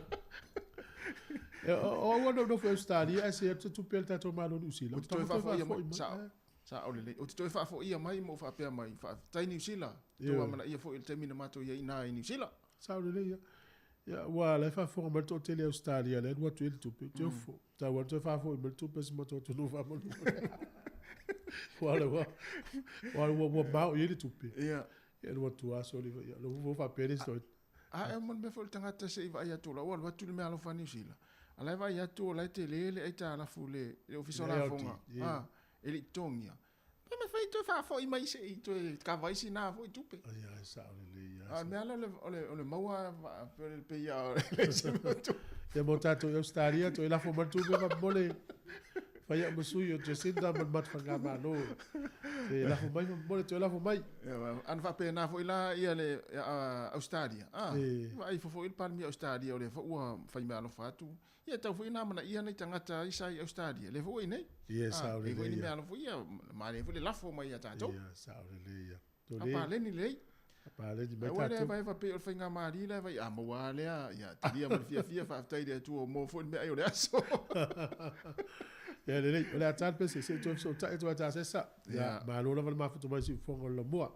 E, o, o au na ou nofo i Ausetalia ae se atu se tupe a le tatou Malo i Niu Sila, Ou ua te toe tatau ona toe faafoia mai, faafoi mai. sao. Sao lelei. Ou te toe faafoia mai ma ou faapea mai, Faafetai Niu Sila, tou Ioe. amanaia foi i le taimi na matou i ai i ina i Niu Sila. Sao lelei ia. Ia, ua la e faafofoga mai le toatele i Ausetalia lea e alu atu i ai le tupe, ou te ofo. Tau lava toe faafoi mai le tupe a si matou atunuu faamolemole. Aua ua, ua, ua, ua mao i ai le tupe. Ia. Ia alu atu lava soli, ia, lou fofo faapea le isi toeaina. A e ma le mea foi o le tagata se i vaai atu o la ua alu atu le meaalofa a Niu Sila, a la e vaai atu o la e tele le aitalafu i le Ofisa o Lafoga, a, e le i totogia. Pe mafai toe faafoi mai se i toe kava ai sina foi tupe. Ia, e sao lelei lava. A o le mea lea o le, o le maua pei lava o le se mea o tupe. Ia mo tatou i Ausetalia, toe lafo mai le tupe faamolemole. Fai au ma sui o Jacinda ma le matou faigamalo. Toe lafo mai faamolemole, toe lafo mai. Ana faapena foi la ia le Ausetalia, a, vaai ifo foi le Palemia o Ausetalia o lea foi ua fai meaalofa atu. Ia e tatau foi ona amanaia nai tagata sa i Ausetalia, lea foi ua i inei. Ia, sao lelei. E i ai foi ni ia. meaalofa ia, manaia foi le lafo mai ia tatou. Ia, sao lelei ia. A paleni lelei. A paleni mai Aua lea tatou. vai faapea o le faigamālie la e vai, a maua lava lea, ia talia ma le fiafia, faafetai i le Atua ua maua foi le meaai o le aso. Ia lelei, o le a ta le pese, se i toe fesootai atu ai ta sesa. Ia, Ia. malo lava le mafuta mai i siufofoga o le lamua.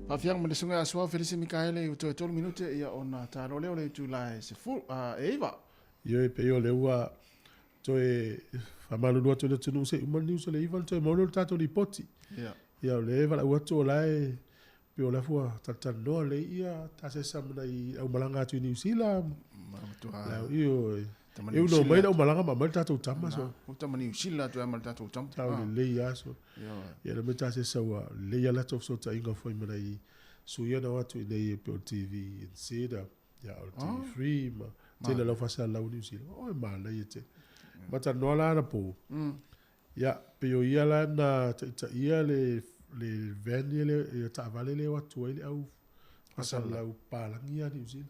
Faafiaga ma le Susuga ia Suao Felisi Mikaele ua toe 3 minute ia ona talo lea o le itula e 10 e 9. Ioe, pei o lea ua toe faamalulu atu i le atunuu se i uma le news o le 9 ona toe maua lea o le tatou lipoti. Ia. Ia o lea e valaau atu o la e pei o la ua talatalanoa lelei ia tasesa ma nai aumalaga atu i Niu Sila. Ma matua. Ioe. E uno mai le aumalaga ma aumai le tatou tama so. O tama Niu Sila atu ai ma le tatou tama. Tau lelei lava so. Ia le mea tasesa ua lelei a latou fesootaiga foi ma nai sui ia na o atu i inei e pei o le TV NZ ia o le TV3 ma tele o lau faasalalau i Niu Sila. Oi manaia tele. Ma talanoa la anapo. Ia pei o ia la na taitaia le le van ia le ia taavale lea e o atu ai le au faasalalau palagi ia a Niu Sila.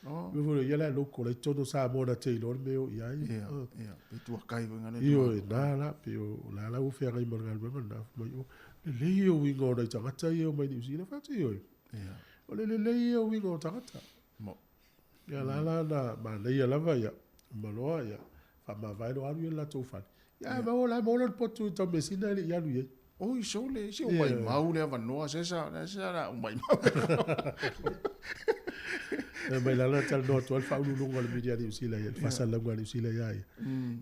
Oh. Mea foi lea, ia la e local ai totonu o Samoa na te iloa le mea e o i ai. Ia, ia, pe tuakai foi ngale. Ioe, na la, pei o la la ua feagai ma le galuega lena. Fai mai, oh, lelei ia uiga o nai tagata ia e omai Niu Sila. Fai atu, ioe. Ia. O le lelei ia o uiga o tagata. Mo. Ia la la na manaia lava ia, uma loa ia, faamavae loa alu ia i le latou fale. Ia ae maua la e maua lona potu i Taumeasina e le i alu i ai. Oi sole, se o maimau le avanoa sesa, sesa la o maimau. E mai lala talanoa atu ai le faauluuluga o le media a Niu Sila ia, le faasalalauga a Niu Sila ia ia.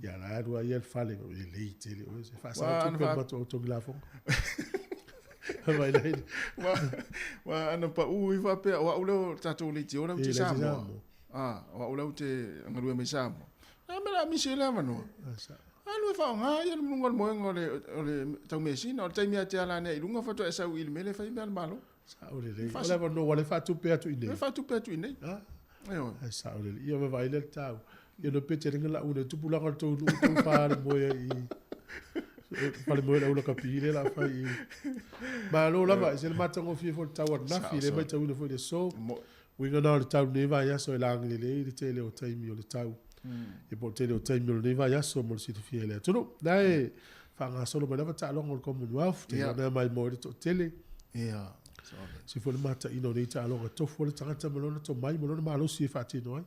Ia la alu ai ia le fale, e lelei tele oe, se faasao tupe matou au togi lafoga. Mai lai. Wa ana pau i faapea, o au lea o tatou leitio lea ou te Samoa. Ah, o au lea ou te galue mai Samoa. A me la misi le avanoa. Alu e faaaoga ia le luga o le moega o le, o le taumeasina. O le taimi a te ala ane ai i luga faatoa e sau i le mea lea e fai ai mea a le Malo. Sao lelei. O le avanoa ua le faatupe atu i inei. Le faatupe atu i inei. Ha? Ioe. Ai sao lelei. Ia vaavaai lea le tau. Ia no pe tele nga lau nei tupulaga o le tou nuu tou fale moe ai i fale moe lau lakapi le la fai i. Malo lava, e se le matagofie foi le tau ananafi, le matauina foi le aso. Uiga na o le tau lenei vaiaso e lagilelei le tele o taimi o le tau. Ia po o le tele o taimi o lenei vaiaso mo le silafia e le atunuu. Na e faagasolo mai lava taaloga o le Commonwealth, te yeah. mai mo le toatele. Yeah. Se foi le mataina o nei taaloga tofu o le tagata ma lona tomai ma lona malosi e faatino ai.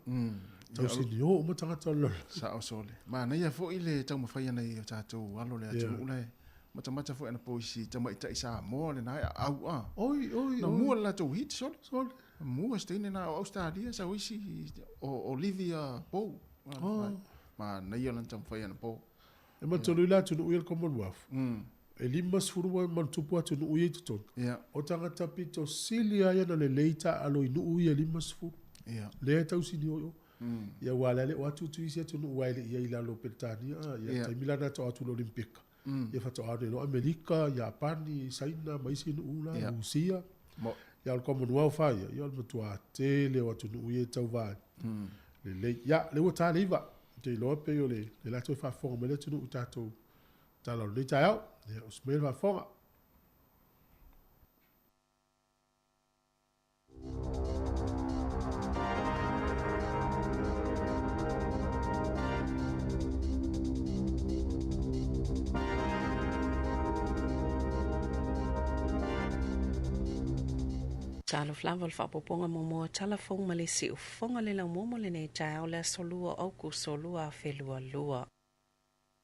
Tau sinio uma tagata o le lalolagi. Sao sole. Manaia foi le taumafai ana i o tatou alo le atunuu yeah. le matamata foi ana poisi tamaitai Samoa lena e aau a. Oi, oi, Na mua le latou hit sole. Sole. Mua se teine na o Australia sau isi o Olivia Pou. Oh. Manaia lana taumafai ana po. E matou le atunuu ia le Commonwealth. E 50 ma tupu atunuu ia i totonu. Yeah. O tagata pito sili lava ia na lelei taaalo i nuu ia e 50. Yeah. Lea e tausinio i o. Ia aua o le a le o atu tu isi atunuu aua e le i ai i lalo o Peretania. Ia Yeah. taimi la na faatoa atu i le Olimpika. Ia faatoa nei loa Amerika, Iapani, Saina ma isi nuu la, Yeah. Rusia. Mo. Ia o le Commonwealth lava ia, ia o le matua tele o atunuu ia e tauva ai. Lelei. Ia, lea ua ta le 9. Ou te iloa pei o le le latou e faafofoga mai le atunuu i tatou tala o lenei taeao. Ia, usu mai le faafofoga. Talofa lava o le faaopoopoga muamua o tala fou ma le siufofoga le laumua mo lenei taeao le aso 2 o Aokuso 2022.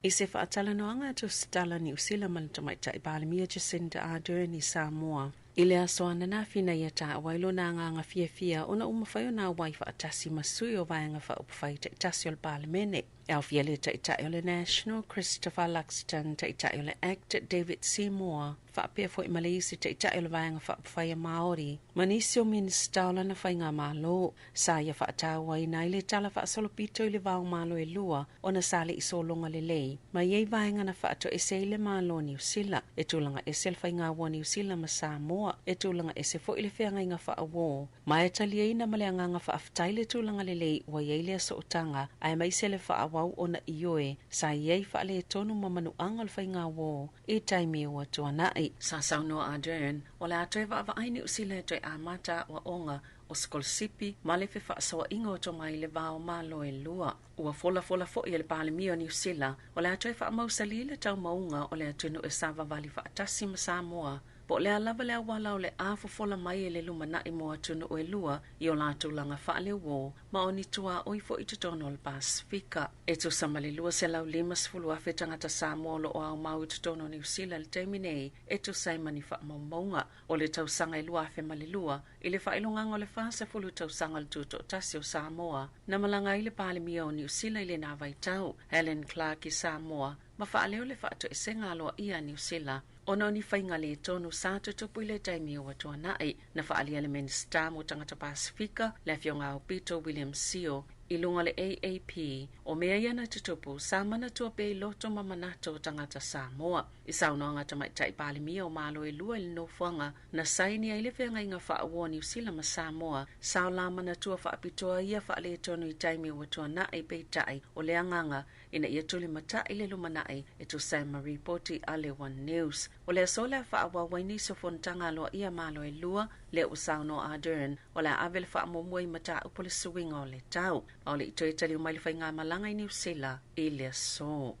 I se faatalanoaga a Tusitala Niu Sila ma le Tamaitai Palemia Jacinda Ardern i Samoa i le aso ananafi ina ia taua ai lona agaga fiafia ona ua mafai ona auai faatasi ma sui o Vaega Faaupufai taitasi o le Palemene. E aofia le Taitai o le National Christopher Luxton, Taitai o le Act David Seymour, faapea foi ma le isi Taitai o le Vaega Faaupufai a Māori ma nisi o Minisita o lana faigamalo. Sa ia faatauaina ai le tala faasolopito i le va o Malo e lua ona sa le i sologa lelei ma i ai vaega na faatoese ai le Malo o Niu Sila. E tulaga ese le faiga ua Niu Sila ma Samoa, e tulaga ese foi le feagaiga faauō. Ma e taliaina ma le agaga faafetai le tulaga lelei ua i ai lea sootaga aemaise le faaauau ona ioe sa i ai faaletonu ma manuaga o le faigauō i taimi ua tuanai. Sa saunoa Ardern, o le a toe vaavaai Niu Sila e toe amata aoaoga o sikolasipi ma le fefaasoaʻiga o tomai i le va o Malo e lua. Ua folafola foi e le Palemia o Niu Sila, o le a toe faamausali le taumauga o le atunuu e savavali faatasi ma Samoa Po o le a lava le auala o le a fofola mai e le lumanai mo atunuu e lua i o latou laga faaleuo ma o ni tuaoi foi i totonu o le Pasefika. E tusa ma le 250,000 tagata Samoa o lo o aumau i totonu o Niu Sila i le taimi nei e tusa ai ma ni faamaumauga o le tausaga e 2002 i le faailogaga o le 40 tausaga o le Tutoatasi o Samoa. Na malaga ai le Palemia o Niu Sila i lena vaitau, Helen Clark i Samoa, ma faaleo le faatoesega aloaia a Niu Sila ona o ni faiga le tonu sa tutupu i le taimi ua tuanai. Na faaalia le Minisita mo Tagata Pasefika, le Afioga Aupito William Sio, i luga o le AAP, o mea ia na tutupu sa manatua pea i loto ma manatu o tagata Samoa. I saunoaga a Tamaitai Palemia o Malo e lua i le nofoaga na saini ai le feagaiga faauo a Niu Sila ma Samoa, sa o la manatua faapitoa ia faaletonu i taimi ua tuanai, peitai, o le agaga ina ia tulimatai le lumanai e tusa ai ma ripoti a le One News. O le aso o le a faaauau ai nisi o fonotaga aloaia a Malo e lua, lea ua saunoa Ardern, o le a ave le faamuamua i mataupu o le suiga o le tau. A o le i toe taliu mai le faigamalaga i Niu Sila i le aso.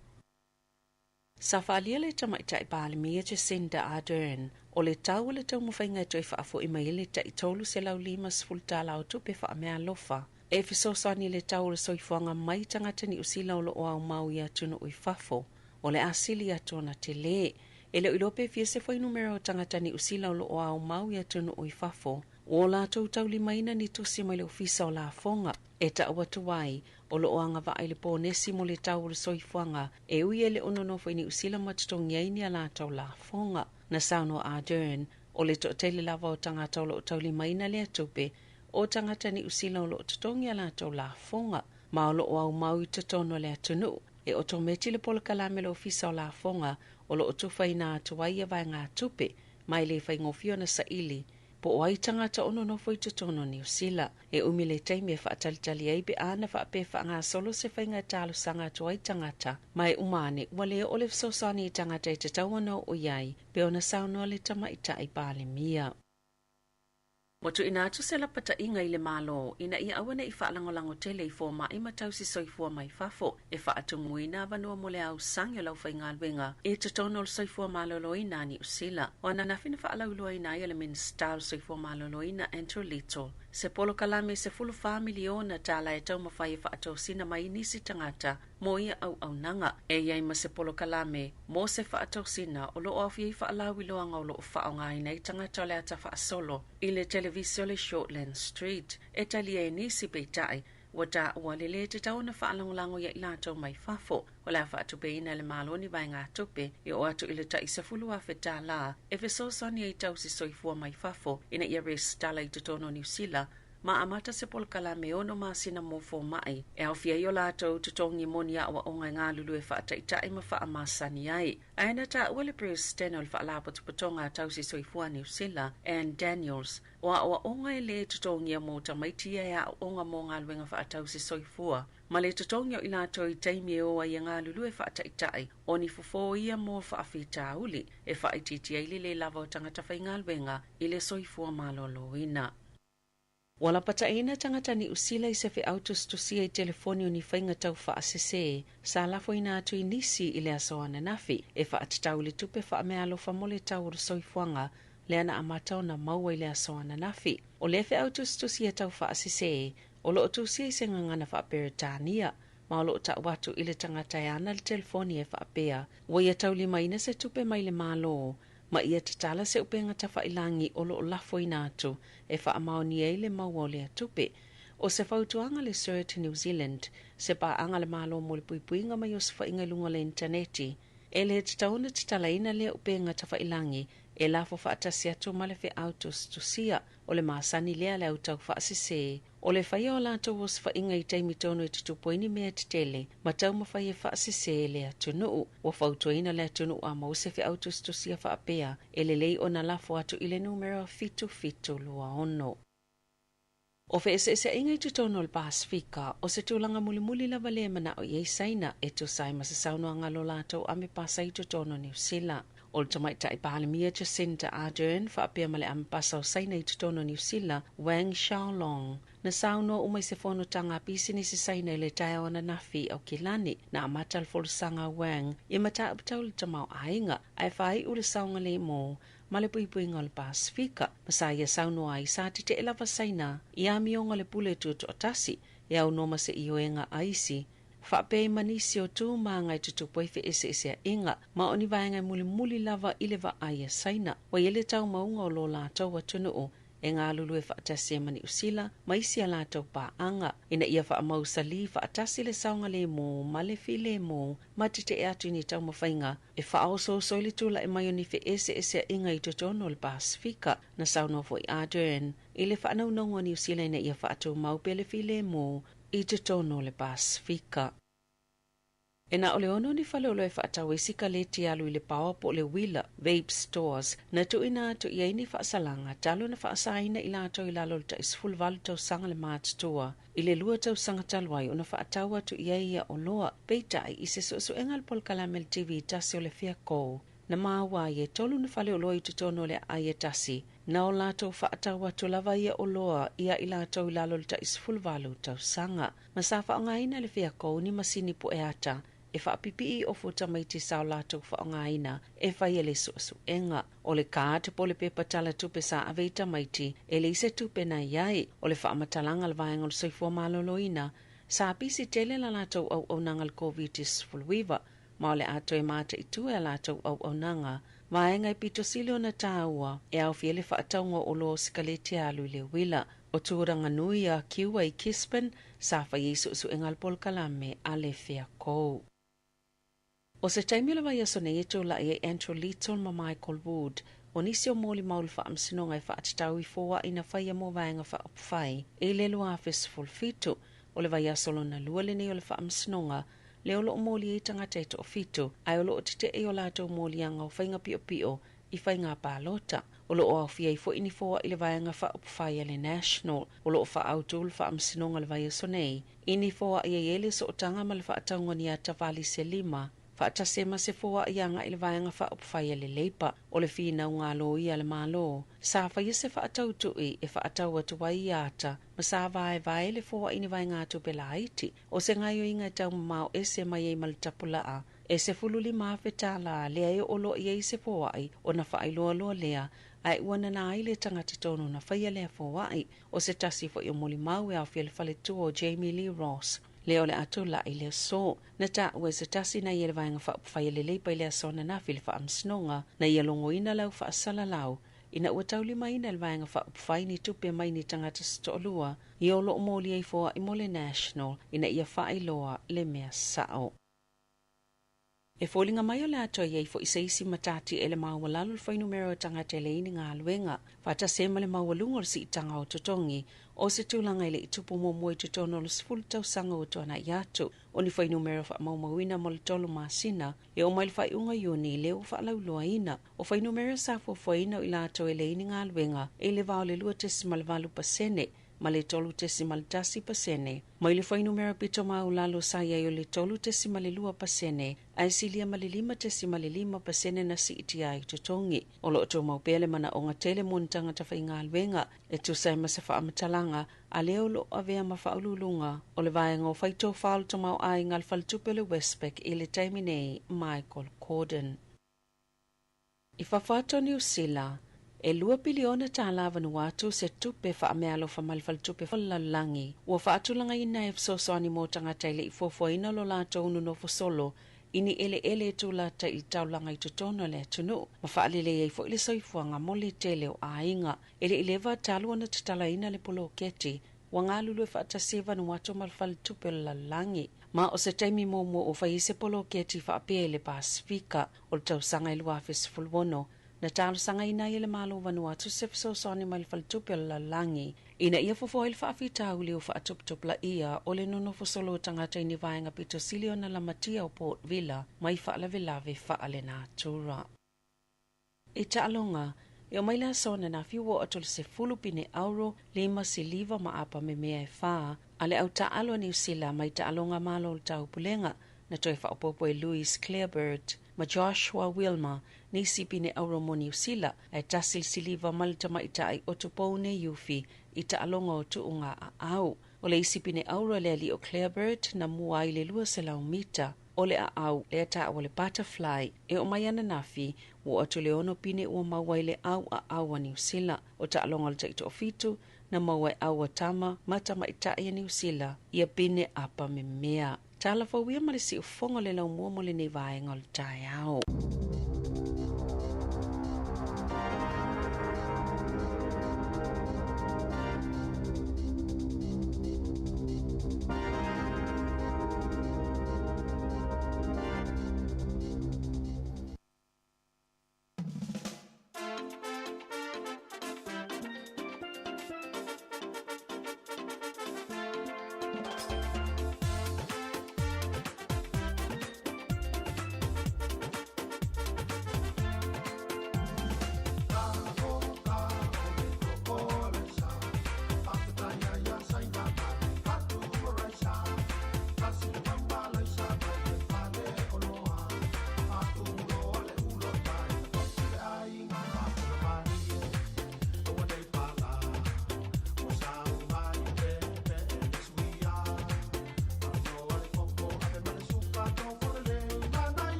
Sa faaalia le Tamaitai Palemia Jacinda Ardern, o le tau o le taumafaiga e toe faafoi mai ai le tai $350 tala o tupe faameaalofa e fesoasoani i le tau o le soifuaga mai tagata Niu Sila o lo o aumau i atunuu i fafo, o le a sili atu ona tele. E le o iloa pe fia se fuainumera o tagata Niu Sila o lo o aumau i atunuu i fafo ua o latou taulimaina ni tusi mai le Ofisa o Lafoga e tau atu ai o lo o agavaa i le ponesi mo le tau o le soifuaga e ui e le o nonofo i Niu Sila ma totogi ai ni a latou lafoga. Na saunoa Ardern, o le toatele lava o tagata o lo o taulimaina lea tupe, o tagata Niu Sila o lo o totogi a latou lafoga ma o lo o aumau i totonu o le atunuu. E otometi le polokalame a le Ofisa o Lafoga o lo o tufaina atu ai ia vaegatupe ma e le faigofie ona saili po o ai tagata o nonofo i totonu o Niu Sila. E umi le taimi e faatalitali ai pe a na faapea faagasolo se faiga e talosaga atu ai tagata, ma e uma ane ua le oo le fesoasoani i tagata e tatau ona oo i ai, pei ona saunoa le Tamaitai Palemia. Ua tuuina atu se lapataiga i le Malo ina ia aua ne i faalagolago tele i fomai ma tausi soifua mai fafo e faatumuina avanoa mo le ausaga o le aufaigaluega i totonu o le soifua maloloina a Niu Sila. O ananafi na faalauiloaina ai e le Minisita o le Soifua Maloloina Andrew Little se polokalame 14 miliona tala e taumafai e faatosina mai nisi tagata mo ia auaunaga. E i ai ma se polokalame mo se faatosina o lo o aofia ai faalauiloaga o lo o faaaogaina ai tagata o le ata faasolo i le televise o le Shortland Street e talia e nisi, peitai ua taua le lē tatau ona faalagolago ia i latou mai fafo. O le a faatupeina e le Malo ni vaegatupe e oo atu i le tai $10,000 e fesoasoani ai tausi soifua mai fafo ina ia resitala i totonu o Niu Sila ma amata se polokalame e ono masina mo fomai e aofia ai o latou totogi mo ni aʻoaʻoga e galulue faataitai ma faamasani ai. Ae na taua le Peresetene o le Faalapotopotoga a Tausi Soifua a Niu Sila, Ann Daniels, o aʻoaʻoga e lē totogia mo tamaiti ia e aoaoga mo galuega faatausi soifua ma le totogi o i latou i taimi e o ai e galulue faataitai o ni fofo ia mo faafitauli e faaitiitia ai le lē lava o tagata faigaluega i le soifua maloloina. Ua lapataiina tagata Niu Sila i se feau tusitusia i telefoni o ni faiga tau faasese sa lafoina atu i nisi i le aso ananafi e faatatau i le tupe faameaalofa mo le tau o le soifuaga lea na amata ona maua i le aso ananafi. O lea feau tusitusia tau faasese o lo o tusia i se gagana faa-Peretania ma o lo o tau atu i le tagata e ana le telefoni e faapea ua ia taulimaina se tupe mai le Malo ma ia tatala se upega tafailagi o lo o lafoina atu e faamaonia ai le maua o lea tupe. O se fautuaga le CERT New Zealand, se paaga a le Malo mo le puipuiga mai osofaiga i luga o le initaneti, e le tatau ona tatalaina lea upega tafailagi e lafo faatasi atu ma le feau tusitusia. O le masani lea a le au taufaasese, o le faia o latou osofaiga i taimi tonu e tutupu ai ni mea tetele ma taumafai e faasese le atunuu. Ua fautuaina le atunuu a maua se feau tusitusia faapea e lelei ona lafo atu i le numera 7726. O feeseeseaiga i totonu o le Pasefika, o se tulaga mulimuli lava lea e manao i ai Saina e tusa ai ma se saunoaga a lo latou ame pasa i totonu o Niu Sila. O le Tamaitai Palemia Jacinda Ardern faapea ma le ame pasa o Saina i totonu o Niu Sila, Wang Xiaolong, na saunoa uma i se fonotaga a pisinisi Saina i le taeao ananafi i Aukilani. Na amata le folasaga a Wang i mataupu tau le tamaoaiga, ae faaiu le saogalemu. ma le puipuiga o le Pasefika, ma sa ia saunoa ai sa tetee lava Saina i amioga o le pule tutoatasi e aunoa ma se ioega a isi faapea ai ma nisi o tu ma aga e tutupu ai feeseeseaiga, ma o ni vaega e mulimuli lava i le vaai a Saina. Ua i ai le taumauga o lo latou atunuu e galulue faatasi ai ma Niu Sila ma isi a latou paaga ina ia faamausalī faatasi le saogalēmū ma le filēmū ma tetee atu i ni taumafaiga e faaosooso ai le tula'i mai o ni feeseeseaiga i totonu o le Pasefika. Na saunoa foi Ardern i le faanaunauga o Niu Sila ina ia faatumau pea le filēmū i totonu o le Pasefika. E na o le 6 ni faleoloa e faatau ai sikaleti alu i le paoa po o le uila, vape stores, na tuuina atu i ai ni faasalaga talu na faasaina i latou i lalo o le tai 18 tausaga le matutua i le 2 tausaga talu ai ona faatau atu i ai ia oloa. Peitai, i se suesuega a le polokalame a le TV tasi o le Fiakou, na maua ai e 3 ni faleoloa i totonu o le aai e tasi, na o latou faatau atu lava ia oloa ia i latou i lalo o le tai 18 tausaga. Ma sa faaaogaina e le Fiakou ni masini pueata e faapipii i ofu o tamaiti sa o latou faaaogaina e fai e le suesuega. O le card po o le pepa tala tupe sa ave i tamaiti e leai se tupe na i ai. O le faamatalaga a le vaega o le soifua maloloina sa pisi tele la latou auaunaga i le Koviti-19 ma o le a toe mataitu e a latou auaunaga vaega e pito sili ona tāua e aofia ai le faatauga o oloa o sikaleti a alu i le uila. O tulaga nui a Kiwa i Gisborne sa fai ai suesuega a le polokalame a le Fiakou. O se taimi o le vaiaso nei e tulai ai Andrew Little ma Michael Wood, o nisi o molimau o le faamasinoga e faatatau i foai na faia mo Vaega Faaupufai i le 2017. O le vaiaso lona lua lenei o le faamasinoga lea o loo moli ai tagata e toafitu, ae o loo tetee i o latou moliaga o faiga piopio i faiga palota. O loo aofia ai foi ni foai i le Vaega Faaupufai a le National. O loo faaautu le faamasinoga i le vaiaso nei i ni foai e i ai le sootaga ma le faatauga o ni ata vali se lima faatasi ai ma se foai agai i le Vaega Faaupufai a le Labour. O le finauga a loia a le Malo sa faia se faatautui e faatau atu ai ia ata ma sa vaevae le foai i ni vaegatupe laiti. O se gaoioiga e taumamao ese mai ai ma le tapulaa e $15,000 lea e oo loa i ai se foai ona faailoa loa lea, ae ua nana ai le tagata tonu na faia lea foai. O se tasi foi o molimau e aofia le faletua o Jamie Lee Ross lea o le a tulai le aso. Na taua e se tasi na ia i le Vaega Faaupufai a le Leipa i le aso ananafi i le faamasinoga na ia logoina le au faasalalau ina ua taulimaina e le Vaega Faaupufai ni tupe mai ni tagata se toalua ia o loo moli ai foai mo le National ina ia faailoa le mea sao. E foliga mai o le a toe i ai foi se isi matati e le maualalo le fuainumera o tagata e leai ni galuega, faatasi ai ma le maualuga o le siitaga o totogi, o se tulaga e le i tupu muamua i totonu o le 10 tausaga ua tuanai atu. O ni fuainumera faamaumauina mo le 3 masina e oo mai le faaiuga Iuni lea ua faalauiloaina. O fuainumera sa fuafuaina o i latou e leai ni galuega e i le va o le 2.8% ma le 3.1% mai le fuainumera pito maualalo sa i ai o le 3.2% ae silia ma le 5.5% na siitia ai totogi. O loo tumau pea le manaoga tele mo ni tagata faigaluega e tusa ai ma se faamatalaga a lea o loo avea ma faauluuluga o le vaega o faitofā o le tamaoaiga a le faletupe o le Westpac i le taimi nei, Michael Cordon. I fafo atu o Niu Sila, e $2 piliona Vanuatu se tupe faameaalofa mai le faletupe o le lalolagi ua faatulagaina e fesoasoani mo tagata e le i fuafuaina lo latou nonofo solo i ni eleele e tulata i le taulaga i totonu o le atunuu ma faalelei ai foi le soifuaga mo le tele o aiga. E le i leva talu ona tatalaina le poloketi ua galulue faatasi ai Vanuatu ma le faletupe o le lalolagi. Ma o se taimi muamua ua fai ai se poloketi faapea i le Pasefika o le tausaga e 2016, na talosagaina ai e le Malo o Vanuatu se fesoasoani mai le faletupe o le lalolagi ina ia fofoa ai le faafitauli ua faatuputupulaia o le nonofo solo o tagata i ni vaega pito sili ona lamatia o Port Vila mai faalavelave faalenatura. I taaloga, e oo mai le aso ananafi ua oo atu i le 10 pine auro, 5 siliva ma apa memea e 4 a le au taaalo a Niu Sila mai taaloga Malo o le Taupulega. Na toe faaopoopo e Louis Clareburt ma Joshua Wilmer nisi pine auro mo Niu Sila, ae tasi le siliva mai le tamaitai o Tupou Neiufi i taaloga o tuuga aau. O le isi pine auro a le alii o Clareburt na mua ai i le 200 mita. O le aau lea taua o le butterfly e oo mai ananafi, ua oo atu i le 6 pine ua maua ai le au aau a Niu Sila. O taaloga o le taitoafitu na maua e au a tama ma tamaitai a Niu Sila ia pine apa memea. Tala fou ia ma le siufofoga o le laumua mo lenei vaega o le taeao.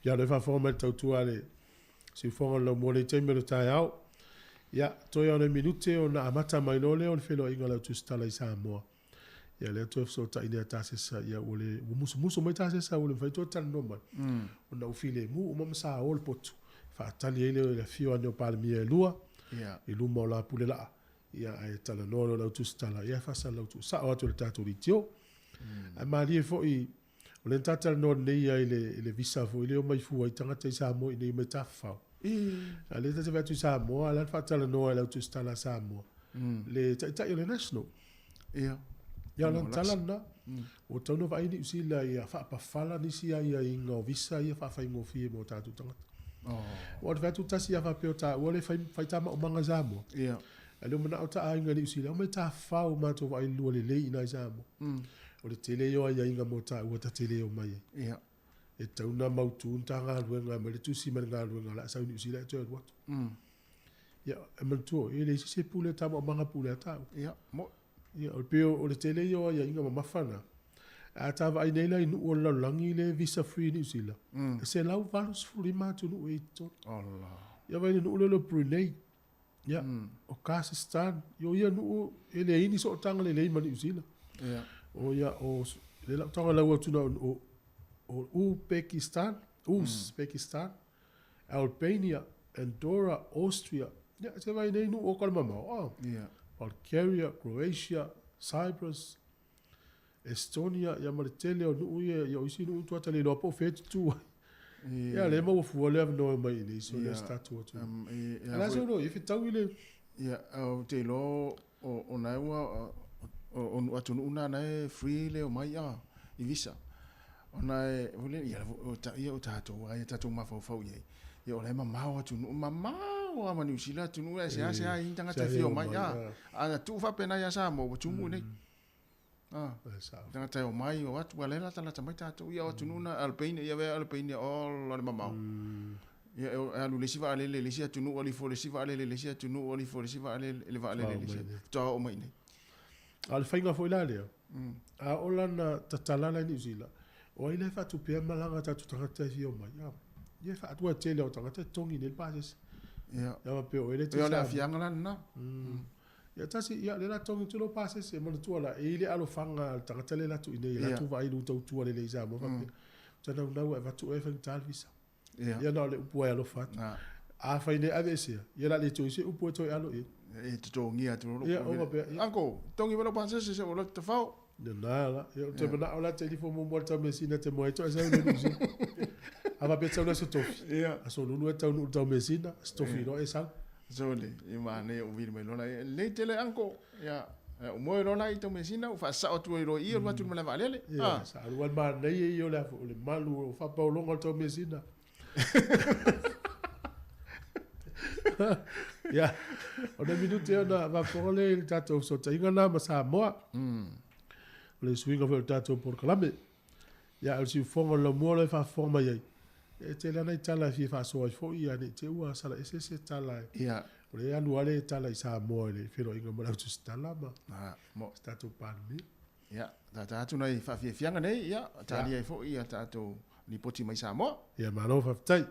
Ia, o lea e faafofoga mai le tautua a le siufofoga o le laumua i lenei taimi o le taeao. Ia, toe lava o nai minute ona amata mai loa lea o le feiloaiga a lau tusitala i Samoa. Ia, lea toe fesootai nei a Tasesa, ia ua le, ua musumusu mai Tasesa ua le mafai toe talanoa mai. Ona ua filemu uma ma sa o le potu e faatali ai le afio ane o Palemia e lua i luma o la pule laa. Ia, ae talanoa loa lau tusitala, ia e faasalalau tuusao atu e le tatou leitio. Ae malie foi O lea na ta talanoa nei ia i le, i le visa foi lea e omai fua ai tagata i Samoa ina ia omai tafafao. A o lea ta te vaai atu i Samoa, a o la na faatalanoa e le au tusitala a Samoa, le taitai o le National. Ia. Ia, o lana tala lena. Ua tatau ona vaai Niu Sila ia faapafala nisi aiaiga o visa ia faafaigofie mo tatou tagata. Aua ou te vaai atu tasi a faapea o taua lea e fai, fai ta maumaga i Samoa. Ia. A o lea ua manao ta aiga i Niu Sila, omai tafafao matou vaai lua lelei i ina i Samoa. O le tele ia o aiaiga mo taua ta te le omai ai. Ia. E tatau ona mautu ni ta galuega, aumai le tusi ma le galuega o le a sau i Niu Sila e toe alu atu. Ia, e manatua, e leai se isi e pule ta maumaga pule a taua. Ia, mo'i. Ia, o le pei o le tele ia o aiaiga mamafa na. A ta vaai nei la i nuu o le lalolagi le visa free i Niu Sila, e 185 atunuu e i totonu. Ia vaai i le nuu lea o le Brunei, ia, o Kazakhstan, ia o ia nuu e leai ni sootaga lelei ma Niu Sila. O ia, o, lea la ou tago e lau atu na o, o Uzbekistan, Uzbekistan, Albania, Andorra, Austria, ia, se vaai nei nuu oka le mamao, oh. Bulgaria, Croatia, Cyprus, Estonia, ia ma le tele o nuu ia, ia o isi nuu tua ta le iloa po o fea e tutū ai. Ia, lea e maua fua le avanoa e omai i inei, so lea se tatou atunuu. O le a se iloa, ia fetau i le... Ia, ou te iloa o na e ua, o atunuu na na e free le omai i visa. Ona e, ia, ia o tatou lava ia tatou mafaufau i ai. Ia o la e mamao atunuu, mamao lava ma Niu Sila atunuu e seasea ai ni tagata e fia omai. A na tuu faapena ia Samoa ua tumu i inei. Ah, tagata e omai o atu, ua le latalata mai tatou. Ia o atunuu na Albania, ia vea Albania, ola le mamao. Ia e alu i le isi vaalele i le isi atunuu, alu ifo i le isi vaalele i le isi atunuu, alu ifo i le isi vaalele, i le vaalele i le isi, faatoa oo mai i inei. A o le faiga foi la lea, a oo la ina tatala la i Niu Sila, o ai la e faatupea malaga a tatou tagata e fia omai? A, ia e faatu a tele o tagata e totogi nei le pasese. Ia. Ia faapea o ai le Ia o le aafiaga la lena. Ia tasi, ia lea la totogi atu lou pasese, e manatua la, e i ai le alofaga a le tagata lea e alu atu i inei, e alu atu vaai i lou tautua lelei i Samoa faapea, ou te naunau e avatu oe e faigata le visa. Ia na o le upu lava e alofa atu. Afai nei aveesea, ia o le a le toe i ai se upu e toe alo i ai. E totogia atu loa lou Ia, o faapea, ia. Uncle, totogi mai lou pasese se i ou alu atu tafao. Lena la. Ia, ou te manao la te nifo muamua i le taumeasina e te moe ai toesea i le Niu Sila. A faapea e te sau i le aso tofi, aso lulu e taunuu i le taumeasina, aso tofi loa e sau. Sole, ia manaia ou vili mai loa la, lelei tele uncle. Ia, ou moe loa la i taumeasina, ou faasasao atu ai loa i i, alu atu i le malae vaalele. Ia, sa alu lava le manaia ia o le a foi, o le malu o faapaologa o le taumeasina. Ia, o nai minute ona faafofoga lea i le tatou fesootaiga lena ma Samoa. O le suiga foi o le tatou polokalame. Ia, o le siufofoga o le laumua lea e faafofoga mai ai, e tele lava nai tala e fia faasoa ai foi, ia ne i te i ua sala ese se tala. Ia. O lea e alu lava le tala i Samoa i le feiloaiga ma le au tusitala ma se tatou Palemia. Ia, tata atu nai faafiafiaga nei, ia, talia ai foi a tatou lipoti mai Samoa. Ia, malo faafetai.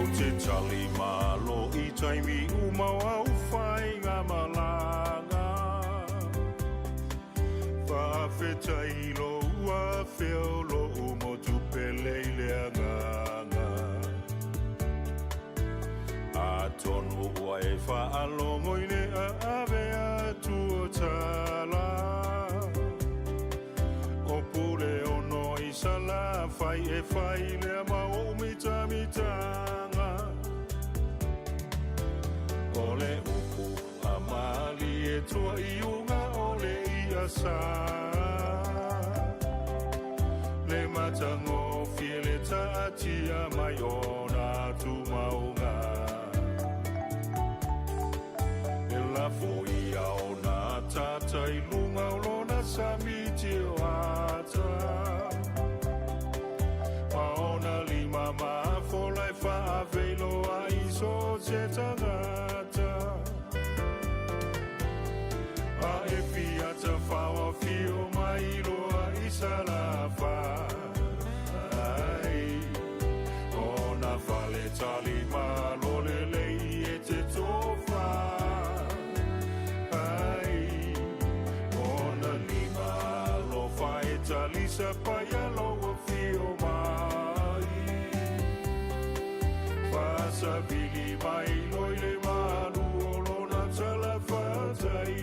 Ou te tali malo i taimi uma o au whainga malanga. Faafetai lou afea o lou motu pele i le agaga. Atonu ua e faalogo i le aave atu o tala. O Puleono i Salafai e fai lea ma ou mitamitanga. O le upu a Malietoa i uga o le ia sa. Le matagofie le taatia mai ona tumauga. E lafo ia ona ataata i luga o lona sami tioata. Ma ona lima mafola e faaveiloa i so o se tagata. A e fia tafaoafio mai loa i Salafai. Ona fale tali malo lelei e te tofa ai. Ona lima alofa e talisa paia lou afio mai. Faasavili mai loa i le malu o lona talafatai.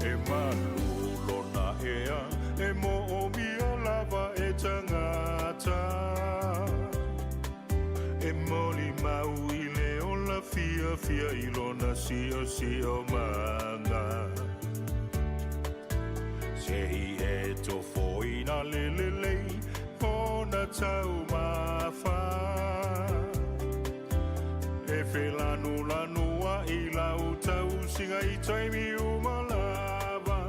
E malu lona ea, e moomia lava e tagata. E molimau i le ola fiafia i lona siosiomaga. Se i e tofoina le lelei ona taumafa. E felanulanu ai lau tausiga i taimi uma lava.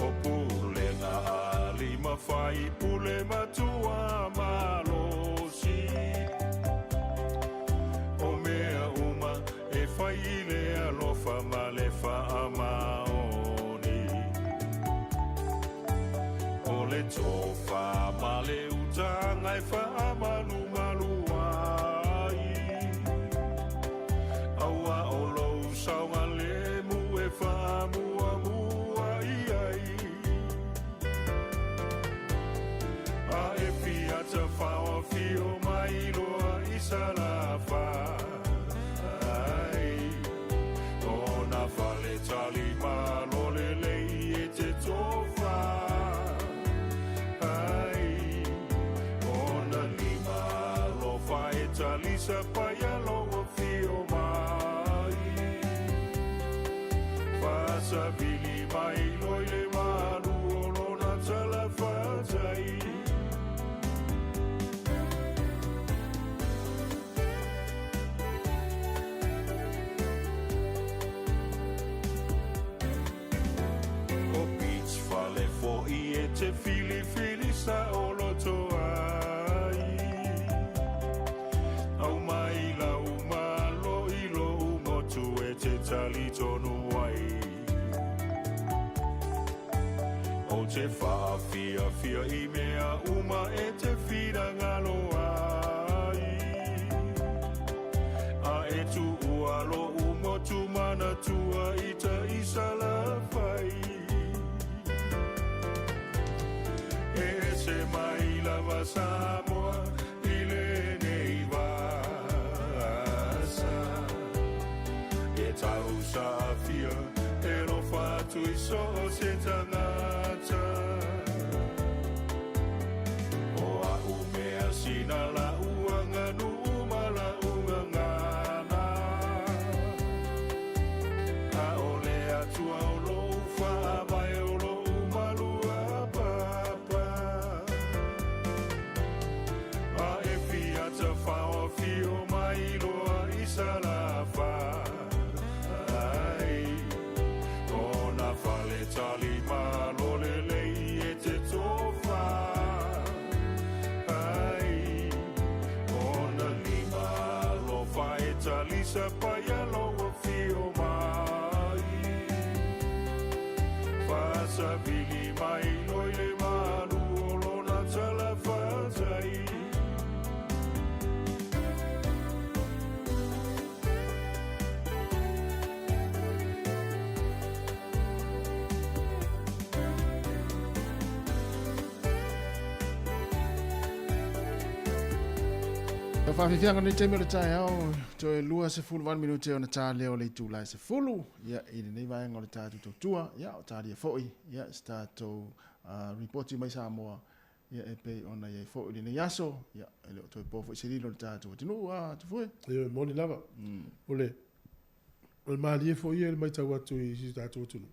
O pulega a alii ma faipule matua malosi. O mea uma e fai i le alofa ma le faamaoni. O le tofa ma le utaga e faamalumalu ai. Aua o lou saogalemu e faamuamua i ai. A e fia tafaoafio mai loa i Salafai. Ona fale tali malo lelei e te tofa ai. Ona lima alofa e talisa paia lou afio mai. Faasavili mai loa i le malu o lona talafatai. O Beach fale foʻi e te filifili saoloto ai. Aumai lau malo i lou motu e te talitonu ai. Ou te faafiafia i mea uma e te finagalo ai. A e tuua lou motu manatua i tai Salafai. E ese mai lava Samoa i lenei vasa. E tausaafia e lofa atu i so o se tagata. O a'u mea sina la'u aganuu ma la'u gagana. A o le Atua o lo'u faavae o lo'u maluapapa. A e fia tafaoafio mai loa i Salafai. Ona fale tali malo lelei e te tofa ai. Ona lima alofa e talisa paia lou afio Faafiafiaga lenei taimi o le taeao, toe 28 minute ona ta lea o le itula e 10, ia, i lenei vaega o le tatou tautua, ia, o talia foi, ia, se tatou ripoti mai Samoa, ia, e pei ona i ai foi lenei aso, ia, e le o toe po foi se lilo i le tatou atunuu, a Tufue? Ioe, moni lava. O le, o le malie foi ia i le matau atu i si o tatou atunuu,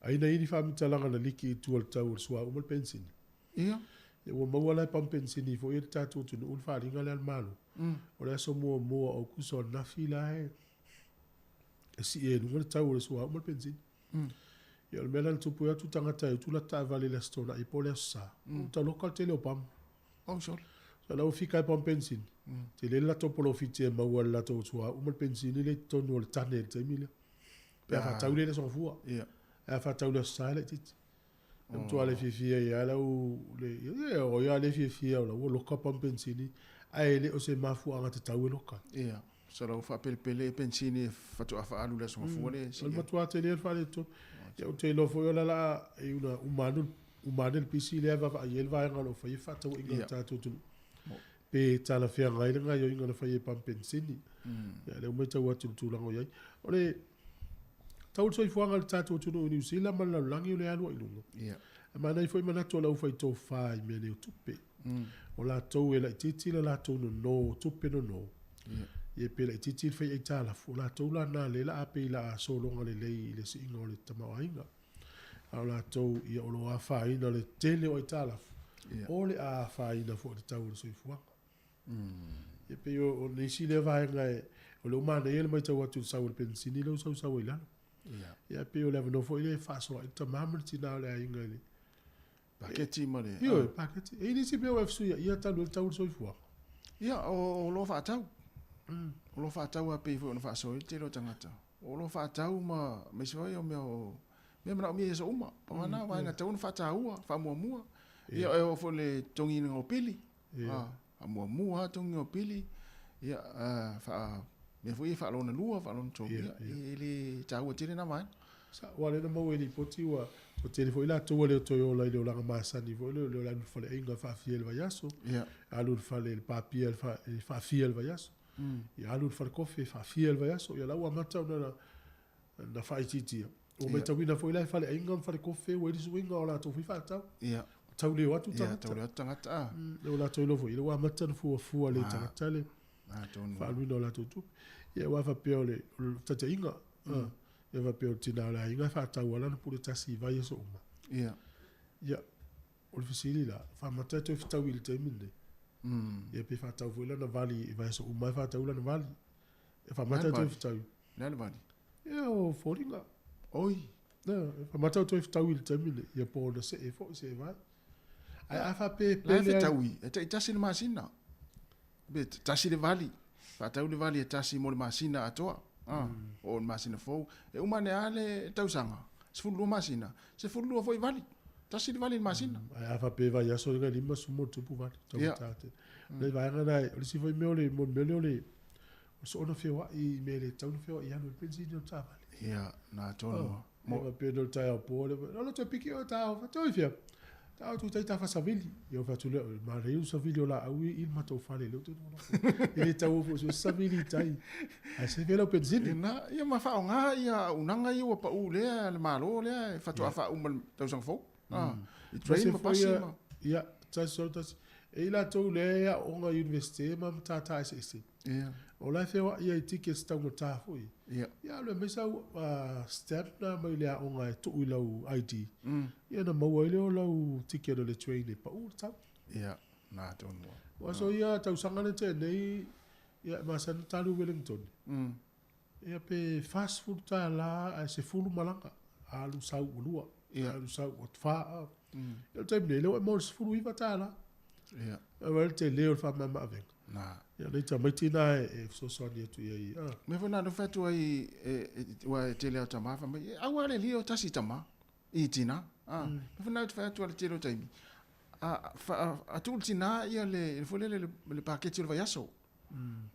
ai na i ai ni faamatalaga na liki i tua o le tau o le suauu ma le penisini. Ia. Ia ua maua la e pamu penisini foi e le tatou atunuu le faaaliga lea a le Malo. O le aso muamua o Aokuso ananafi la e sii ai i luga le tau o le suauu ma le penisini. Ia o le mea la na tupu e o atu tagata e utu lata taavale i le Aso Toonai po o le Aso Sa, ua taloka le tele o pamu. Oh, sole. So la ua fika e pamu penisini, tele le latou polofiti e maua i le latou suauu ma le penisini lea i totonu o le tane i le taimi lea. Pe a faatau lea i le Aso Gafua. Ia. Ae a faatau i le Aso Sa e laitiiti. E matua le fiafia ia lau le ia o ia le fiafia o la ua loka pamu penisini ae le o se mafuaaga tatau e loka. Ia, so la ua faapelepele penisini e faatoa faaalu i le Aso Gafua le O le matua tele o le faaletonu. Ia ou te iloa foi o la la e una uma anu uma ane le pisi lea e vaavaai ai le vaega o lo o faia fefaatauaiga a le tatou atunuu. Pe talafeagai le gaoioiga na faia e pamu penisini. Ia lea ua matau atu i le tulaga o i ai. O le Tau le soifuaga i le tatou atunuu i Niu Sila ma le lalolagi o lea e alu ai i luga. Yeah. E manaia foi manatu o le aufai-tofa i mea nei o tupe. O latou e laitiiti le latou nono, tupe nono. Yeah. Ia pe laitiiti le fai aitalafu, o latou la na lea la a pei la a sologa lelei i le siiga o le tamaoaiga. A o latou ia o lo o afaina le tele o aitalafu, yeah. o le a afaina foi le tau o le soifuaga. Ia pei o le isi lea vaega e, o lea ua manaia le matau atu i le sau o le penisini lea ua sausau ai i lalo. Ia. Ia pei o le avanoa foi lea e faasoa ai le tama ma le tina o le aiga i le Paketi ma le... Ioe, paketi. E i ai nisi mea ua e fesuiaia talu ai le tau o le soifuaga. Ia, o oloa faatau. Oloa faatau lava pei foi ona faasoa ai le tele o tagata. O oloa faatau ma aemaise foi o mea o mea manaomia i aso uma. Pau lava na vaega e tatau ona faataua, faamuamua. Ia, e oo foi i le totogiina o pili. Ia. Faamuamua lava totogiina o pili, ia, faa, mea foi ia faalona lua, faalona tolu, ia, e le taua tele na vaega. Sa, aua o lea na maua i lipoti ua, ua tele foi latou ua le o toe ola i le olaga masani foi lea, o le alu i le faleaiga e faafia i le vaiaso, alu i le fale i le papia e faafia i le vaiaso, ia alu i le falekofe e faafia i le vaiaso, ia la ua amata ona na faaitiitia. Ua matauina foi la e faleaiga ma falekofe ua i ai le suiga o latou foi faatau. Ia. Ua tau leo atu tagata. Ia, tau leo atu tagata. Ah. Ua latou iloa foi, ua amata ona fuafua le tagata le faaaluina o latou tupe. Ia aua faapea o le taitaiga. Ia faapea o le tina o le aiga e faatau lava lana pule tasi i vaiaso uma. Ia. Ia, o le fesili la, faamata e toe fetaui i le taimi lenei? Ia pe faatau foi lana vali i vaiaso uma e faatau lana vali. E faamata e toe fetaui. Le a le vali? Ia o foliga. Oi. Na, e faamata o toe fetaui i le taimi lenei, ia po o ona see foi, see vae. Ae a faapea e La e pele ai. fetaui, e taitasi le masina. Pe tasi le vali, faatau le vali e tasi mo le masina atoa. Ah, o le masina fou. E uma ane lava le tausaga, 12 masina, 12 foi vali. Tasi le vali i le masina. Ae a faapea e vaiaso le 50 ma ona tupu vali, taugata tele. O le vaega lena, o le isi foi mea o le, mo le mea lea o le, O soona feoai i mea e le tatau ona feoai alu ai le penisini o le taavale. Ia, na tonu lava. Mo. Faapea nei o le taeao po lea, o le toe piki oe taao, fai atu, oi fea? Taao atu i tai tafa savili. Ia ou fai atu lea, o le manaia o savili o laau ia i le matou fale lea ou te nofonofo ai. E le tatau foi so o se savili i tai. Ae seve lau penisini. Na, ia ma faaaoga ia auaunaga ia ua pau lea a le Malo lea e faatoa faauma i le tausaga fou. I train ma pasi ma. Ia, tasi sau tasi. E i latou lea e aooga i Iunivesite ma matata eseese. Ia. O la e feoai ai i tickets taugata foi. Ia. Ia alu e aumai sau stamp na mai le aoga e tuu i lau ID. Ia ona maua ai lea o lau ticket o le train e pau le tau. Ia, na tonu lava. O aso ia tausaga lea na tea nei, ia e masani ona talu i Wellington. Ia pe $40 ae 10 malaga, alu sau ua lua, alu sau ua fa. Ia o le taimi nei, lea ua e maua i le $19. Ia. Ae vaai le tele o le faamamaavega. Na. Ia o nai tamaiti na e fesoasoani atu i ai. O le mea foi lena lea ou fai atu ai, aua e tele lava o tama fai mai, aua le alii o tasi tama i tina. O le mea foi lena ou te fai atu ai i le tele o taimi, a tuu i le tina ia le foi lele le paketi o le vaiaso.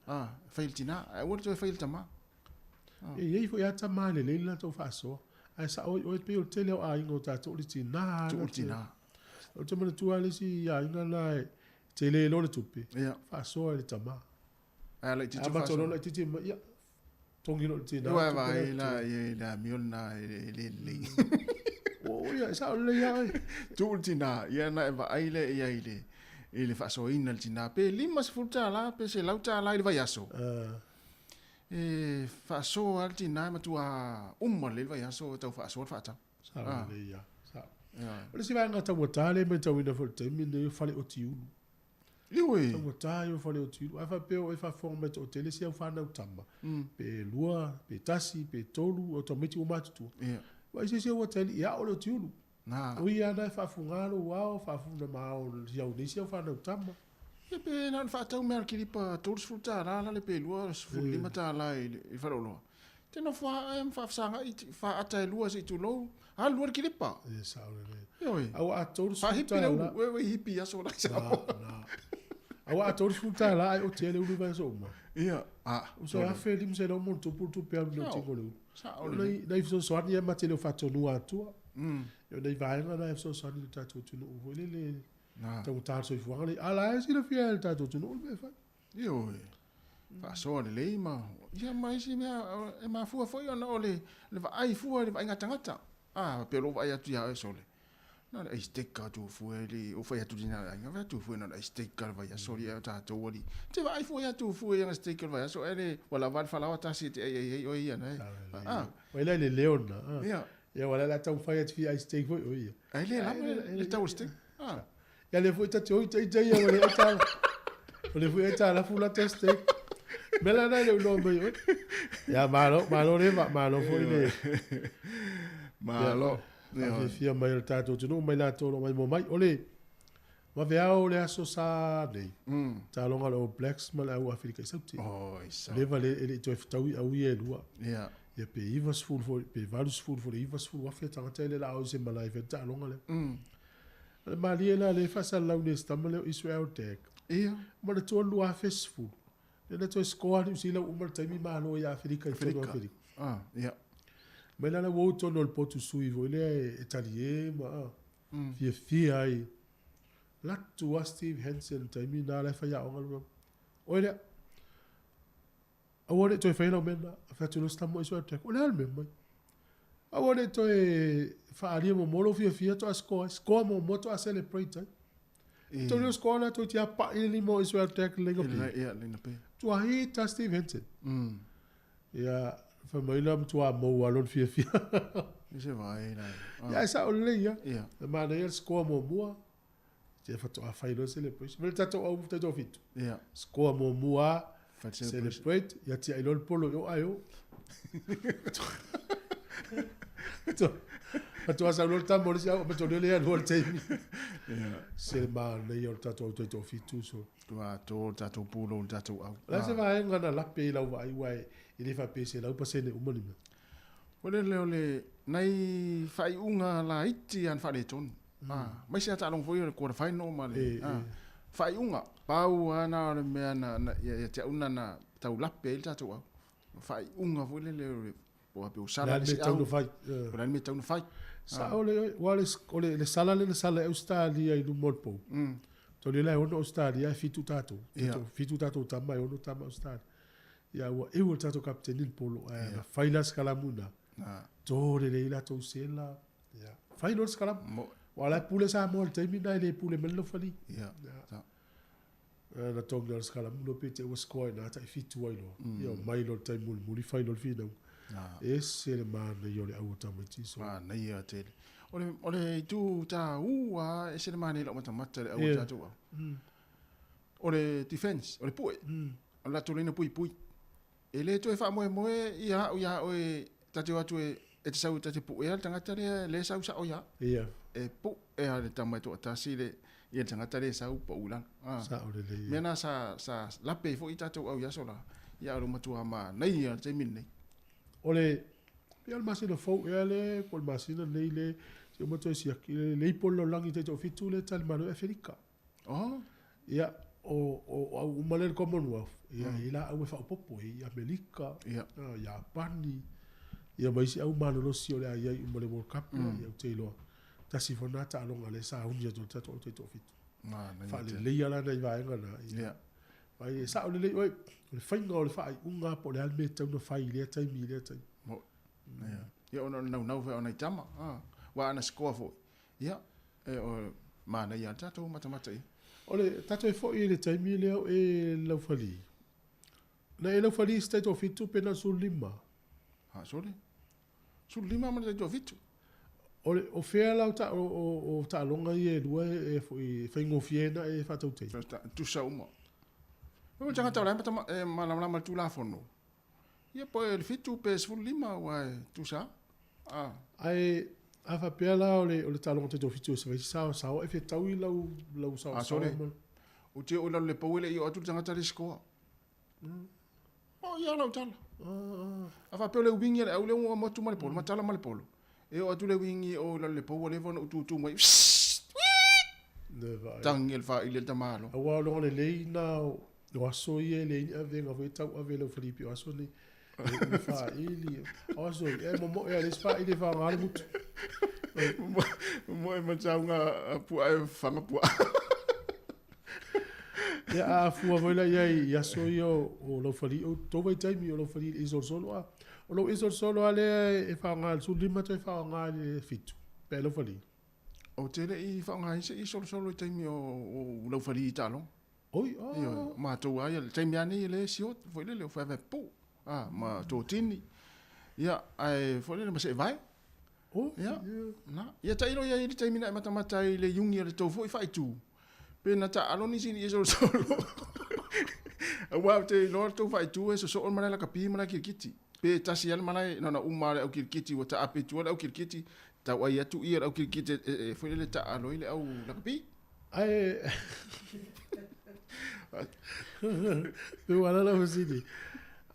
A, fai e le tina, ae aua le toe fai e le tama. E i ai foi lava tama e lelei le latou faasoa, ae sao ai oe, pei o le tele o aiga o tatou o le tina lava. Tuu le tina. Ou te manatua lava le isi aiga la Tele loa le tupe, faasoa i le tama. Ae laitiiti Amata loa laitiiti mai, ia, togi loa i le tina. Ua vaai la i le amio lena e le lelei. O ia, e sao lelei lava oe. Tuu le tina, ia ona e vaai lea i ai i le, i le faasoaina e le tina, pe $50 pe $100 i le vaiaso. E faasoa lava le tina e matua uma lelei le vaiaso e tau faasoa le faatau. Sao lelei lava, sao. O le isi vaega taugata lea e matauina foi i le taimi lenei o fale otiulu. Ioe. Taugata ia o fale otiulu. A faapea o e faafofoga mai toatele si au fanau tama, pe lua, pe tasi, pe tolu, o tamaiti ua matutua. Vaai se isi au atalii e ao le otiulu. O ia lena e faafuga lou ao, faafuna ma ao si au nei si au fanau tama. Ia pe na ona faatau mea a le kilipa $30 la le pe $25 i le faleoloa. Te nofo lava oe ma faafesagai faaata e lua se i tulou, alu ai le kilipa. E sao lelei. Ioe. A ua a $30. Faahipi le ulu, ue ue hipi i aso la i Samoa. Na, na. A ua a $30 ai oti ai le ulu i vaiaso uma. Ia, a. Uso e $1,500 ma ona tupu le tupe alu i le otiga o le ulu. Sao lelei. Nai fesoasoani ia ma te le o faatonuga atua. O nai vaega na e fesoasoani i le tatou atunuu foi lele. Taugata le soifuaga lenei. A la e silafia e le tatou atunuu le mea e fai. Ioe. Faasoa lelei ma, ia ma isi mea e mafua foi ona o le vaai fua i le vaaiga tagata. A, pei o lou vaai atu ia oe sole, na o le ai steak atu fua e le, ou fai atu lina le aiga, fai atu fua na o le ai steak le vaiaso alii a o tatou alii. Te vaai fua ia atu fua i ana steak o le vaiaso ae le, ua lava le falaoa tasi e te ai ai ai oe ia na e. A. Ua ila i le leo lena. Ia. Ia ua la taumafai atu fia ai steak foi o ia. Ae le lava le tau o le steak. A. Ia lea foi ta te oi ita ia ua le ai tala. O lea foi ai tala fu la te steak. Mea la nai le uloa mai oi. Ia malo, malo le va, malo foi le. Malo. Ia fia mai o le tatou atunuu mai latou o lo o maimoa mai. O le vaveao o le aso Sa nei. Taaloga le All Blacks ma le au Aferika i Saute. Oh, i sao. Leva le e le i toe fetaui au ia e lua. Ia. Ia pe 90 foi, pe 80 foi le 90,000 tagata e le la au i se malae e fai le taaloga lea. O le malie la lea e faasalalau nei e se tama lea o Israel Dagg. Ia. Ma le tua 2010, lea na toe score Niu Sila uma le taimi malo ia Aferika i totonu o Aferika. Ah, ia. Mai la la ua o i totonu o le potu sui foi lea e talie ma fiafia ai. Latu a Steve Hansen i le taimi na la e faiaoga le Oe lea. Aua ne i toe faia lau mea lena. Fai atu loa si tama o Israel Dagg, o le a le mea mai? Aua ne i toe faaalia muamua lou fiafia toa score ai. Score muamua toa celebrate ai. E. Tau leo score na toeitiiti a pai le lima o Israel Dagg le laina pe. Ia, laina pe. Tua hita Steve Hansen. Ia, fai mai la matua maua lona fiafia. I se vaai la. Ia, e sao lelei ia. Ia. E manaia le score muamua. Te faatoa fai loa celebration. Mea le tatou au tatou fitu. Ia. Score muamua, Fai celebration. celebrate, ia tiai loa le polo i o ae o. Faatoa sau loa le tama o le isi au, ma tolu le alu le taimi. Ia. Se manaia o le tatou au taitoafitu. So. Ua atoa le tatou pulou i le tatou au. O le a se vaega na lape i lau vaai aua e le faapea e 100% uma ni mea? O le lea o le nai faaiuga laiti lava na faaletonu. Aemaise lava taaloga foi ia o le quarter final ma le faaiuga. Pau lava na o le mea na, ia te au na tau lape ai le tatou au. Faaiuga foi lele o le po o a pe ua sala le isi au. Po o le a le mea e tatau ona fai. Sao le oe, aua o le sala lea na sala e Ausetalia i luma o le pou. Tau le la e ono Ausetalia ae fitu tatou. Fitu tatou tama e ono tama Ausetalia. Ia ua eu e le tatou kapeteni le polo ae na fai la sikalamu ina. To lelei latou sela. Ia fai loa le sikalamu. Aua o la e pule Samoa i le taimi lena e le pule mai le laufali. Ia. Na togi le sikalamu loa pe te ua score ina tai fitu ai loa. Ia omai loa i le taimi mulimuli fai loa le finauga. Ese le manaia o le au o tamaiti so. Manaia tele. O le o le itu taua ese le manaia i lau matamata i le au o tatou au. O le defense, o le pue. O le latou laina puipui. E le toe faamoemoe ia au ia oe ta te o atu e e te sau ta te puea le tagata lea lea e sau sao ia au. Ia. E puea le tama e toatasi le ia le tagata lea e sau pau i lalo. A. Sao lelei ia. Mea na sa sa lape ai foi tatou au i aso la, ia o le matua manaia i le taimi lenei. O le pei o le masina fou ea le po o le masina lenei le se uma toe siaki le le ipo o le lalolagi i taitoafitu lea e tali malo i Aferika. Oh. Ia, o, o, o au uma lea i le Commonwealth, ia, e i ai laau e faaopoopo, e i ai Amerika, Ia. Iapani, ia ma isi au malolosi o le a i ai uma i le World Cup lea, ia ou te iloa, tasi foi lena taaloga lea e sauni atu ai le tatou au taitoafitu. Faaleleia la nai vaega na. Ia. Ai e sao lelei oe, o le faiga o le faaiuga po o le a le mea e tatau ona fai i lea taimi i lea taimi. Mo. Ia. Ia ona o le naunau foi o nai tama. Ah. Aua ana score foi. Ia, e o manaia lava le tatou matamata i ai. O le tatou e foi i le taimi lea o e laufali. Na e laufali i se taitoafitu pe na o le 15? Ha, sole. 15 ma le taitoafitu. O le, o fea la o, ta, o, o, o taaloga ia e lua e, e, foi, e faigofie ai na e faatautei? Tusa uma. O le tagata o la e malamalama i le Tulafono. Ia po e le 7 pe 15 aua e tusa. Ah. Ae a faapea la o le, o le taaloga taitoafitu e se fai se saoa e fetaui lau, lau saoasaoa. Ah, sole. Ou te oo i lalo i le pou e le i oo atu le tagata le sikoa. O ia lau tala. A faapea o le uiga a le au lea ua motu ma le polo, ma tala ma le polo. E oo atu le uiga o lalo i le pou ua leva ona ou tutu mai. Tagi e le faili e le tamalo. Aua o loga lelei na o aso ia e leai ni avega foi e tau ave i lau falipi o aso nei. E faili. O aso ia e momoe a le isi faili e faaaoga le mutu. Momoe ma sauga puaa e faga puaa. Ia, a fua foi la i ai i aso ia o Laufali, o tou vaitaimi o Laufali i le isolosolo a. O lou isolosolo lava lea e faaaoga i le 15 toe faaaoga i le 7, pe a i Laufali. Ou te le i faaaogaina se isolosolo i taimi o Laufali i taaloga. Oi, oh. Ioe, o matou lava ia, le taimi lava nei e le siot, foi lele, o faefae pupuu, a, ma totini, ia, ae foi lele ma seevae. Oh, ia, na. Ia tailo ia i le taimi na e matamata ai i le iugi a le tou foi faaitu, pe na taalo nisi i solosolo. Aua ou te iloa le tou faaitu e sosoo le malae lakapi ma le malae kirikiti. Pe tasi lava le malae, na ona uma lava le au kirikiti ua taape i tua le au kirikiti, tauai atu ia le au kirikiti e foi lele taalo ai le au lakapi. Ae Pe ua ala lau fesili.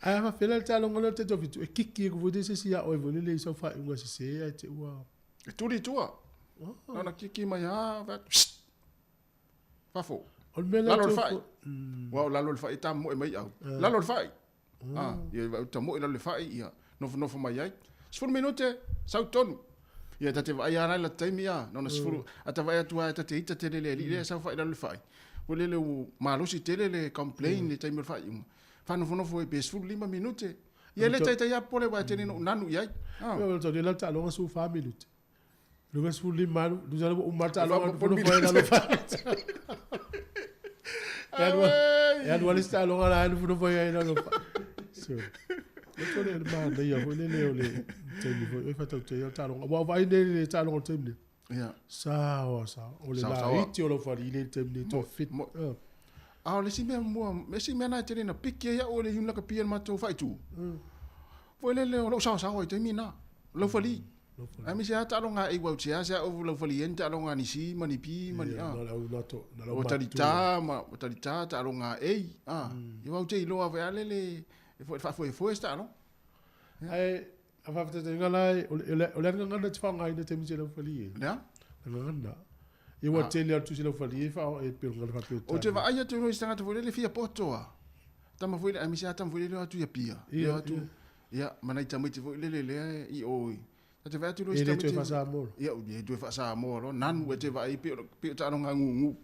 Ae a faapea la le taaloga lea o le taitoafitu, e kiki aku foi se isi ia oe foi lele i sau faaiuga sese ae te ua... E tuli i tua. Oh. Na ona kiki mai lava, fai atu, Psst! Fafo. O le mea lea... Lalo le fai. Aua o lalo le fai e tamoe mai au. Lalo le fai. Ah, ia vai tamoe i lalo le fai, ia nofonofo mai ai. 10 minute, sau tonu. Ia ta te vaai lava la i le taimi a, na ona 10, a ta vaai atu lava ta te ita tele le alii lea e sau fai i lalo le fai. Foi lele ua malosi tele le complain i le taimi o le faaiuga. Faanofonofo ai pe 15 minute. Ia le taitai lava popole aua e tele ina ou nanu i ai. Ah. Ia, o le la taaloga 14 minute. Luga 15 alu, lusa ua uma le taaloga nofonofo ai i lalo fai. E alu lava le isi taaloga la e nofonofo ai i lalo fai. So, e tole le manaia foi lele o le taimi foi oi faatautaia o le taaloga. Aua o vaai nei le taaloga o le taimi nei. Ia. Saoa, saoa. O le laiti o Laufali i le taimi nei, toa fit. A o le isi mea mua, le isi mea na e tele na piki ai au o le iuni lakapi a le matou faaitu. Foi lele o lou saosaoa i taimi na, Laufali. Aemaise lava taaloga a Eiwa Utea se au Laufali ai ni taaloga a Nisi ma ni Pi ma ni a. O Talita ma o Talita taaloga a Ei a. Ia au te iloa foi a lele e foi faafoefoe se taaloga. Ae a faafetaitaiga la o le o le a le gagana e te faaaogaina i taimi se Laufali e? Le a? Le gagana. Ia ua tele atu se Laufali e faa e pe o le gagana faapea. Ou te vaai atu i se tagata foi lele fia poto a. Tama foi lele aemaise lava tama foi lele o atu i Apia. Ia atu Ia, ma nai tamaiti foi lele lea i o i. Ta te vaai atu loa i si tamaiti. E le toe faa-Samoa. Ia, e le toe faa-Samoa loa. Nanu e te vaai pei o, pei o taaloga gugu.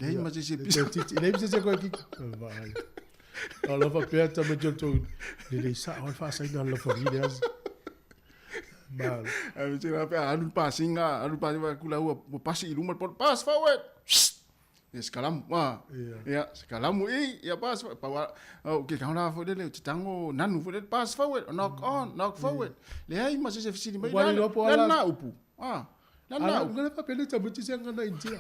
Leai ma se isi e pisa. Leai ma se isi e koe kiki. Vaai. O lo faapea tamaiti o le tou, lelei sao le faasaina a le Laufali le aso. Malo. Ae te vaai pe a alu le pasinga, alu le pasinga, vaai atu la ua pasi i luma le polo, pass forward! Ia sekalamu, a. Ia, sekalamu i, ia pass forward. Pau a, o ke kaona foi lele, te tango nanu foi lele, pass forward, knock on, knock forward. Leai ma se se fesili mai, le a lena upu. A, le a lena upu. Ala, faapea le tamaiti se gagana India.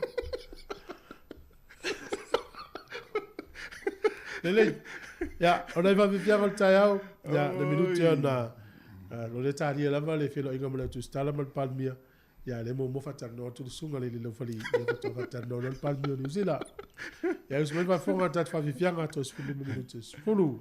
Lelei. Ia, o nai faafiafiaga o le taeao, ia, le minute ona, o le talia lava le feiloaiga ma le Tusitala ma le Palemia. Ia, lea muamua faatalanoa atu le susuga le Laufali, ia faatoa faatalanoa loa le Palemia o Niu Sila. Ia, usu mai le faafofoga o le tatou faafiafiaga, toe 15 minute, 10.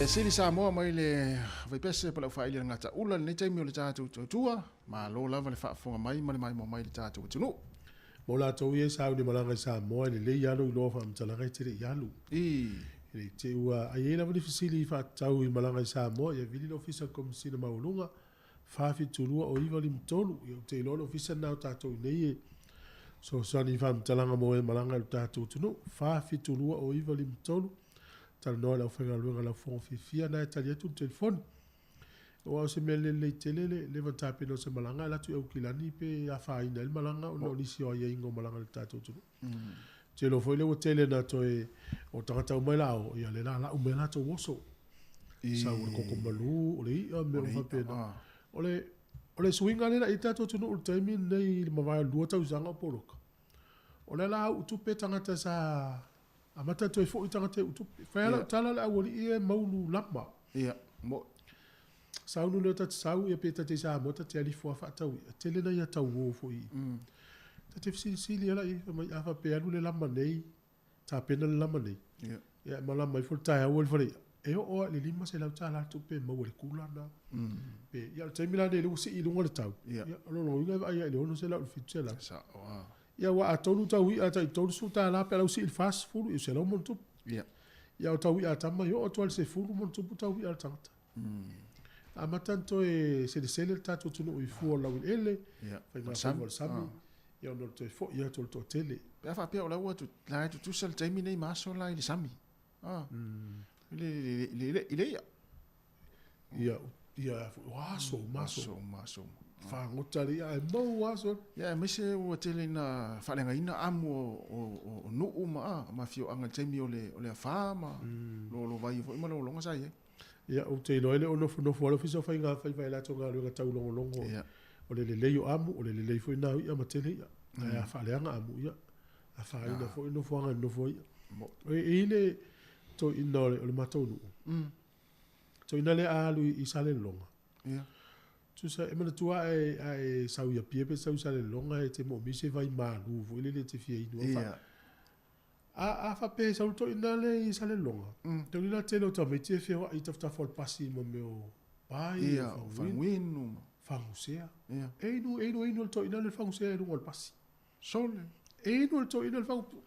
E sili Samoa mai le Vaipese po o le aufaaili gataula lenei taimi o le tatou tautua. Malo lava le faafofoga mai ma le maimoa mai i le tatou atunuu. Mo latou ia e sauni malaga i Samoa, e lelei lava lou iloa o faamatalaga e te le i alu. E le i te i ua a i ai lava ni fesili faatatau i malaga i Samoa, ia vili le Ofisa o le Komesina Maualuga, 472 o 953. Ia ou te iloa o le Ofisa lena o tatou i inei e fesoasoani i faamatalaga mo e malaga i lo tatou atunuu. 472 o 953. Talanoa i le aufaigaluega a lau fofoga fiafia na e tali atu le telefoni. Aua o se mea lelei tele le leva ona tapena o se malaga e alu atu i Aukilani pe afaina ai le malaga ona o nisi o aiaiga o malaga i le tatou atunuu. Ou te iloa foi lea ua tele ina toe o tagata uma e la o, ia lea la lau mai latou oso. Sau o le koko malu, o le i'a, mea uma faapena. O le o le suiga lea la i ai le tatou atunuu i le taimi lenei i le mavae o le lua tausaga o poloka, o lea la uu tupe tagata sa Amata toe foi tagata i utupe. Fai lava lau tala le aualii ia e maulu lama. Ia, mo. Saunu lea ta te sau ia pe ta te i Samoa ta te alifo a faatau ia. Tele na ia tauo foi i. Ta te fesilisili ala i fai mai a faapea e alu le lama nei, tapena le lama nei. Ia. Ia e malama ifo le taeao i le fale ia. E oo lava i le $500 le tupe e maua i le kula na. Pe, ia o le taimi la nei lea ua sii i luga le tau. Ia. Ia o lona uiga e vaai lava i le $600 i le $700. Sao lava. Ia aua a tolu tau i'a tai $30 pe a lau sii i le 40 ia selau ma ona tupu. Ia. Ia o tau i'a a tama e oo atu lava i le 10 ma ona tupu tau i'a a le tagata. Amata ona toe selesele le tatou atunuu i fua o le laueleele, Ia. faiga faiva o le sami. Ia ona o le toe foi atu o le toatele. Pe a faapea o la ua la e tutusa le taimi nei ma aso la i le sami. Ah. I le le le i le ia. Ia ia o aso uma aso. Aso uma aso uma. Fagota le ia ae maua aso. Ia aemaise ua tele ina faaleagaina amu o nuu ma ma afioaga i le taimi o le o le afa ma lolovaia foi ma lologa sa i ai. Ia, ou te iloa e le o nofonofo lava le Ofisa o Faiga Faiva i latou galuega taulogologo o le lelei o amu, o le lelei foi na o i'a ma tele i'a. Ae a faaleaga amu, ia, afaina foi nofoaga e nonofo ai i'a. E i ai le toeaina o le matou nuu, toeaina lea a alu i Salelologa, tusa e manatua a e sau i Apia pe sau i Salelologa e te moomia se vai malu foi lele e te fia inu ai. A, a faapea e sau le toeaina lea i Salelologa, tau le tele o tamaiti e feoai i tafatafa o le pasi ma mea o pai, Ia, o faguinu ma. Fagusea. Ia. E inu, e inu, e inu le toeaina lea le fagusea i luga o le pasi. Sole. E inu le toeaina le fagu...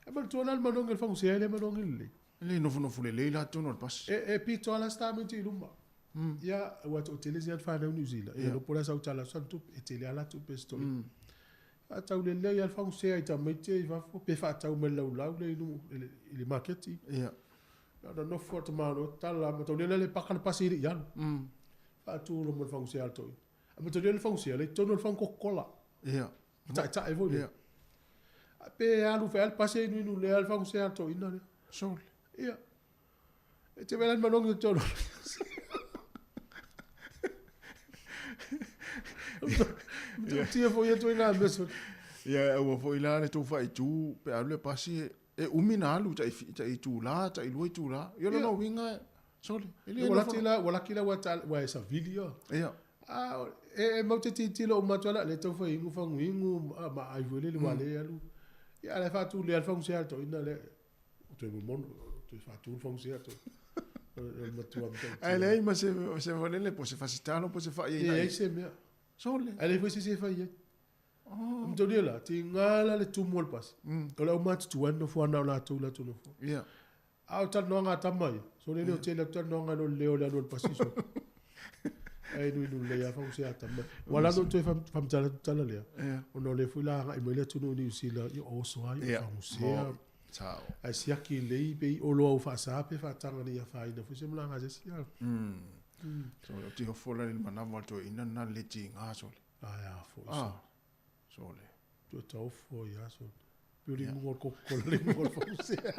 E manatua la le manogi o le fagusea e le manogi lelei. E le nofonofo lelei la totonu o le pasi. E, e pito lava la se tamaiti i luma. Ia, ua toatele sia fanau Niu Sila. Ia, lopo la sau tala san tupe, e tele lava la tupe a si toeaina. Faatau lelei lava le fagusea i tamaiti ia i fafo, pe faatau mai le laulau lea i luga i le maketi. Ia. Ona nofo le tamaloa tala mataulia lea le paka le pasi e le i alu. Faatu loa ma le fagusea a le toeaina. A mataulia le fagusea lea i totonu o le fagu Coca-Cola. Ia. Mata'eta'e foi lea. Ia. Pe alu fai lava le pasi e inuinu lea le fagusea a le toeaina lea. Sole. Ia. E te vela manogi o tolo. Tia foi atu i ngā mea so. Ia, ua foi la le tou faaitu pe alu le pasi e umi na alu tai tai itula, tai lua itula. Ia lona uiga sole. E le Ua laki la, ua laki la ua ta ua e savili o. Ia. A e e mau te titilo uma atu ala le tau fai ingu fangu ingu ma ai foi le ua le alu. Ia ala faatu le al fangu se al to ina le Toe momono, toe faatu le fagusea toe. O le matua matautia. Ae leai ma se, se valele po se fasitalo po se fai ai. E leai se mea. Sole. Ae leai foi se isi e fai ai. Oh. Mataulia la, tiga la le tumu o le pasi. O le aumatutua e nofo ana o latou latou nofo. Yeah. A o talanoaga a tama ia, sole le o tele atu talanoaga i lo le leo o le alu o le pasi sole. Ae inuinu lelei lava fagusea a tama. Ua ala ona ou toe faamatala atu le tala lea, ona o lea foi la agai mai le atunuu i Niu Sila, ia o oso lava, ia o fagusea. Ae siaki lelei pe i oloa ua faasa pe faataga ne i afaina foi se malaga a se isi. Sole, ou te ofo la i le manawa o le toeaina lena le tiga sole. Ae a foi sole. Sole. Toe taofo ai lava sole. Pei o le inuga o le Coca-Cola le inuga o le fagusea.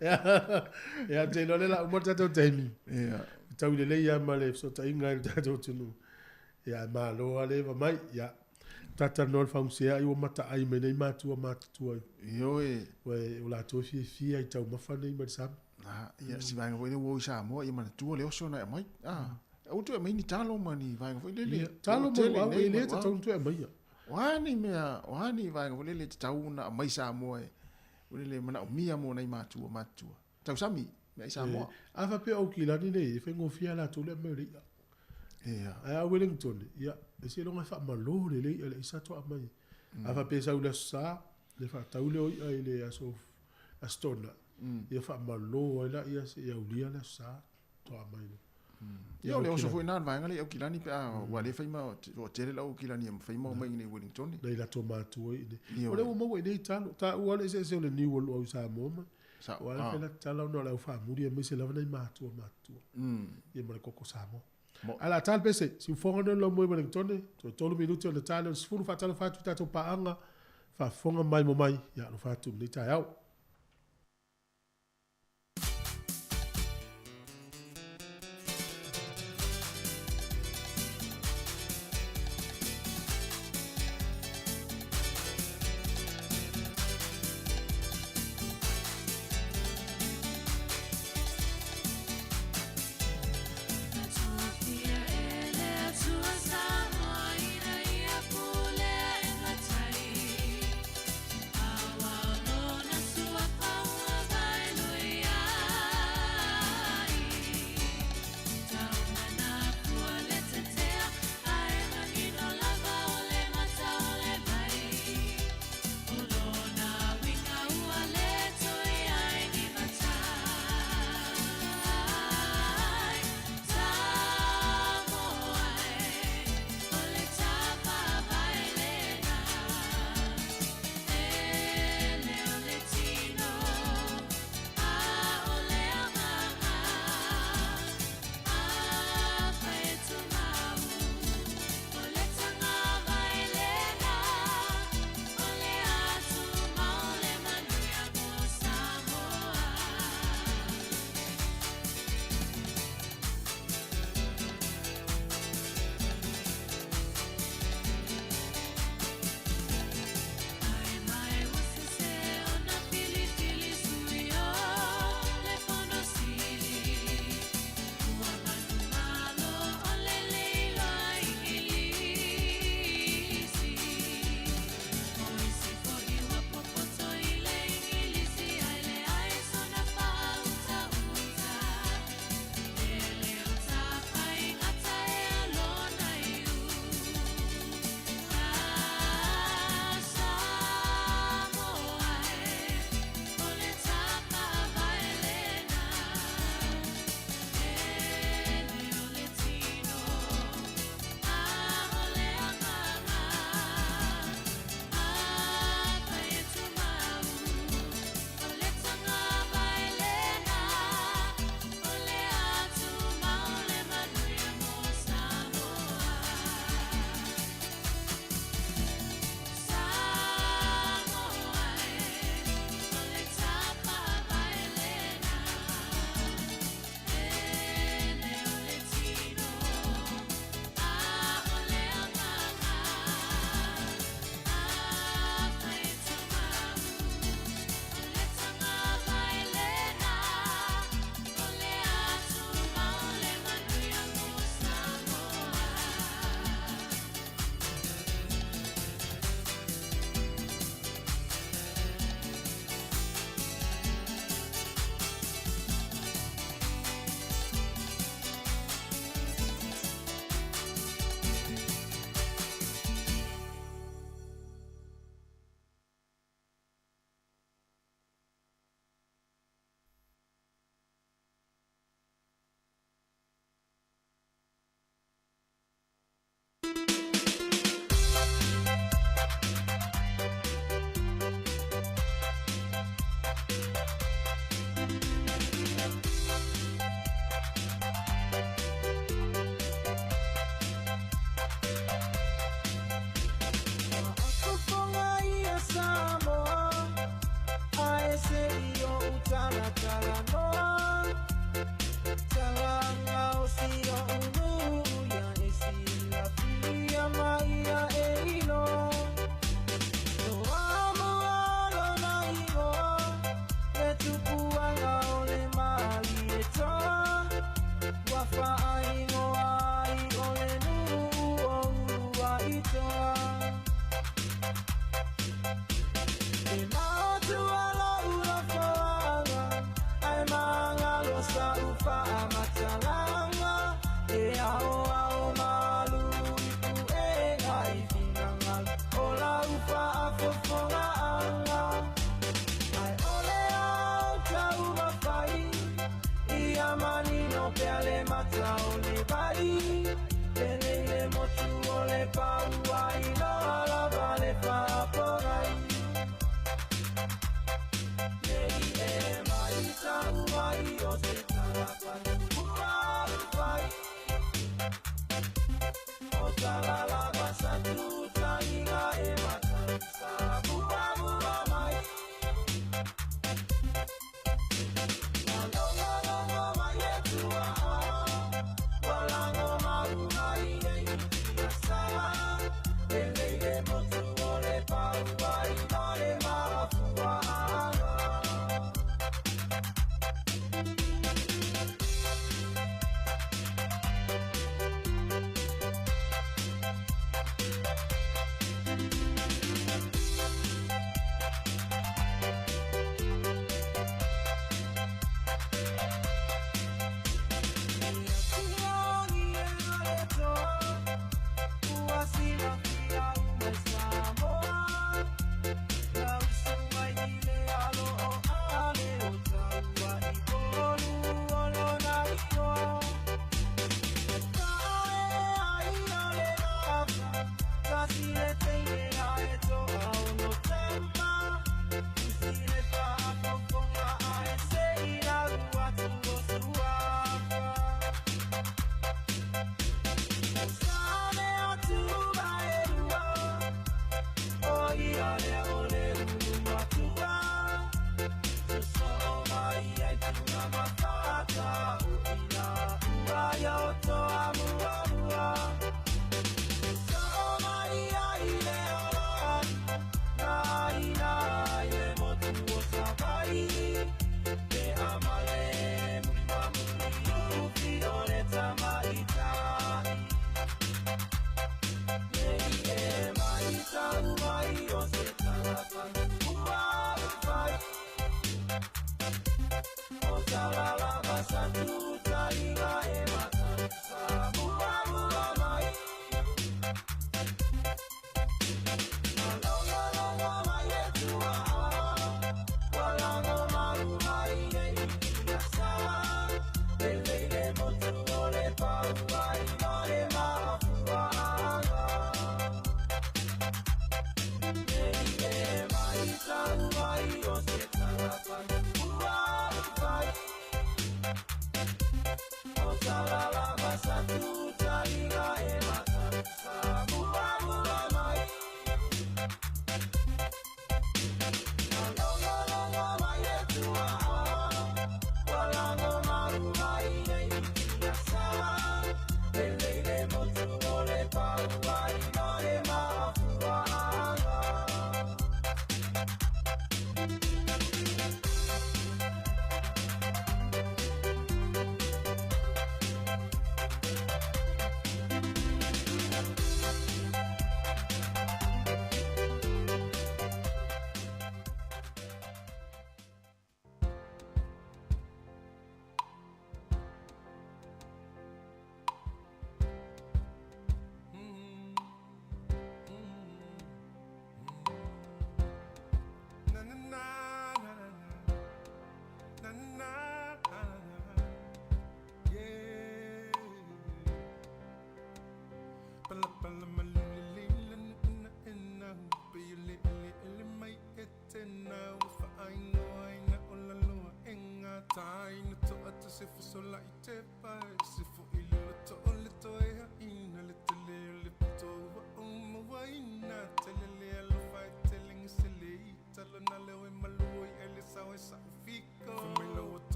Ia, ou te iloa lea o le a uma le tatou taimi. Ia. E tau lelei lava ma le fesootaiga i le tatou atunuu. Ia, ae malo lava le eva mai. Ia, talatalanoa le fagusea ai ua mataai mai nei matua matutua. Ioe. Ua o latou e fiafia i taumafa nei mai le sami. Ia, si vaega foi lea ua o i Samoa, ia manatua le oso na e aumai. Aua toe aumai ni talo ma ni vaega foi lele. Ia, talo ma luau, e le tatau ona toe aumaia. O a ni mea, o a ni vaega foi lele e tatau ona aumai i Samoa e, foi lele e manaomia mo nai matua matutua. Tausami, mea i Samoa. A faapea o Aukilani nei, e faigofie lava latou le aumai o le i'a. Ia. Ae a Wellington, ia, e seiloga e faamalo lelei i'a i le aisa toa aumai. A faapea e sau i le Aso Sa, le faatau lea o i'a i le Aso Aso Toonai, ia faamalo ai laia seia aulia le Aso Sa. Toa mai lea. Ia, o le oso foi lena o le vaega lea i Aukilani pe a ua le fai ma toatele le au Aukilani e mafai ma omai i inei i Wellington. Nai latou matua i inei. O lea ua maua i inei talo. Taua le eseese o le niu o luau i Samoa ma. Aua e fai la tala ona o le au faamuli aemaise lava nai matua matutua. Ia ma le koko Samoa. Ae o le a ta le pese, siufofoga nei o le laumua i Wellington, toe tolu minute ona ta lea o le 10, faatalofa atu i tatou paaga, faafofoga mai mo mai, ia alofa atu i lenei taeao.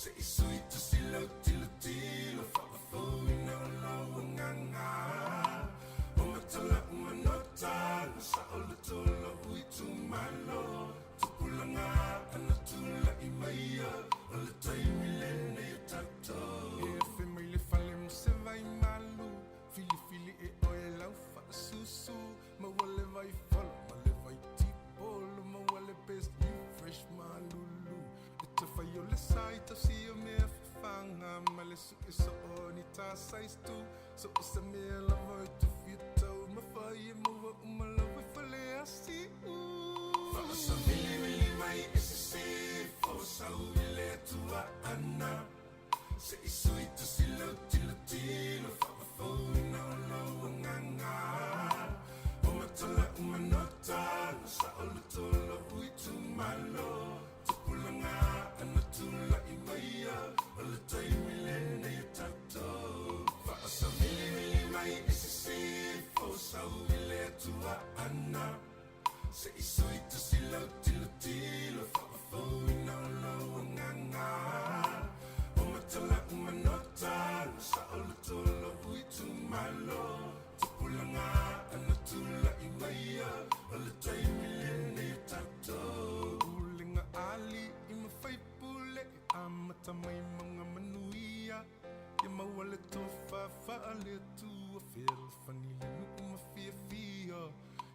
Se i sui tusi lau tilotilo Faafouina o lou agaga O matala uma nota Na saoloto lou itumalo Tupulaga ana tulai maia O le taimi lenei o tatou E afe mai le fale mo se vai malu Filifili e oe lau faasusu Maua le vai folo ma le vai tipolo Maua le best new fresh malulu E te fai o le sa i tausi o mea fafaga Ma le sue soo o ni ta size tu So o se mea lava e te fia tau Ma fai e maua uma lava i Faleasiu Faasavilivili mai e sisifo Sau i le Atua ana Se i sui tusi lau tilotilo Faafouina o lou agaga O matala uma nota Na saoloto lou itumalo Tupulaga ana tulai maia O le taimi lenei o tatou Faasavilivili mai e sisifo Sau i le Atua ana Se i sui tusi lau tilotilo Faafouina o lou agaga O matala uma nota Na saoloto lou itumalo Tupulaga ana tulai maia O le taimi lenei o tatou Pulega a alii ma faipule E amata mai mauga manuia Ia maua le tofa faale-Atua Fealofani le nuu ma fiafia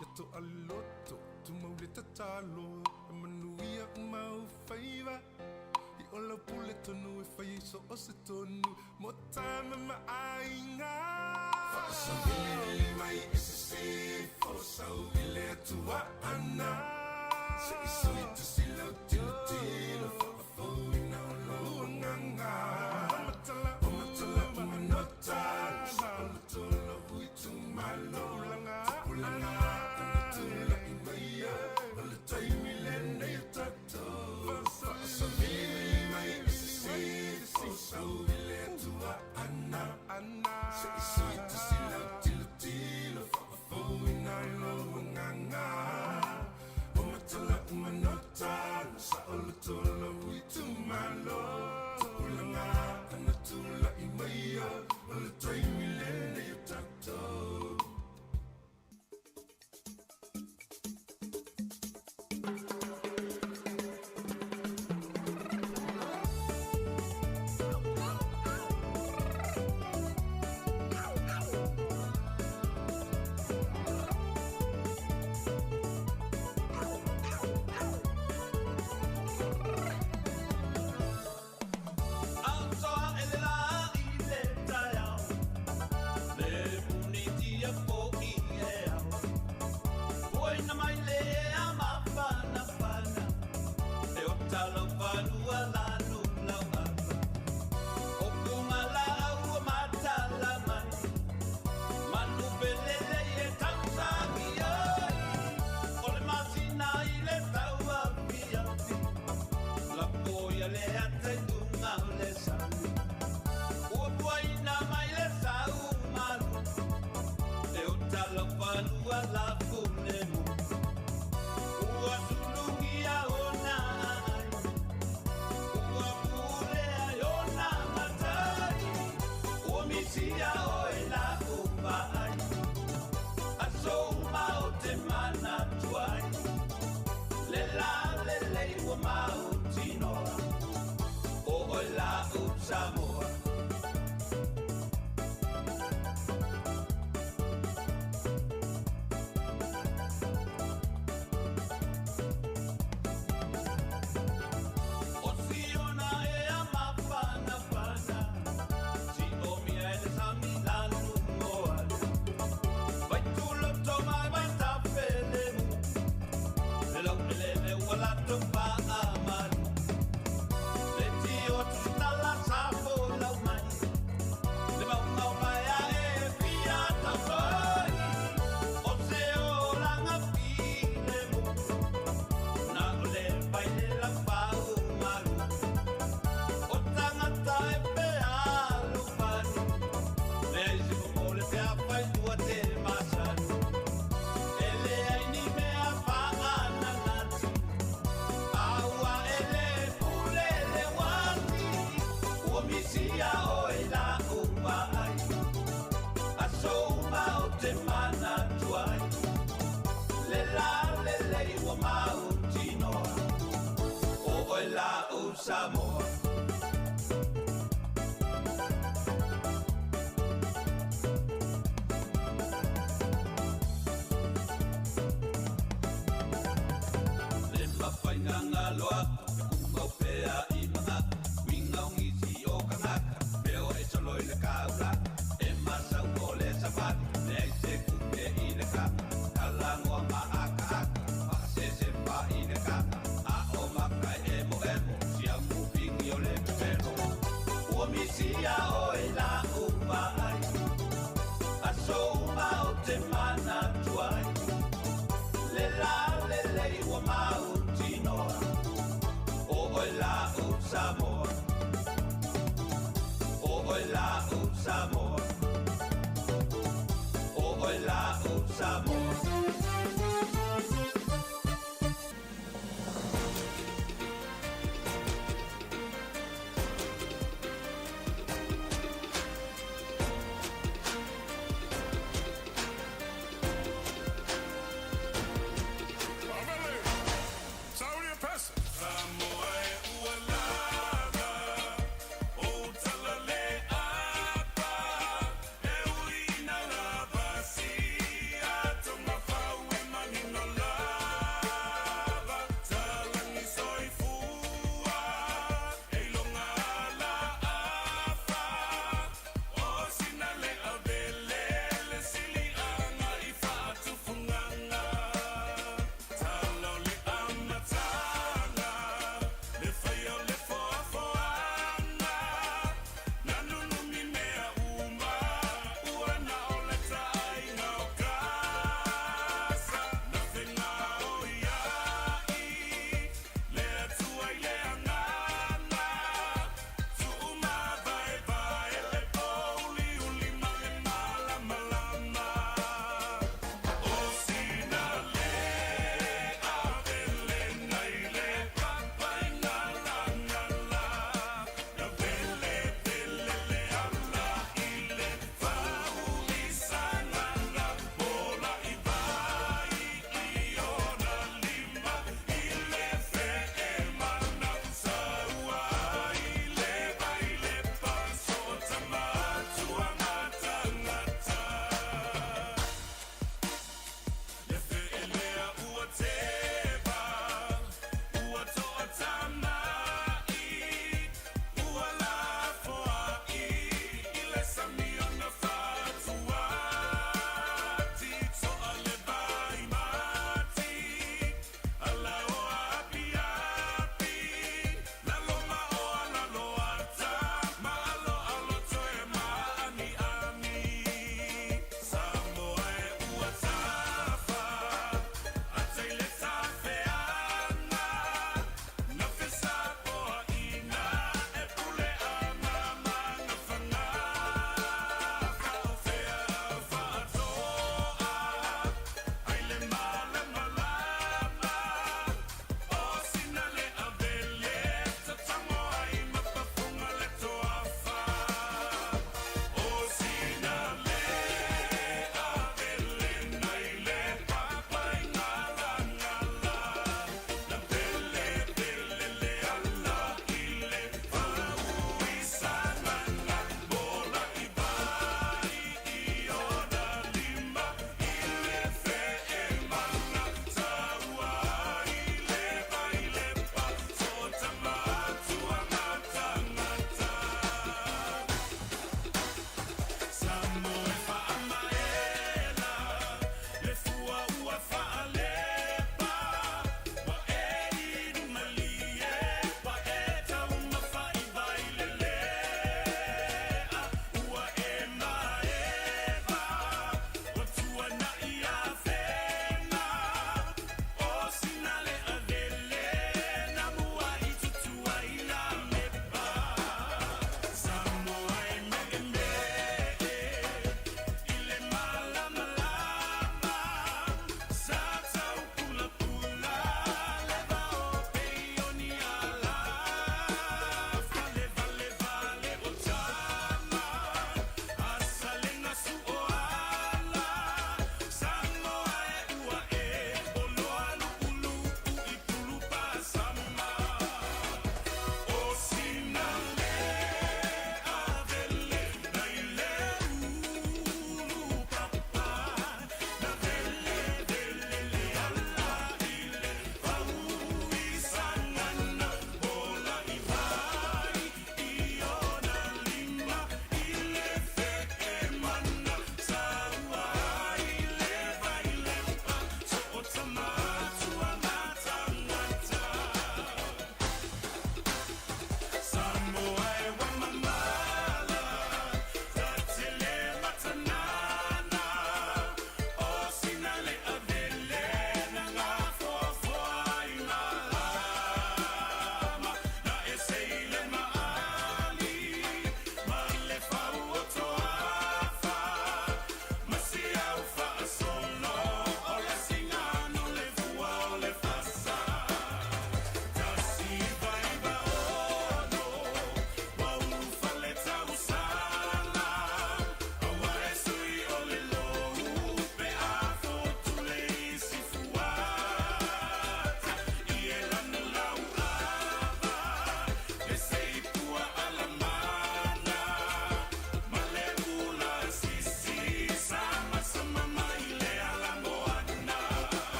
Ia toa le loto tumau le tatalo E manuia uma ou faiva I o lau pule tonu e fai ai so o se tonu Mo tama ma aiga Faasavilivili mai e sisifo Sau i le Atua ana Se i sui tusi lau tilotilo Faafouina o lou agaga O matala uma nota Saoloto lou itumalo Tupulaga ana tulai maia O le taimi lenei o tatou Faasavilivili mai e sisifo Sau i le Atua ana Se i sui tusi lau tilotilo Faafouina lou agaga O matala uma nota Na saoloto lou itumalo Tupulaga ana tulai maia O le taimi lenei o tatou.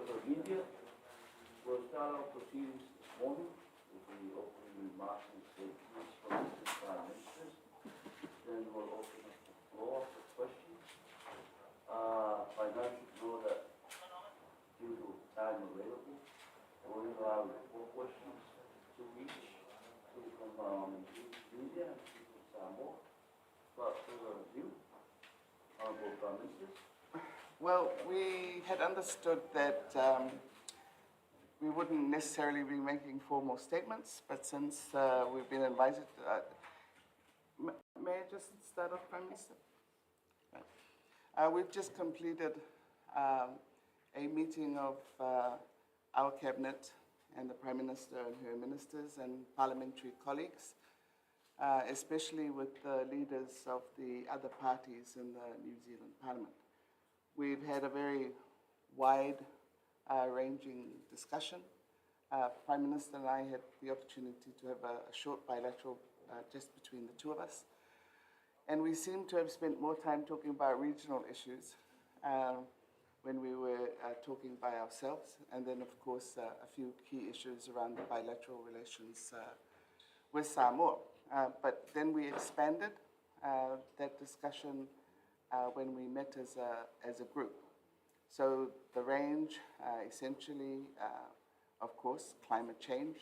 the media. We'll start our proceedings this morning with the opening remarks and statements from the Prime Ministers. Then we'll open up the floor for questions. Uh, by now you should know that due to time available, we'll allow four questions to each, two from um, media and two from Samoa. But for you, Honourable Prime Ministers. Well, we had understood that um, we wouldn't necessarily be making formal statements, but since uh, we've been invited, uh, may I just start off, Prime Minister? Right. Uh, we've just completed um, a meeting of uh, our cabinet and the Prime Minister and her ministers and parliamentary colleagues, uh, especially with the leaders of the other parties in the New Zealand Parliament. We've had a very wide uh, ranging discussion. Uh, Prime Minister and I had the opportunity to have a, a short bilateral uh, just between the two of us. And we seem to have spent more time talking about regional issues um, when we were uh, talking by ourselves. And then, of course, uh, a few key issues around the bilateral relations uh, with Samoa. Uh, but then we expanded uh, that discussion uh, when we met as a, as a group. So the range, uh, essentially, uh, of course, climate change,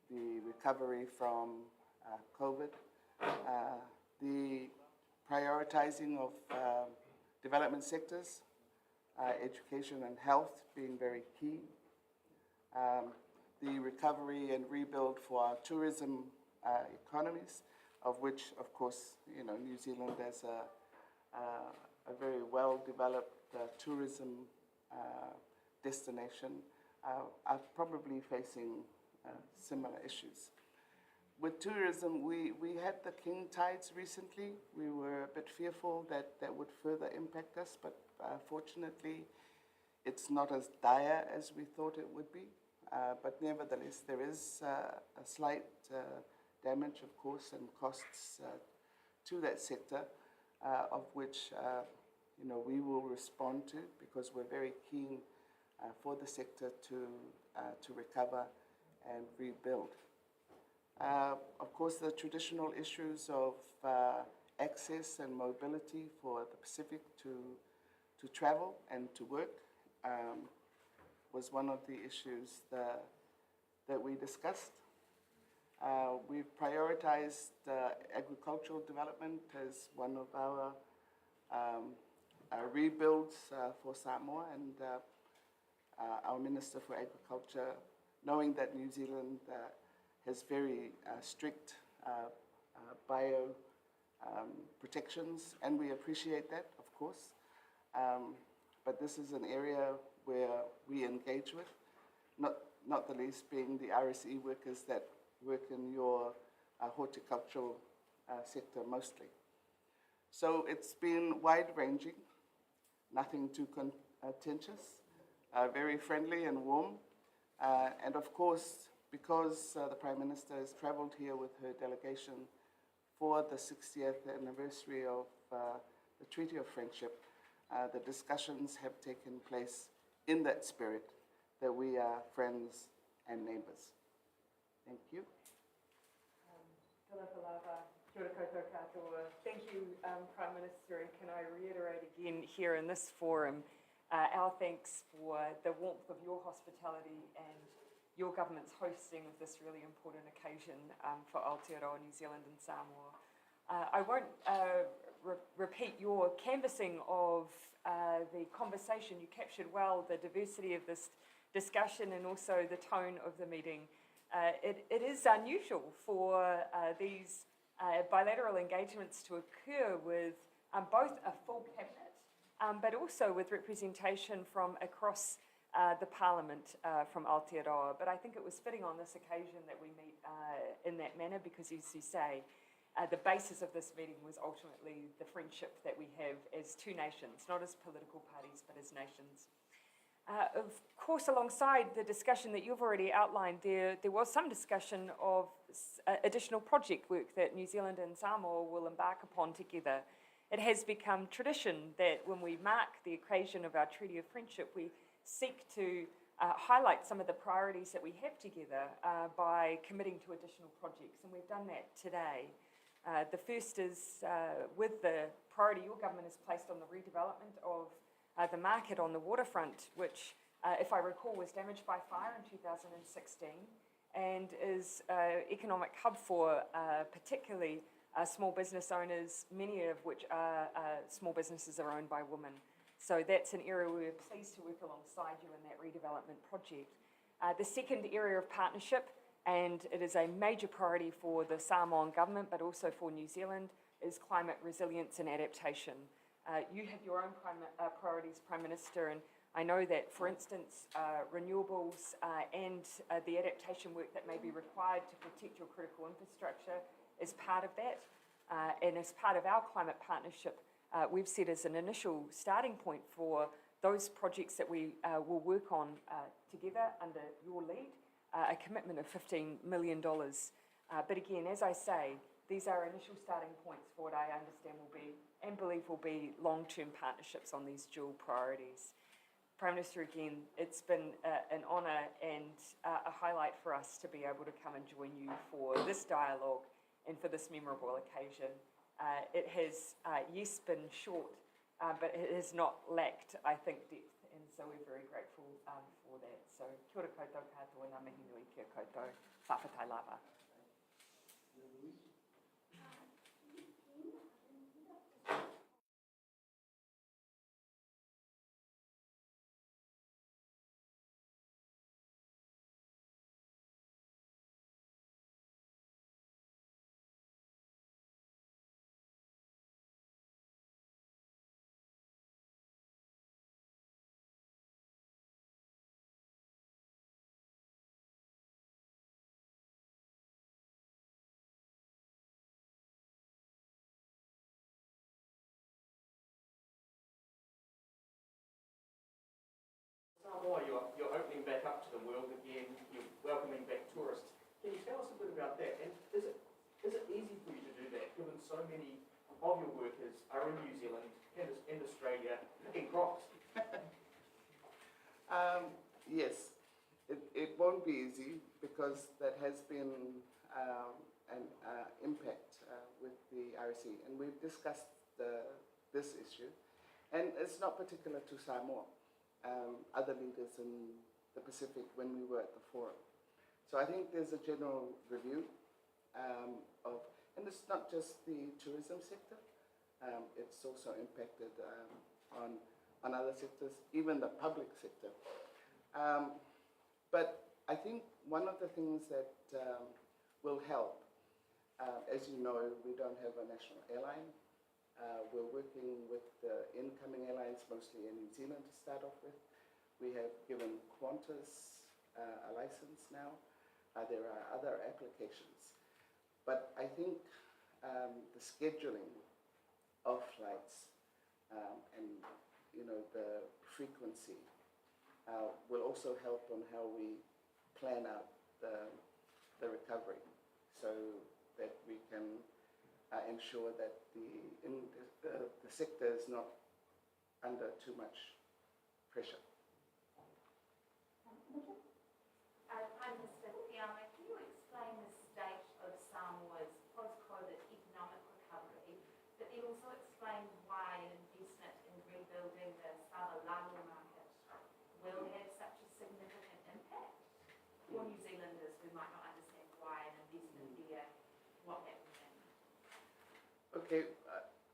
the recovery from uh, COVID, uh, the prioritizing of um, development sectors, uh, education and health being very key, um, the recovery and rebuild for our tourism uh, economies, of which, of course, you know, New Zealand as a, uh, a very well-developed uh, tourism uh, destination, uh, are probably facing uh, similar issues. With tourism, we, we had the king tides recently. We were a bit fearful that that would further impact us, but uh, fortunately, it's not as dire as we thought it would be. Uh, but nevertheless, there is uh, a slight uh, damage, of course, and costs uh, to that sector, uh, of which uh, you know we will respond to because we're very keen uh, for the sector to uh, to recover and rebuild. Uh, of course, the traditional issues of uh, access and mobility for the Pacific to, to travel and to work um, was one of the issues that, that we discussed. Uh, we've prioritized uh, agricultural development as one of our um, uh, rebuilds uh, for Samoa, and uh, uh, our Minister for Agriculture, knowing that New Zealand uh, has very uh, strict uh, uh, bio um, protections, and we appreciate that, of course. Um, but this is an area where we engage with, not, not the least being the RSE workers that work in your uh, horticultural uh, sector mostly. So it's been wide-ranging, nothing too contentious, uh, very friendly and warm. Uh, and of course, because uh, the Prime Minister has traveled here with her delegation for the 60th anniversary of uh, the Treaty of Friendship, uh, the discussions have taken place in that spirit that we are friends and neighbors. Thank you. Thank you, um, Prime Minister, and can I reiterate again here in this forum uh, our thanks for the warmth of your hospitality and your government's hosting of this really important occasion um, for Aotearoa, New Zealand and Samoa. Uh, I won't uh, re repeat your canvassing of uh, the conversation. You captured well the diversity of this discussion and also the tone of the meeting. Uh, it, it is unusual for uh, these uh, bilateral engagements to occur with um, both a full cabinet, um, but also with representation from across uh, the parliament uh, from Aotearoa. But I think it was fitting on this occasion that we meet uh, in that manner because, as you say, uh, the basis of this meeting was ultimately the friendship that we have as two nations, not as political parties, but as nations. Uh, of course, alongside the discussion that you've already outlined, there, there was some discussion of uh, additional project work that New Zealand and Samoa will embark upon together. It has become tradition that when we mark the occasion of our Treaty of Friendship, we seek to uh, highlight some of the priorities that we have together uh, by committing to additional projects, and we've done that today. Uh, the first is uh, with the priority your government has placed on the redevelopment of uh, the market on the waterfront, which, uh, if I recall, was damaged by fire in 2016 and is an economic hub for uh, particularly uh, small business owners, many of which are uh, small businesses are owned by women. So that's an area we're pleased to work alongside you in that redevelopment project. Uh, the second area of partnership, and it is a major priority for the Samoan government, but also for New Zealand, is climate resilience and adaptation. Uh, you have your own prime, uh, priorities, Prime Minister, and I know that, for instance, uh, renewables uh, and uh, the adaptation work that may be required to protect your critical infrastructure is part of that. Uh, and as part of our climate partnership, uh, we've set as an initial starting point for those projects that we uh, will work on uh, together under your lead, uh, a commitment of $15 million. Uh, but again, as I say, these are initial starting points for what I understand will be and believe will be long-term partnerships on these dual priorities. Prime Minister, again, it's been uh, an honour and uh, a highlight for us to be able to come and join you for this dialogue and for this memorable occasion. Uh, it has, uh, yes, been short, uh, but it has not lacked, I think, depth, and so we're very grateful um, for that. So, kia ora koutou katoa, ngā mihi nui kia koutou, whawhetai lava. Samoa, you're, you're opening back up to the world again, you're welcoming back tourists. Can you tell us a bit about that? And is it, is it easy for you to do that, given so many of your workers are in New Zealand and, and Australia picking crops? um, yes, it, it won't be easy because that has been um, an uh, impact uh, with the RSE, and we've discussed the, this issue. And it's not particular to Samoa. Um, other leaders in the Pacific when we were at the forum. So I think there's a general review um, of, and it's not just the tourism sector, um, it's also impacted um, on, on other sectors, even the public sector. Um, but I think one of the things that um, will help, uh, as you know, we don't have a national airline. Uh, we're working with the incoming airlines, mostly in New Zealand to start off with. We have given Qantas uh, a license now. Uh, there are other applications. But I think um, the scheduling of flights um, and you know the frequency uh, will also help on how we plan out the, the recovery so that we can uh, ensure that the, in the, uh, the sector is not under too much pressure. Uh, Prime Minister Fiame, can you explain the state of Samoa's post-COVID economic recovery, but then also explain why an investment in rebuilding the Savalalo market will have such a significant impact for New Zealanders who might not understand why an investment there, what that would mean? Okay,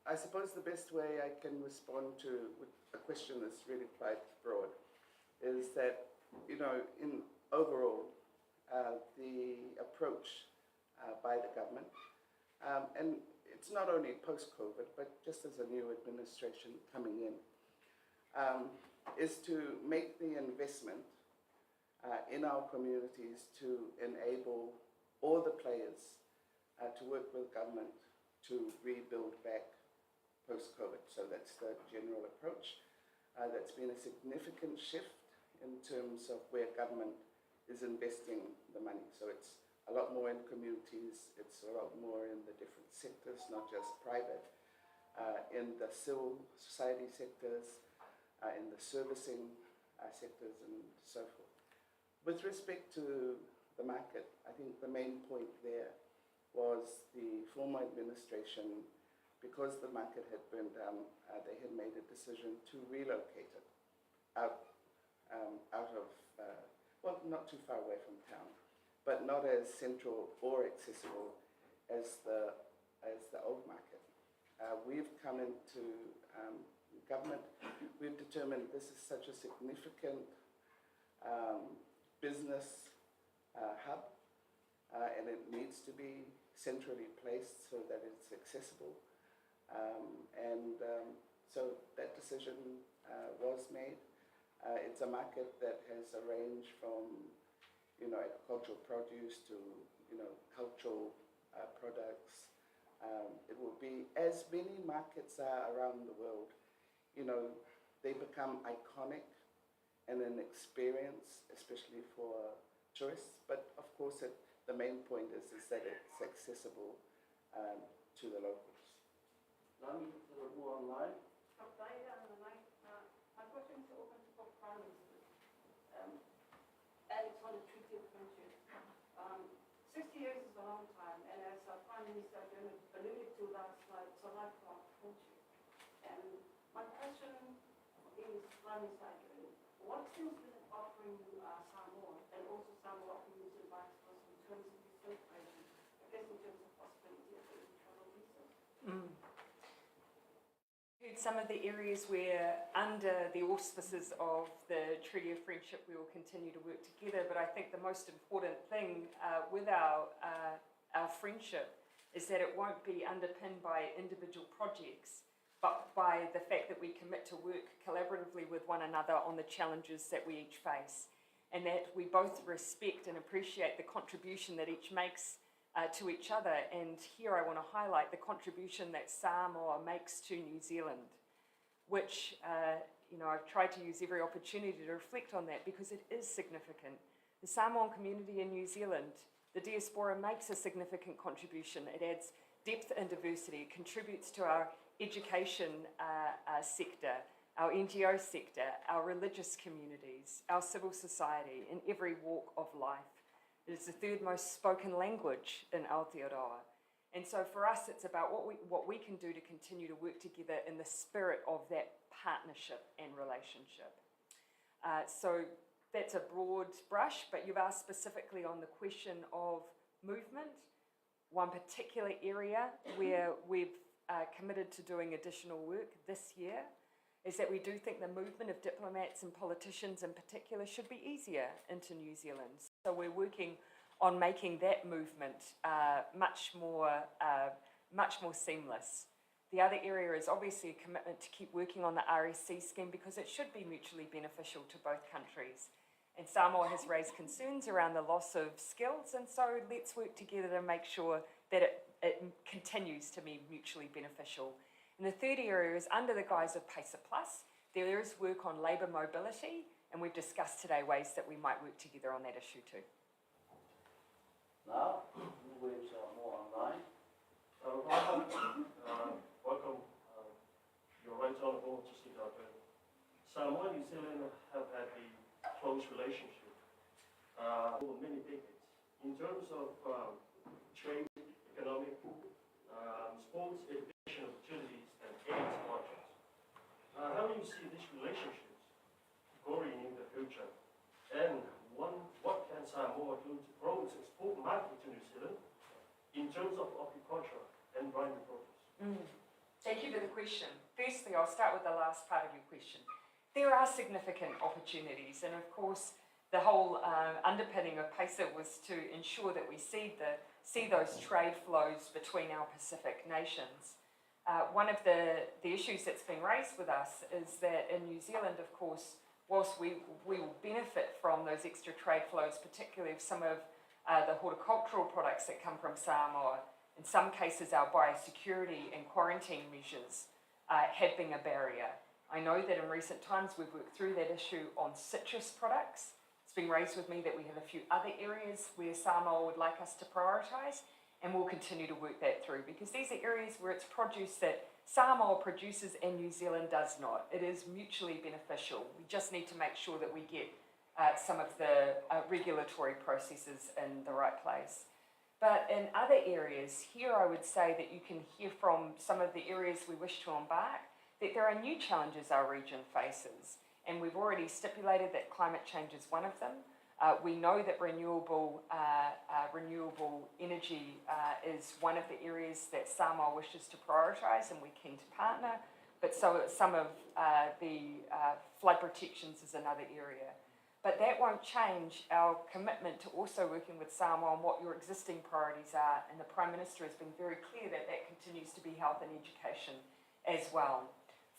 I suppose the best way I can respond to a question that's really quite broad is that, you know, in overall, uh, the approach uh, by the government, um, and it's not only post-COVID, but just as a new administration coming in, um, is to make the investment uh, in our communities to enable all the players uh, to work with government to rebuild back post-COVID. So that's the general approach. Uh, that's been a significant shift in terms of where government is investing the money. So it's a lot more in communities, it's a lot more in the different sectors, not just private, uh, in the civil society sectors, uh, in the servicing sectors and so forth. With respect to the market, I think the main point there was the former administration, because the market had burned down, uh, they had made a decision to relocate it out, um, out of, uh, well, not too far away from town, but not as central or accessible as the, as the old market. Uh, we've come into um, government, we've determined this is such a significant um, business uh, hub uh, and it needs to be centrally placed so that it's accessible. Um, and um, so that decision uh, was made. Uh, it's a market that has a range from, you know, agricultural produce to, you know, cultural uh, products. Um, it will be, as many markets are around the world, you know, they become iconic and an experience, especially for tourists. But of course, it, the main point is, is that it's accessible um, to the locals. Lani, online. My question is open to both prime ministers. Um, and it's on the Treaty of Friendship. Um, 60 years is a long time, and as our Prime Minister alluded to last night, it's a lifelong friendship. And my question is, Prime Minister Ardern, what is New Zealand offering uh, Samoa, and also Samoa offering New Zealand vice versa in terms of this celebration, I guess in terms of possibility of travel visas? Mm some of the areas where, under the auspices of the Treaty of Friendship, we will continue to work together. But I think the most important thing uh, with our, uh, our friendship is that it won't be underpinned by individual projects, but by the fact that we commit to work collaboratively with one another on the challenges that we each face, and that we both respect and appreciate the contribution that each makes uh, to each other. And here I want to highlight the contribution that Samoa makes to New Zealand, which, uh, you know, I've tried to use every opportunity to reflect on that because it is significant. The Samoan community in New Zealand, the diaspora makes a significant contribution. It adds depth and diversity. It contributes to our education uh, uh, sector, our NGO sector, our religious communities, our civil society, in every walk of life. It is the third most spoken language in Aotearoa. And so for us, it's about what we, what we can do to continue to work together in the spirit of that partnership and relationship. Uh, so that's a broad brush, but you've asked specifically on the question of movement, one particular area where we've uh, committed to doing additional work this year is that we do think the movement of diplomats and politicians in particular should be easier into New Zealand. So we're working on making that movement uh, much more, uh, much more seamless. The other area is obviously a commitment to keep working on the RSC scheme because it should be mutually beneficial to both countries. And Samoa has raised concerns around the loss of skills, and so let's work together to make sure that it, it continues to be mutually beneficial. And the third area is under the guise of PACER Plus, there is work on labour mobility, and we've discussed today ways that we might work together on that issue too. Now, New Waves are more online. Uh, uh, welcome, uh, your Right Honourable Jacinda Ardern. Samoa and New Zealand have had a close relationship uh, over many decades. In terms of um, trade, economic, um, sports, education opportunities, and aid projects. Uh, how do you see these relationships going in the future? And one, what can Samoa do to grow its export market to New Zealand in terms of agriculture and primary produce? Mm. Thank you for the question. Firstly, I'll start with the last part of your question. There are significant opportunities, and of course, the whole uh, underpinning of PACER was to ensure that we see, the, see those trade flows between our Pacific nations. Uh, one of the, the issues that's been raised with us is that in New Zealand, of course, whilst we, we will benefit from those extra trade flows, particularly of some of uh, the horticultural products that come from Samoa, in some cases our biosecurity and quarantine measures uh, have been a barrier. I know that in recent times we've worked through that issue on citrus products. It's been raised with me that we have a few other areas where Samoa would like us to prioritise, and we'll continue to work that through because these are areas where it's produce that Samoa produces and New Zealand does not. It is mutually beneficial. We just need to make sure that we get uh, some of the uh, regulatory processes in the right place. But in other areas, here I would say that you can hear from some of the areas we wish to embark that there are new challenges our region faces. And we've already stipulated that climate change is one of them. Uh, we know that renewable, uh, uh, renewable energy uh, is one of the areas that Samoa wishes to prioritise and we're keen to partner. But so some of uh, the uh, flood protections is another area. But that won't change our commitment to also working with Samoa on what your existing priorities are. And the Prime Minister has been very clear that that continues to be health and education as well.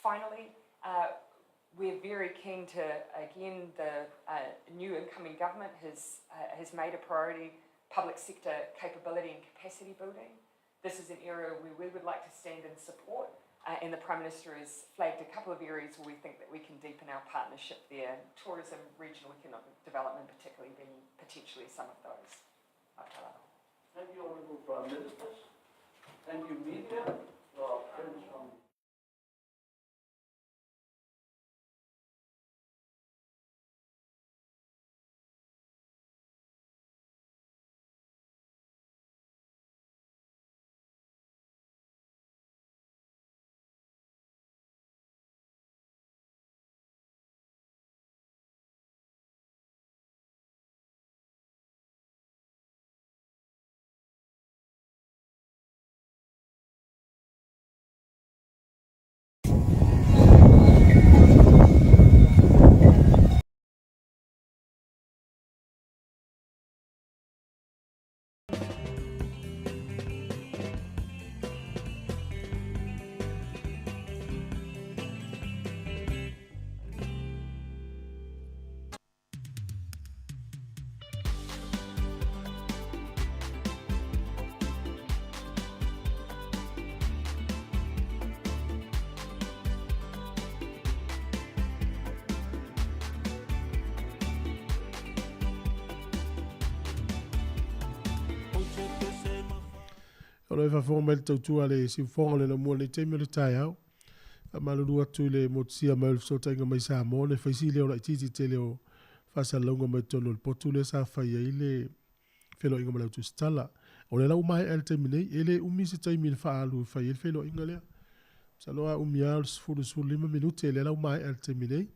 Finally, uh, we're very keen to, again, the uh, new incoming government has, uh, has made a priority public sector capability and capacity building. This is an area where we would like to stand and support, uh, and the Prime Minister has flagged a couple of areas where we think that we can deepen our partnership there, tourism, regional economic development particularly being potentially some of those. Thank you, Honourable Prime Ministers. Thank you, media, our friends from O lo e faafofoga mai le tautua a le siufofoga o le laumua i lenei taimi o le taeao. Faamalulu atu i le motusia mai o le fesootaiga mai Samoa ona e fai si leo laitiiti tele o faasalalauga mai totonu o le potu lea sa fai ai le feiloaiga ma le autusitala. O lea la ua maea i le taimi nei, e le umi se taimi na faaalu e fai ai le feiloaiga lea. Masalo a umi lava o le 10 15 minute lea la ua maea i le taimi nei.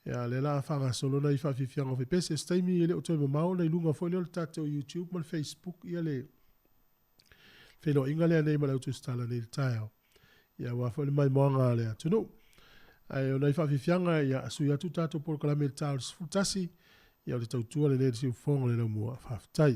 Ia, o lea la a faagasolo nai faafiafiaga o faipese. O se taimi e le o toe mamao ona i luga foi lea o le tatou YouTube ma le Facebook ia le feiloaiga lea nei ma le autusitala nei i le taeao. Ia, aua foi le maimoaga a le atunuu. Ae o nai faafiafiaga, ia, sui atu tatou polokalame i le ta o le 11, ia o le tautua lenei i le siufofoga o le laumua. Faafetai.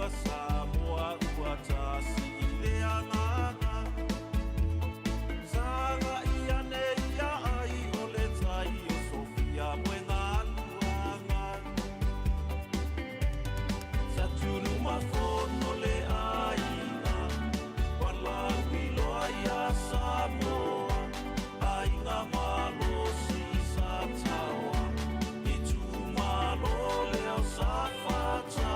Atua Samoa ua tasi i le agaga. Sagai ane ia ai o le tai o Sofia Moegaluaga. Satunumafono le aiga, Walauiloa ia Samoa, Aiga malosi sa taoa, Itumalo lea o Safata.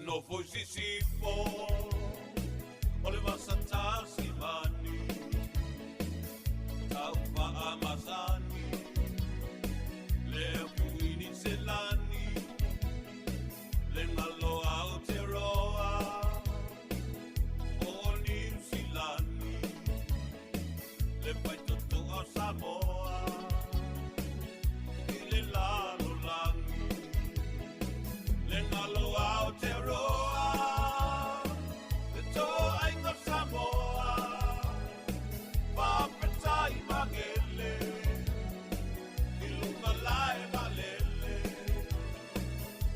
Nofo i sisifo o le vasa Tasimani, taufa'a masani le Kuini Selani, le galo Aotearoa o Niu Silani, le faitotoa o Samoa i le lalolagi. Le galo Aotearoa, le toaiga Samoa, faafetai magele i luga lae vaalele,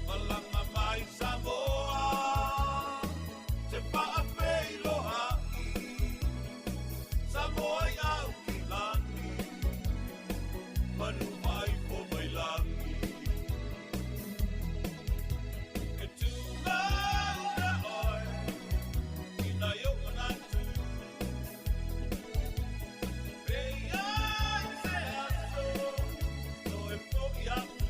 malaga mai Samoa te faafeiloai Samoa i Aukilani, manu faifo mai lagi. E tū launa oe i nai ou manatu, pe i ai se aso toe fo'i atu,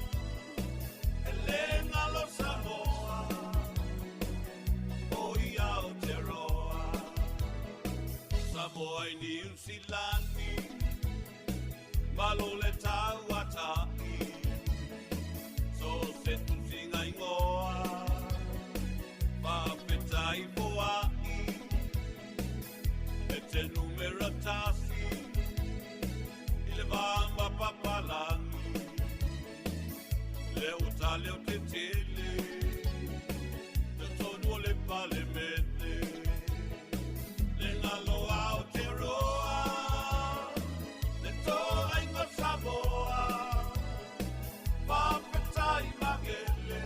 e le galo Samoa o i Aotearoa. Samoa i Niu Silani, malo le tauata'i, so se tusiga igoa, faafetai foa'i, e te numera tasi i le va mapapalagi, le uta leo tetele, totonu o le palemene. Le galo Aotearoa, le toaiga Samoa, faafetai magele.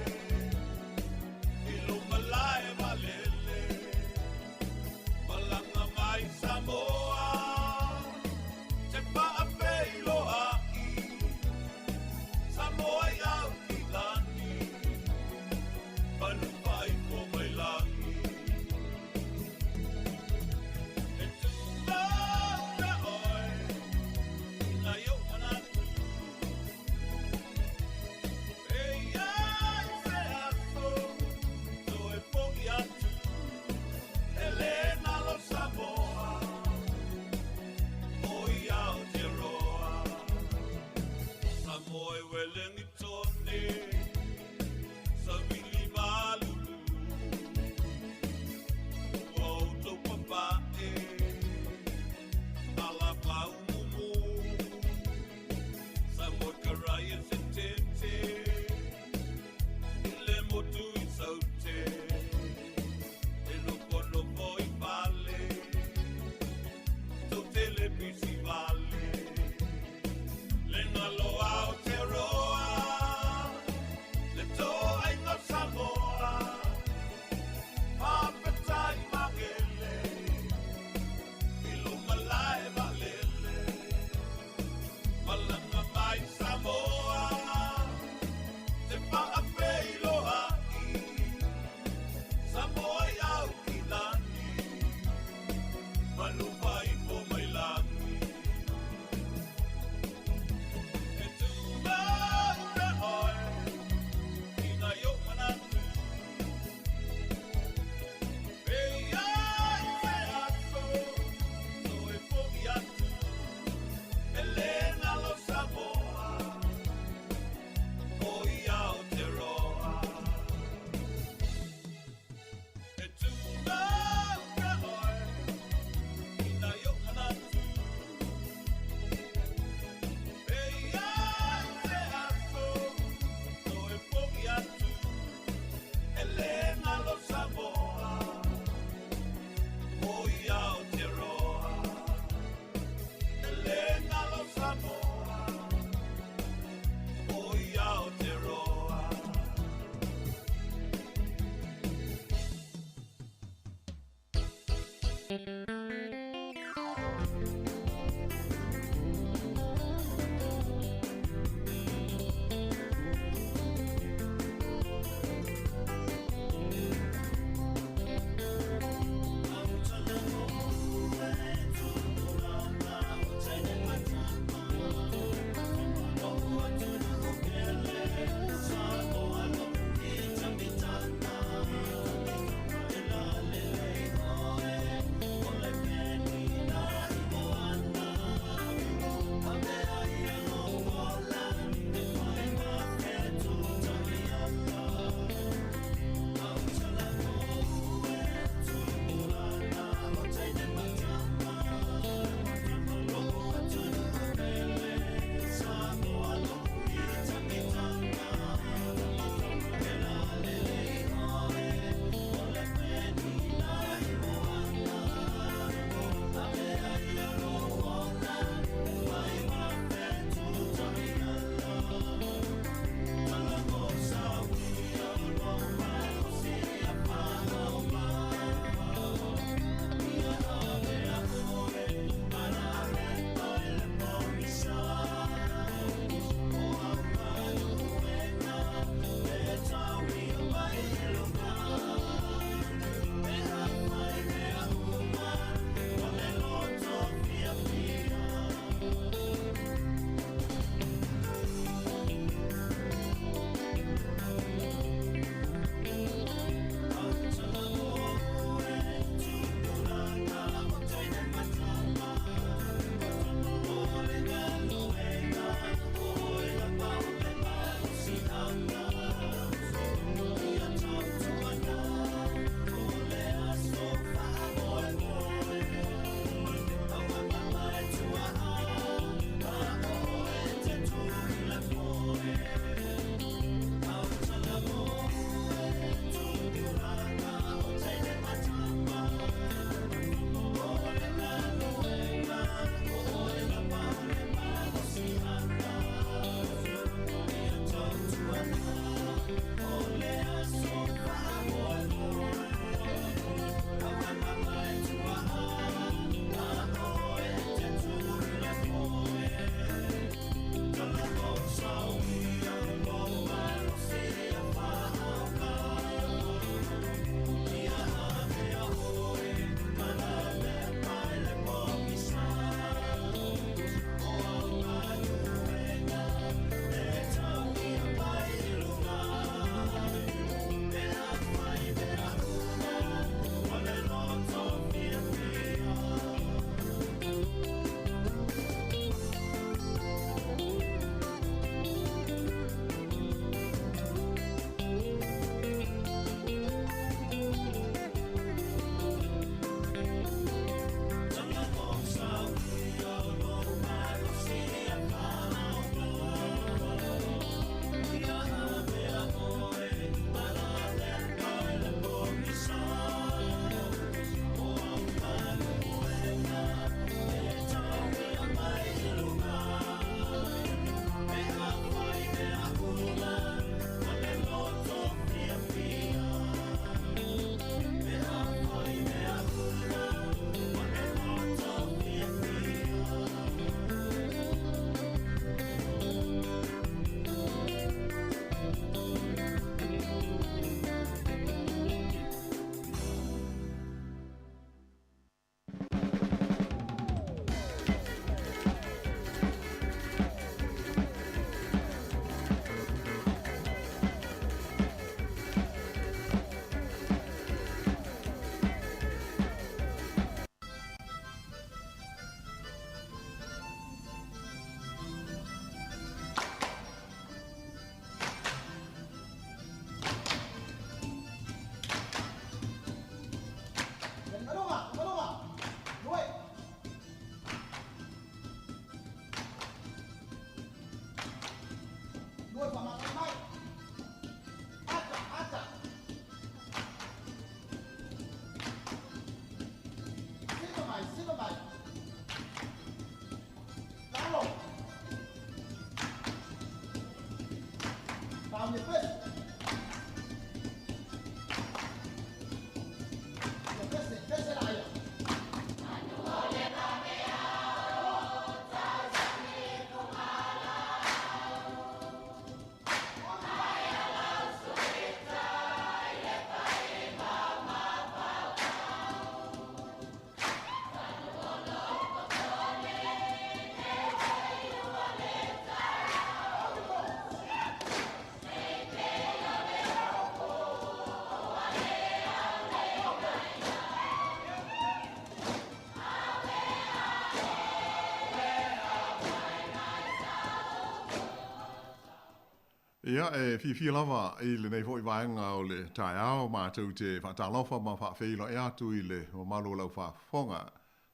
Ia, e fiafia lava i lenei foi vaega o le taeao matou te faatalofa ma faafeiloai atu i le mamalu o le aufaafofoga.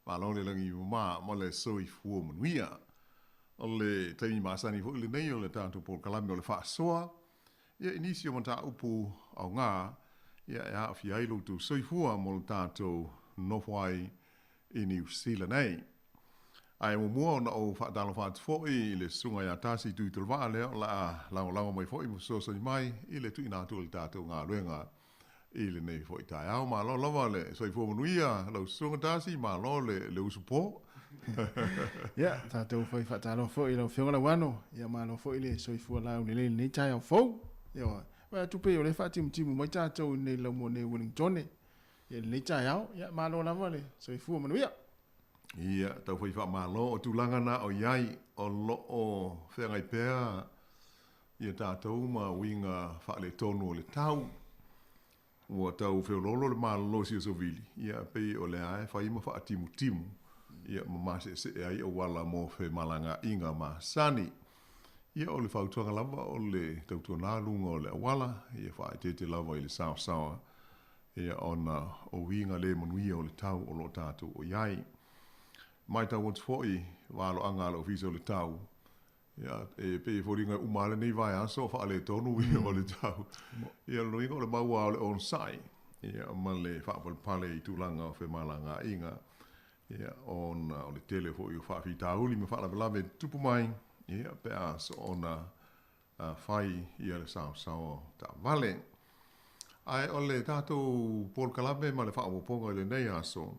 Malo le lagi mama ma le soifua manuia. O le taimi masani foi lenei o le tatou polokalame o le faasoa, ia i nisi o mataupu aoga, ia e aafia ai lo outou soifua mo le tatou nofo ai i Niu Sila nei. Ae muamua ona ou faatalofa atu foi i le Susuga ia Tasi Tuitolevaa lea o le a lagolago mai foi ma fesoasoani mai i le tuuina atu o le tatou galuega i lenei foi taeao. Malo lava le soifua manuia lau Susuga Tasi, malo le usupo. Ia, tatou fai faatalofa foi i lau Afioga Lauano, ia malo foi le soifua laulelei i lenei taeao fou. Ia, vaai atu pei o lea e faatimutimu mai tatou i nei laumua nei Wellingtone i lenei taeao. Ia, malo lava le soifua manuia. Ia, tau fai faamalo, o tulaga na o i ai, o lo o feagai pea ia tatou ma uiga faaletonu o le tau. Ua tau feoloolo le malolosi o Sovili, ia pei o lea e fai ma faatimutimu, ia ma maseesee ai auala mo femalagaaiga masani. Ia o le fautuaga lava o le tautuana luga o le auala, ia faaeteete lava i le saosaoa, ia ona o uiga le manuia o le tau o lo o tatou o i ai. Matau atu foi valoaga a le Ofisa o le Tau, ia, e pei e foliga e uma lava lenei vaiaso o faaletonu uiga o le tau. Ia, o lona uiga o le mau lava o le onosai, ia, ma le faapalepale i tulaga o femalagaaiga, ia, ona o le tele foi o faafitauli ma faalavelave e tutupu mai, ia, pe a soona fai ia le saosaoa o taavale. Ae o le tatou polokalame ma le faaopoopoga i lenei aso,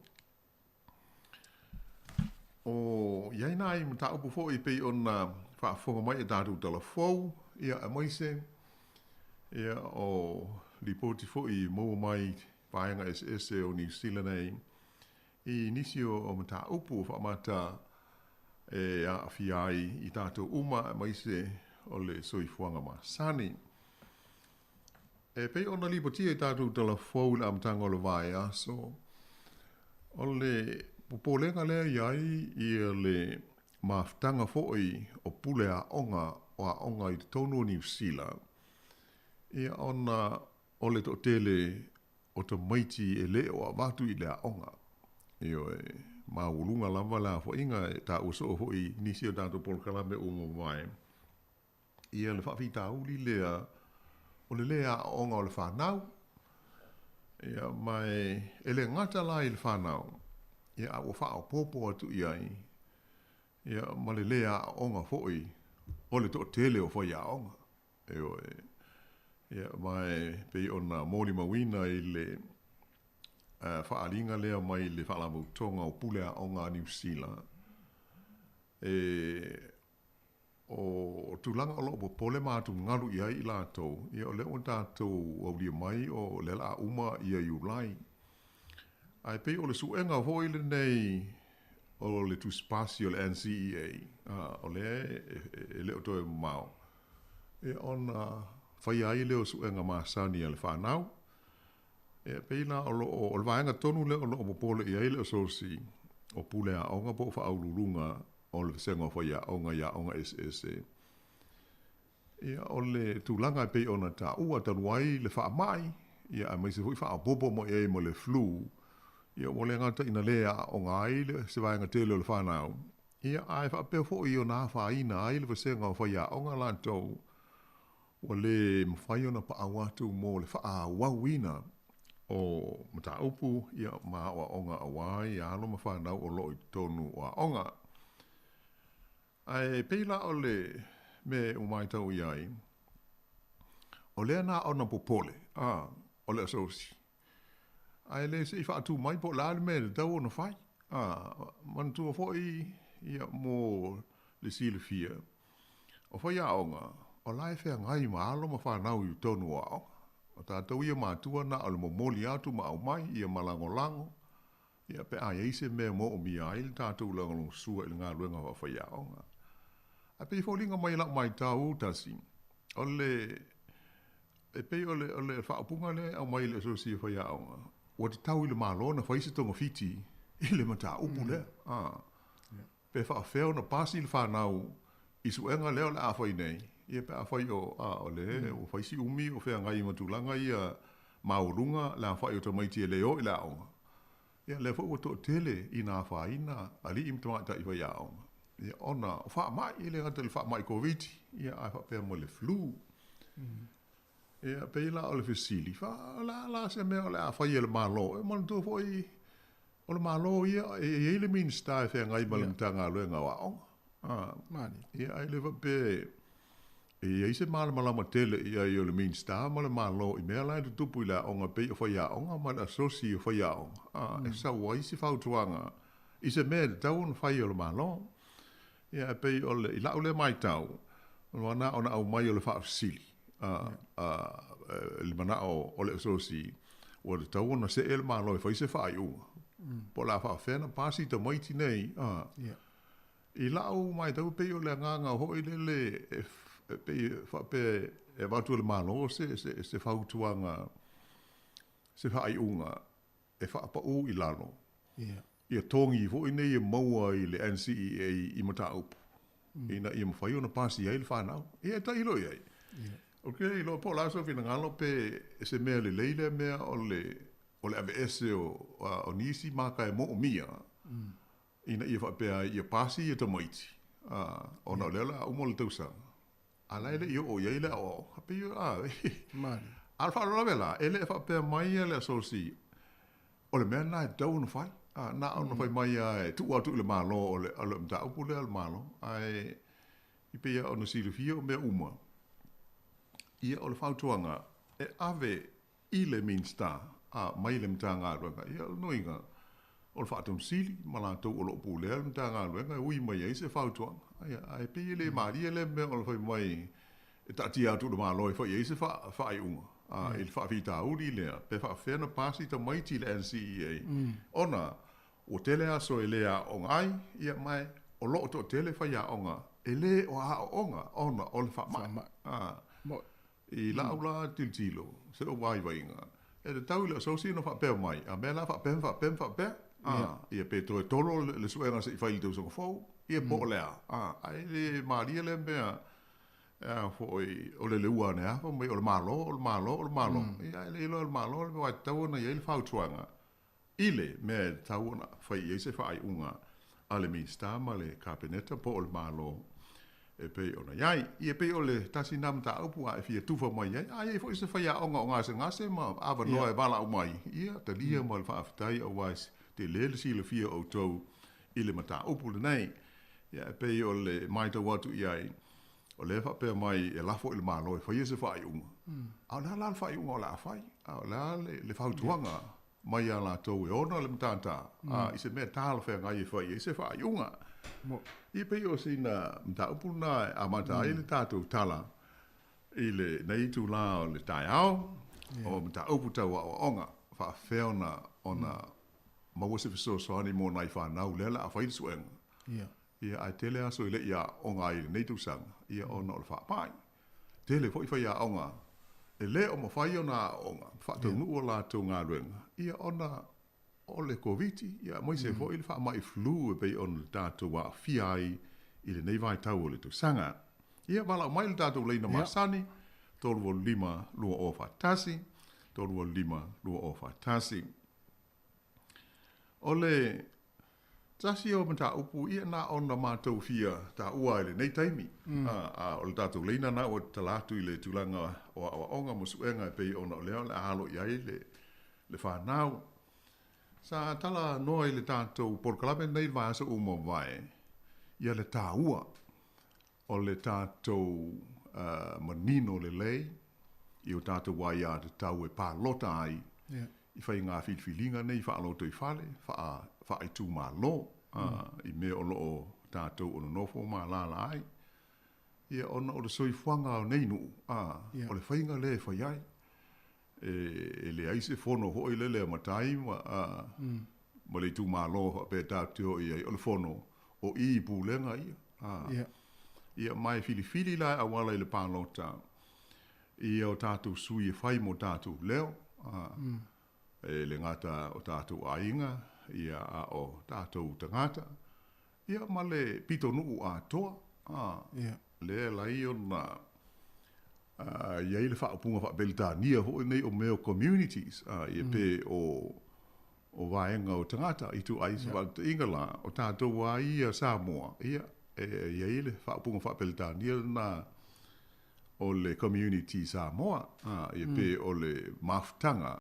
o i ai nai mataupu foi pei ona faafofoga mai i tatou tala fou, ia aemaise ia o lipoti foi maua mai vaega eseese o Niu Sila nei i nisi o mataupu faamata e aafia ai i tatou uma aemaise o le soifuaga masani. E pei ona lipotia i tatou tala fou i le amataga o le vaiaso, o le popolega lea i ai ia le mafutaga foi o pule aoga o aoga i totonu o Niu Sila, ia ona o le toatele o tamaiti e le o avatu i le aoga. Ioe, maualuga lava le aofaiga e taua soo foi i nisi o tatou polokalame ua mavae, ia le faafitauli lea o le lē aoaoga o le fanau. Ia, ma e le gata la i le fanau, ia, a ua faaopoopo atu i ai, ia, ma le lē aoaoga foi o le toatele o faiaoga. Ioe. Ia, ma e pei ona molimauina i le faaaliga lea mai le Faalapotopotoga o Pule Aoga a Niu Sila, e O tulaga o lo o popole ma atugalu i ai i latou, ia o lea ua tatou aulia mai o lea o le a uma ia Iulai. Ae pei o le suega foi lenei o le tusipasi o le NCEA, o lea e le o toe mamao, ia ona faia ai lea o suega masani a le fanau. Ia pei la o lo o, o le vaega tonu lea o lo o popole i ai le Asosi o Pule Aoga po o Faauluuluga o le Vasega o Faiaoga i aoga eseese, ia o le tulaga e pei ona taua talu ai le faamai, ia aemaise foi faaopoopo mai ai ma le flu, ia ua le gata ina le aooga ai le, se vaega tele o le fanau, ia ae faapea foi ona afaina ai le vasega o faiaoga latou ua le mafai ona paau atu mo le faaauauina o mataupu ia ma aoaoga aua ia alo ma fanau o lo o i totonu o aoga. Ae pei la o le mea ua matau i ai, o lea na ona popole, a, o le asosi, ae le se i faatu mai po o le a le mea e tatau ona fai. A, manatua foi ia mo le silafia, O faiaoga, o la e feagai ma alo ma fanau i totonu o aoga. O tatou ia matua na o le momoli atu ma aumai ia ma lagolago, ia pe a i ai se mea moomia ai le tatou lagolagosua i le galuega faafaiaoga. Ae pei e foliga mai i lau maitau tasi, o le, e pei o le, o le faaupuga lea e aumai e le Asosi o Faiaoga, ua tatau i le Malo ona fai se togafiti i le mataupu lea. A. Pe faafefea ona pasi le fanau i suega lea o le a fai nei? Ia pe afai o, a, o le, ua fai si umi o feagai ma tulaga ia maualuga le aofai o tamaiti e le o i le aoga. Ia lea foi ua toatele ina afaina alii ma tamaitai faiaoga, ia ona o faamai, e le gata i le faamai Koviti, ia ae faapea ma le flu. Ia pei la o le fesili, fa, o le a la se mea o le a fai e le Malo? E manatua foi o le Malo ia, e i ai le Minisita e feagai ma le Matagaluega o Aoga. A, ia ae le faapea e i ai se malamalama tele i ai o le Minisita ma le Malo i mea la e tutupu i le aoga pei o faiaoga ma le asosi o faiaoga, a, e sau ai se fautuaga i se mea e tatau ona fai e le Malo. Ia, e pei o le, i la'u lea maitau, ua na ona aumai o le faafesili, a, a, le mana'o o le asosi, ua tatau ona se'e le Malo e fai se faaiuga, po o le a faafefea ona pasi tamaiti nei, a. I la'u maitau e pei o le agaga foi lele e, e pei e faapea e avatu e le Malo se, se, se fautuaga, se faaiuga e faapaū i lalo ia togi foi nei e maua i le NCEA i mataupu ina ia mafai ona pasi ai le fanau. Ia e tailo i ai. Ou te iloa po o le a sou finagalo pe se mea lelei lea mea o le o le aveese o, o nisi maka e moomia ina ia faapea ai ia pasi ia tamaiti, ona o lea o le a uma le tausaga. A la e le i oo i ai le aoaoga. Pei o, a, a o le faalavelave la, e le faapea mai le asosi, o le mea lena e tatau ona fai. A, na ona fai mai lava e tuu atu i le Malo, o le, o le mataupu lea a le Malo. Ae i pei lava ona silafia o mea uma, ia o le fautuaga e ave i le Minisita a mai le Matagaluega, ia o le nuiga o le Faatonu Sili ma latou o lo o pulea le Matagaluega e ui mai ai se fautuaga. Ia, ae pei e le malie lea mea o le fai mai e taatia atu i le Malo e fai i ai se faaiuga a, i le faafitauli lea, pe faapefea ona pasi tamaiti i le NCEA, ona ua tele aso e le aooga ai, ia, ma o lo o toatele faiaoga e le o aooga ona o le faamai. A, I la'u la tilotilo, se o vaivaiga, e tatau i le asosi ona faapea mai, a mea la faapea ma faapea ma faapea, a, ia pe toe tolo le suega se i fai i le tausaga fou, ia po o le a, a, ae le malie lea mea, a foi, o le leua ane lava fai mai o le Malo, o le Malo, o le Malo, ia ae le iloa e le Malo le mea aua e tatau ona i ai le fautuaga i le mea e tatau ona fai i ai se faaiuga a le Minisita ma le Kapeneta po o le Malo e pei ona i ai. Ia pei o le tasi lena mataupu a e fia tufa mai ai, a i ai foi se faiaoga o gasegase ma avanoa e valaau mai, ia talia ma le faafetai aua e tele le silafia o outou i le mataupu lenei. Ia e pei o le matau atu i ai, o lea e faapea mai e lafo i le Malo e faia se faaiuga, a o le a la le faaiuga o le a fai? A o le a le fautuaga mai iā latou e ona le matata, a i se mea talafeagai e fai ai se faaiuga. Ia pei o sina mataupu lena e amata ai le tatou tala i lenei itulā o le taeao, o mataupu tau aoaoga, faapefea ona ona maua se fesoasoani mo nai fanau lea o le a fai le suega. Ia, ae tele aso e le i aooga ai i lenei tausaga, ia ona o le faamai. Tele foi faiaoga e le o mafai ona aooga ma faataunuu a latou galuega, ia ona o le Koviti, ia aemaise foi le faamai flu e pei ona tatou aafia ai i lenei vaitau o le tausaga. Ia, valaau mai le tatou laina masani, 385 2041, 385 2041. O le tasi o mataupu ia na ona matou fia taua i lenei taimi, a o le tatou laina na ua tatala atu i le tulaga o aoaoga ma suega e pei ona o lea o le a alo i ai le fanau. Sa tala noa i le tatou polokalame lenei i le vaiaso ua mavae, ia le taua o le tatou manino lelei i o tatou aiatatau e palota ai i faiga filifiliga nei faalotoifale, faaitumalo, i mea o lo o tatou o nonofo ma alaala ai. Ia, ona o le soifuaga o nei nuu, o le faiga lea e fai ai. E leai se fono foi lele a matai ma, ma le itumalo faapea tatou te o i ai, o le fono o i i pulega ia. Ia, ma e filifili la e auala i le palota ia o tatou sui e fai mo tatou leo, e le gata o tatou aiga, ia, a o tatou tagata, ia ma le pitonuu atoa, lea e ala ai ona. I ai le faaupuga faa-Peretania foi lenei o mea o communities, ia pe o o vaega o tagata i ituai se faataitaiga la, o tatou lava ia Samoa, ia, e i ai le faaupuga faa-Peretania lena o le community Samoa, ia pe o le mafutaga.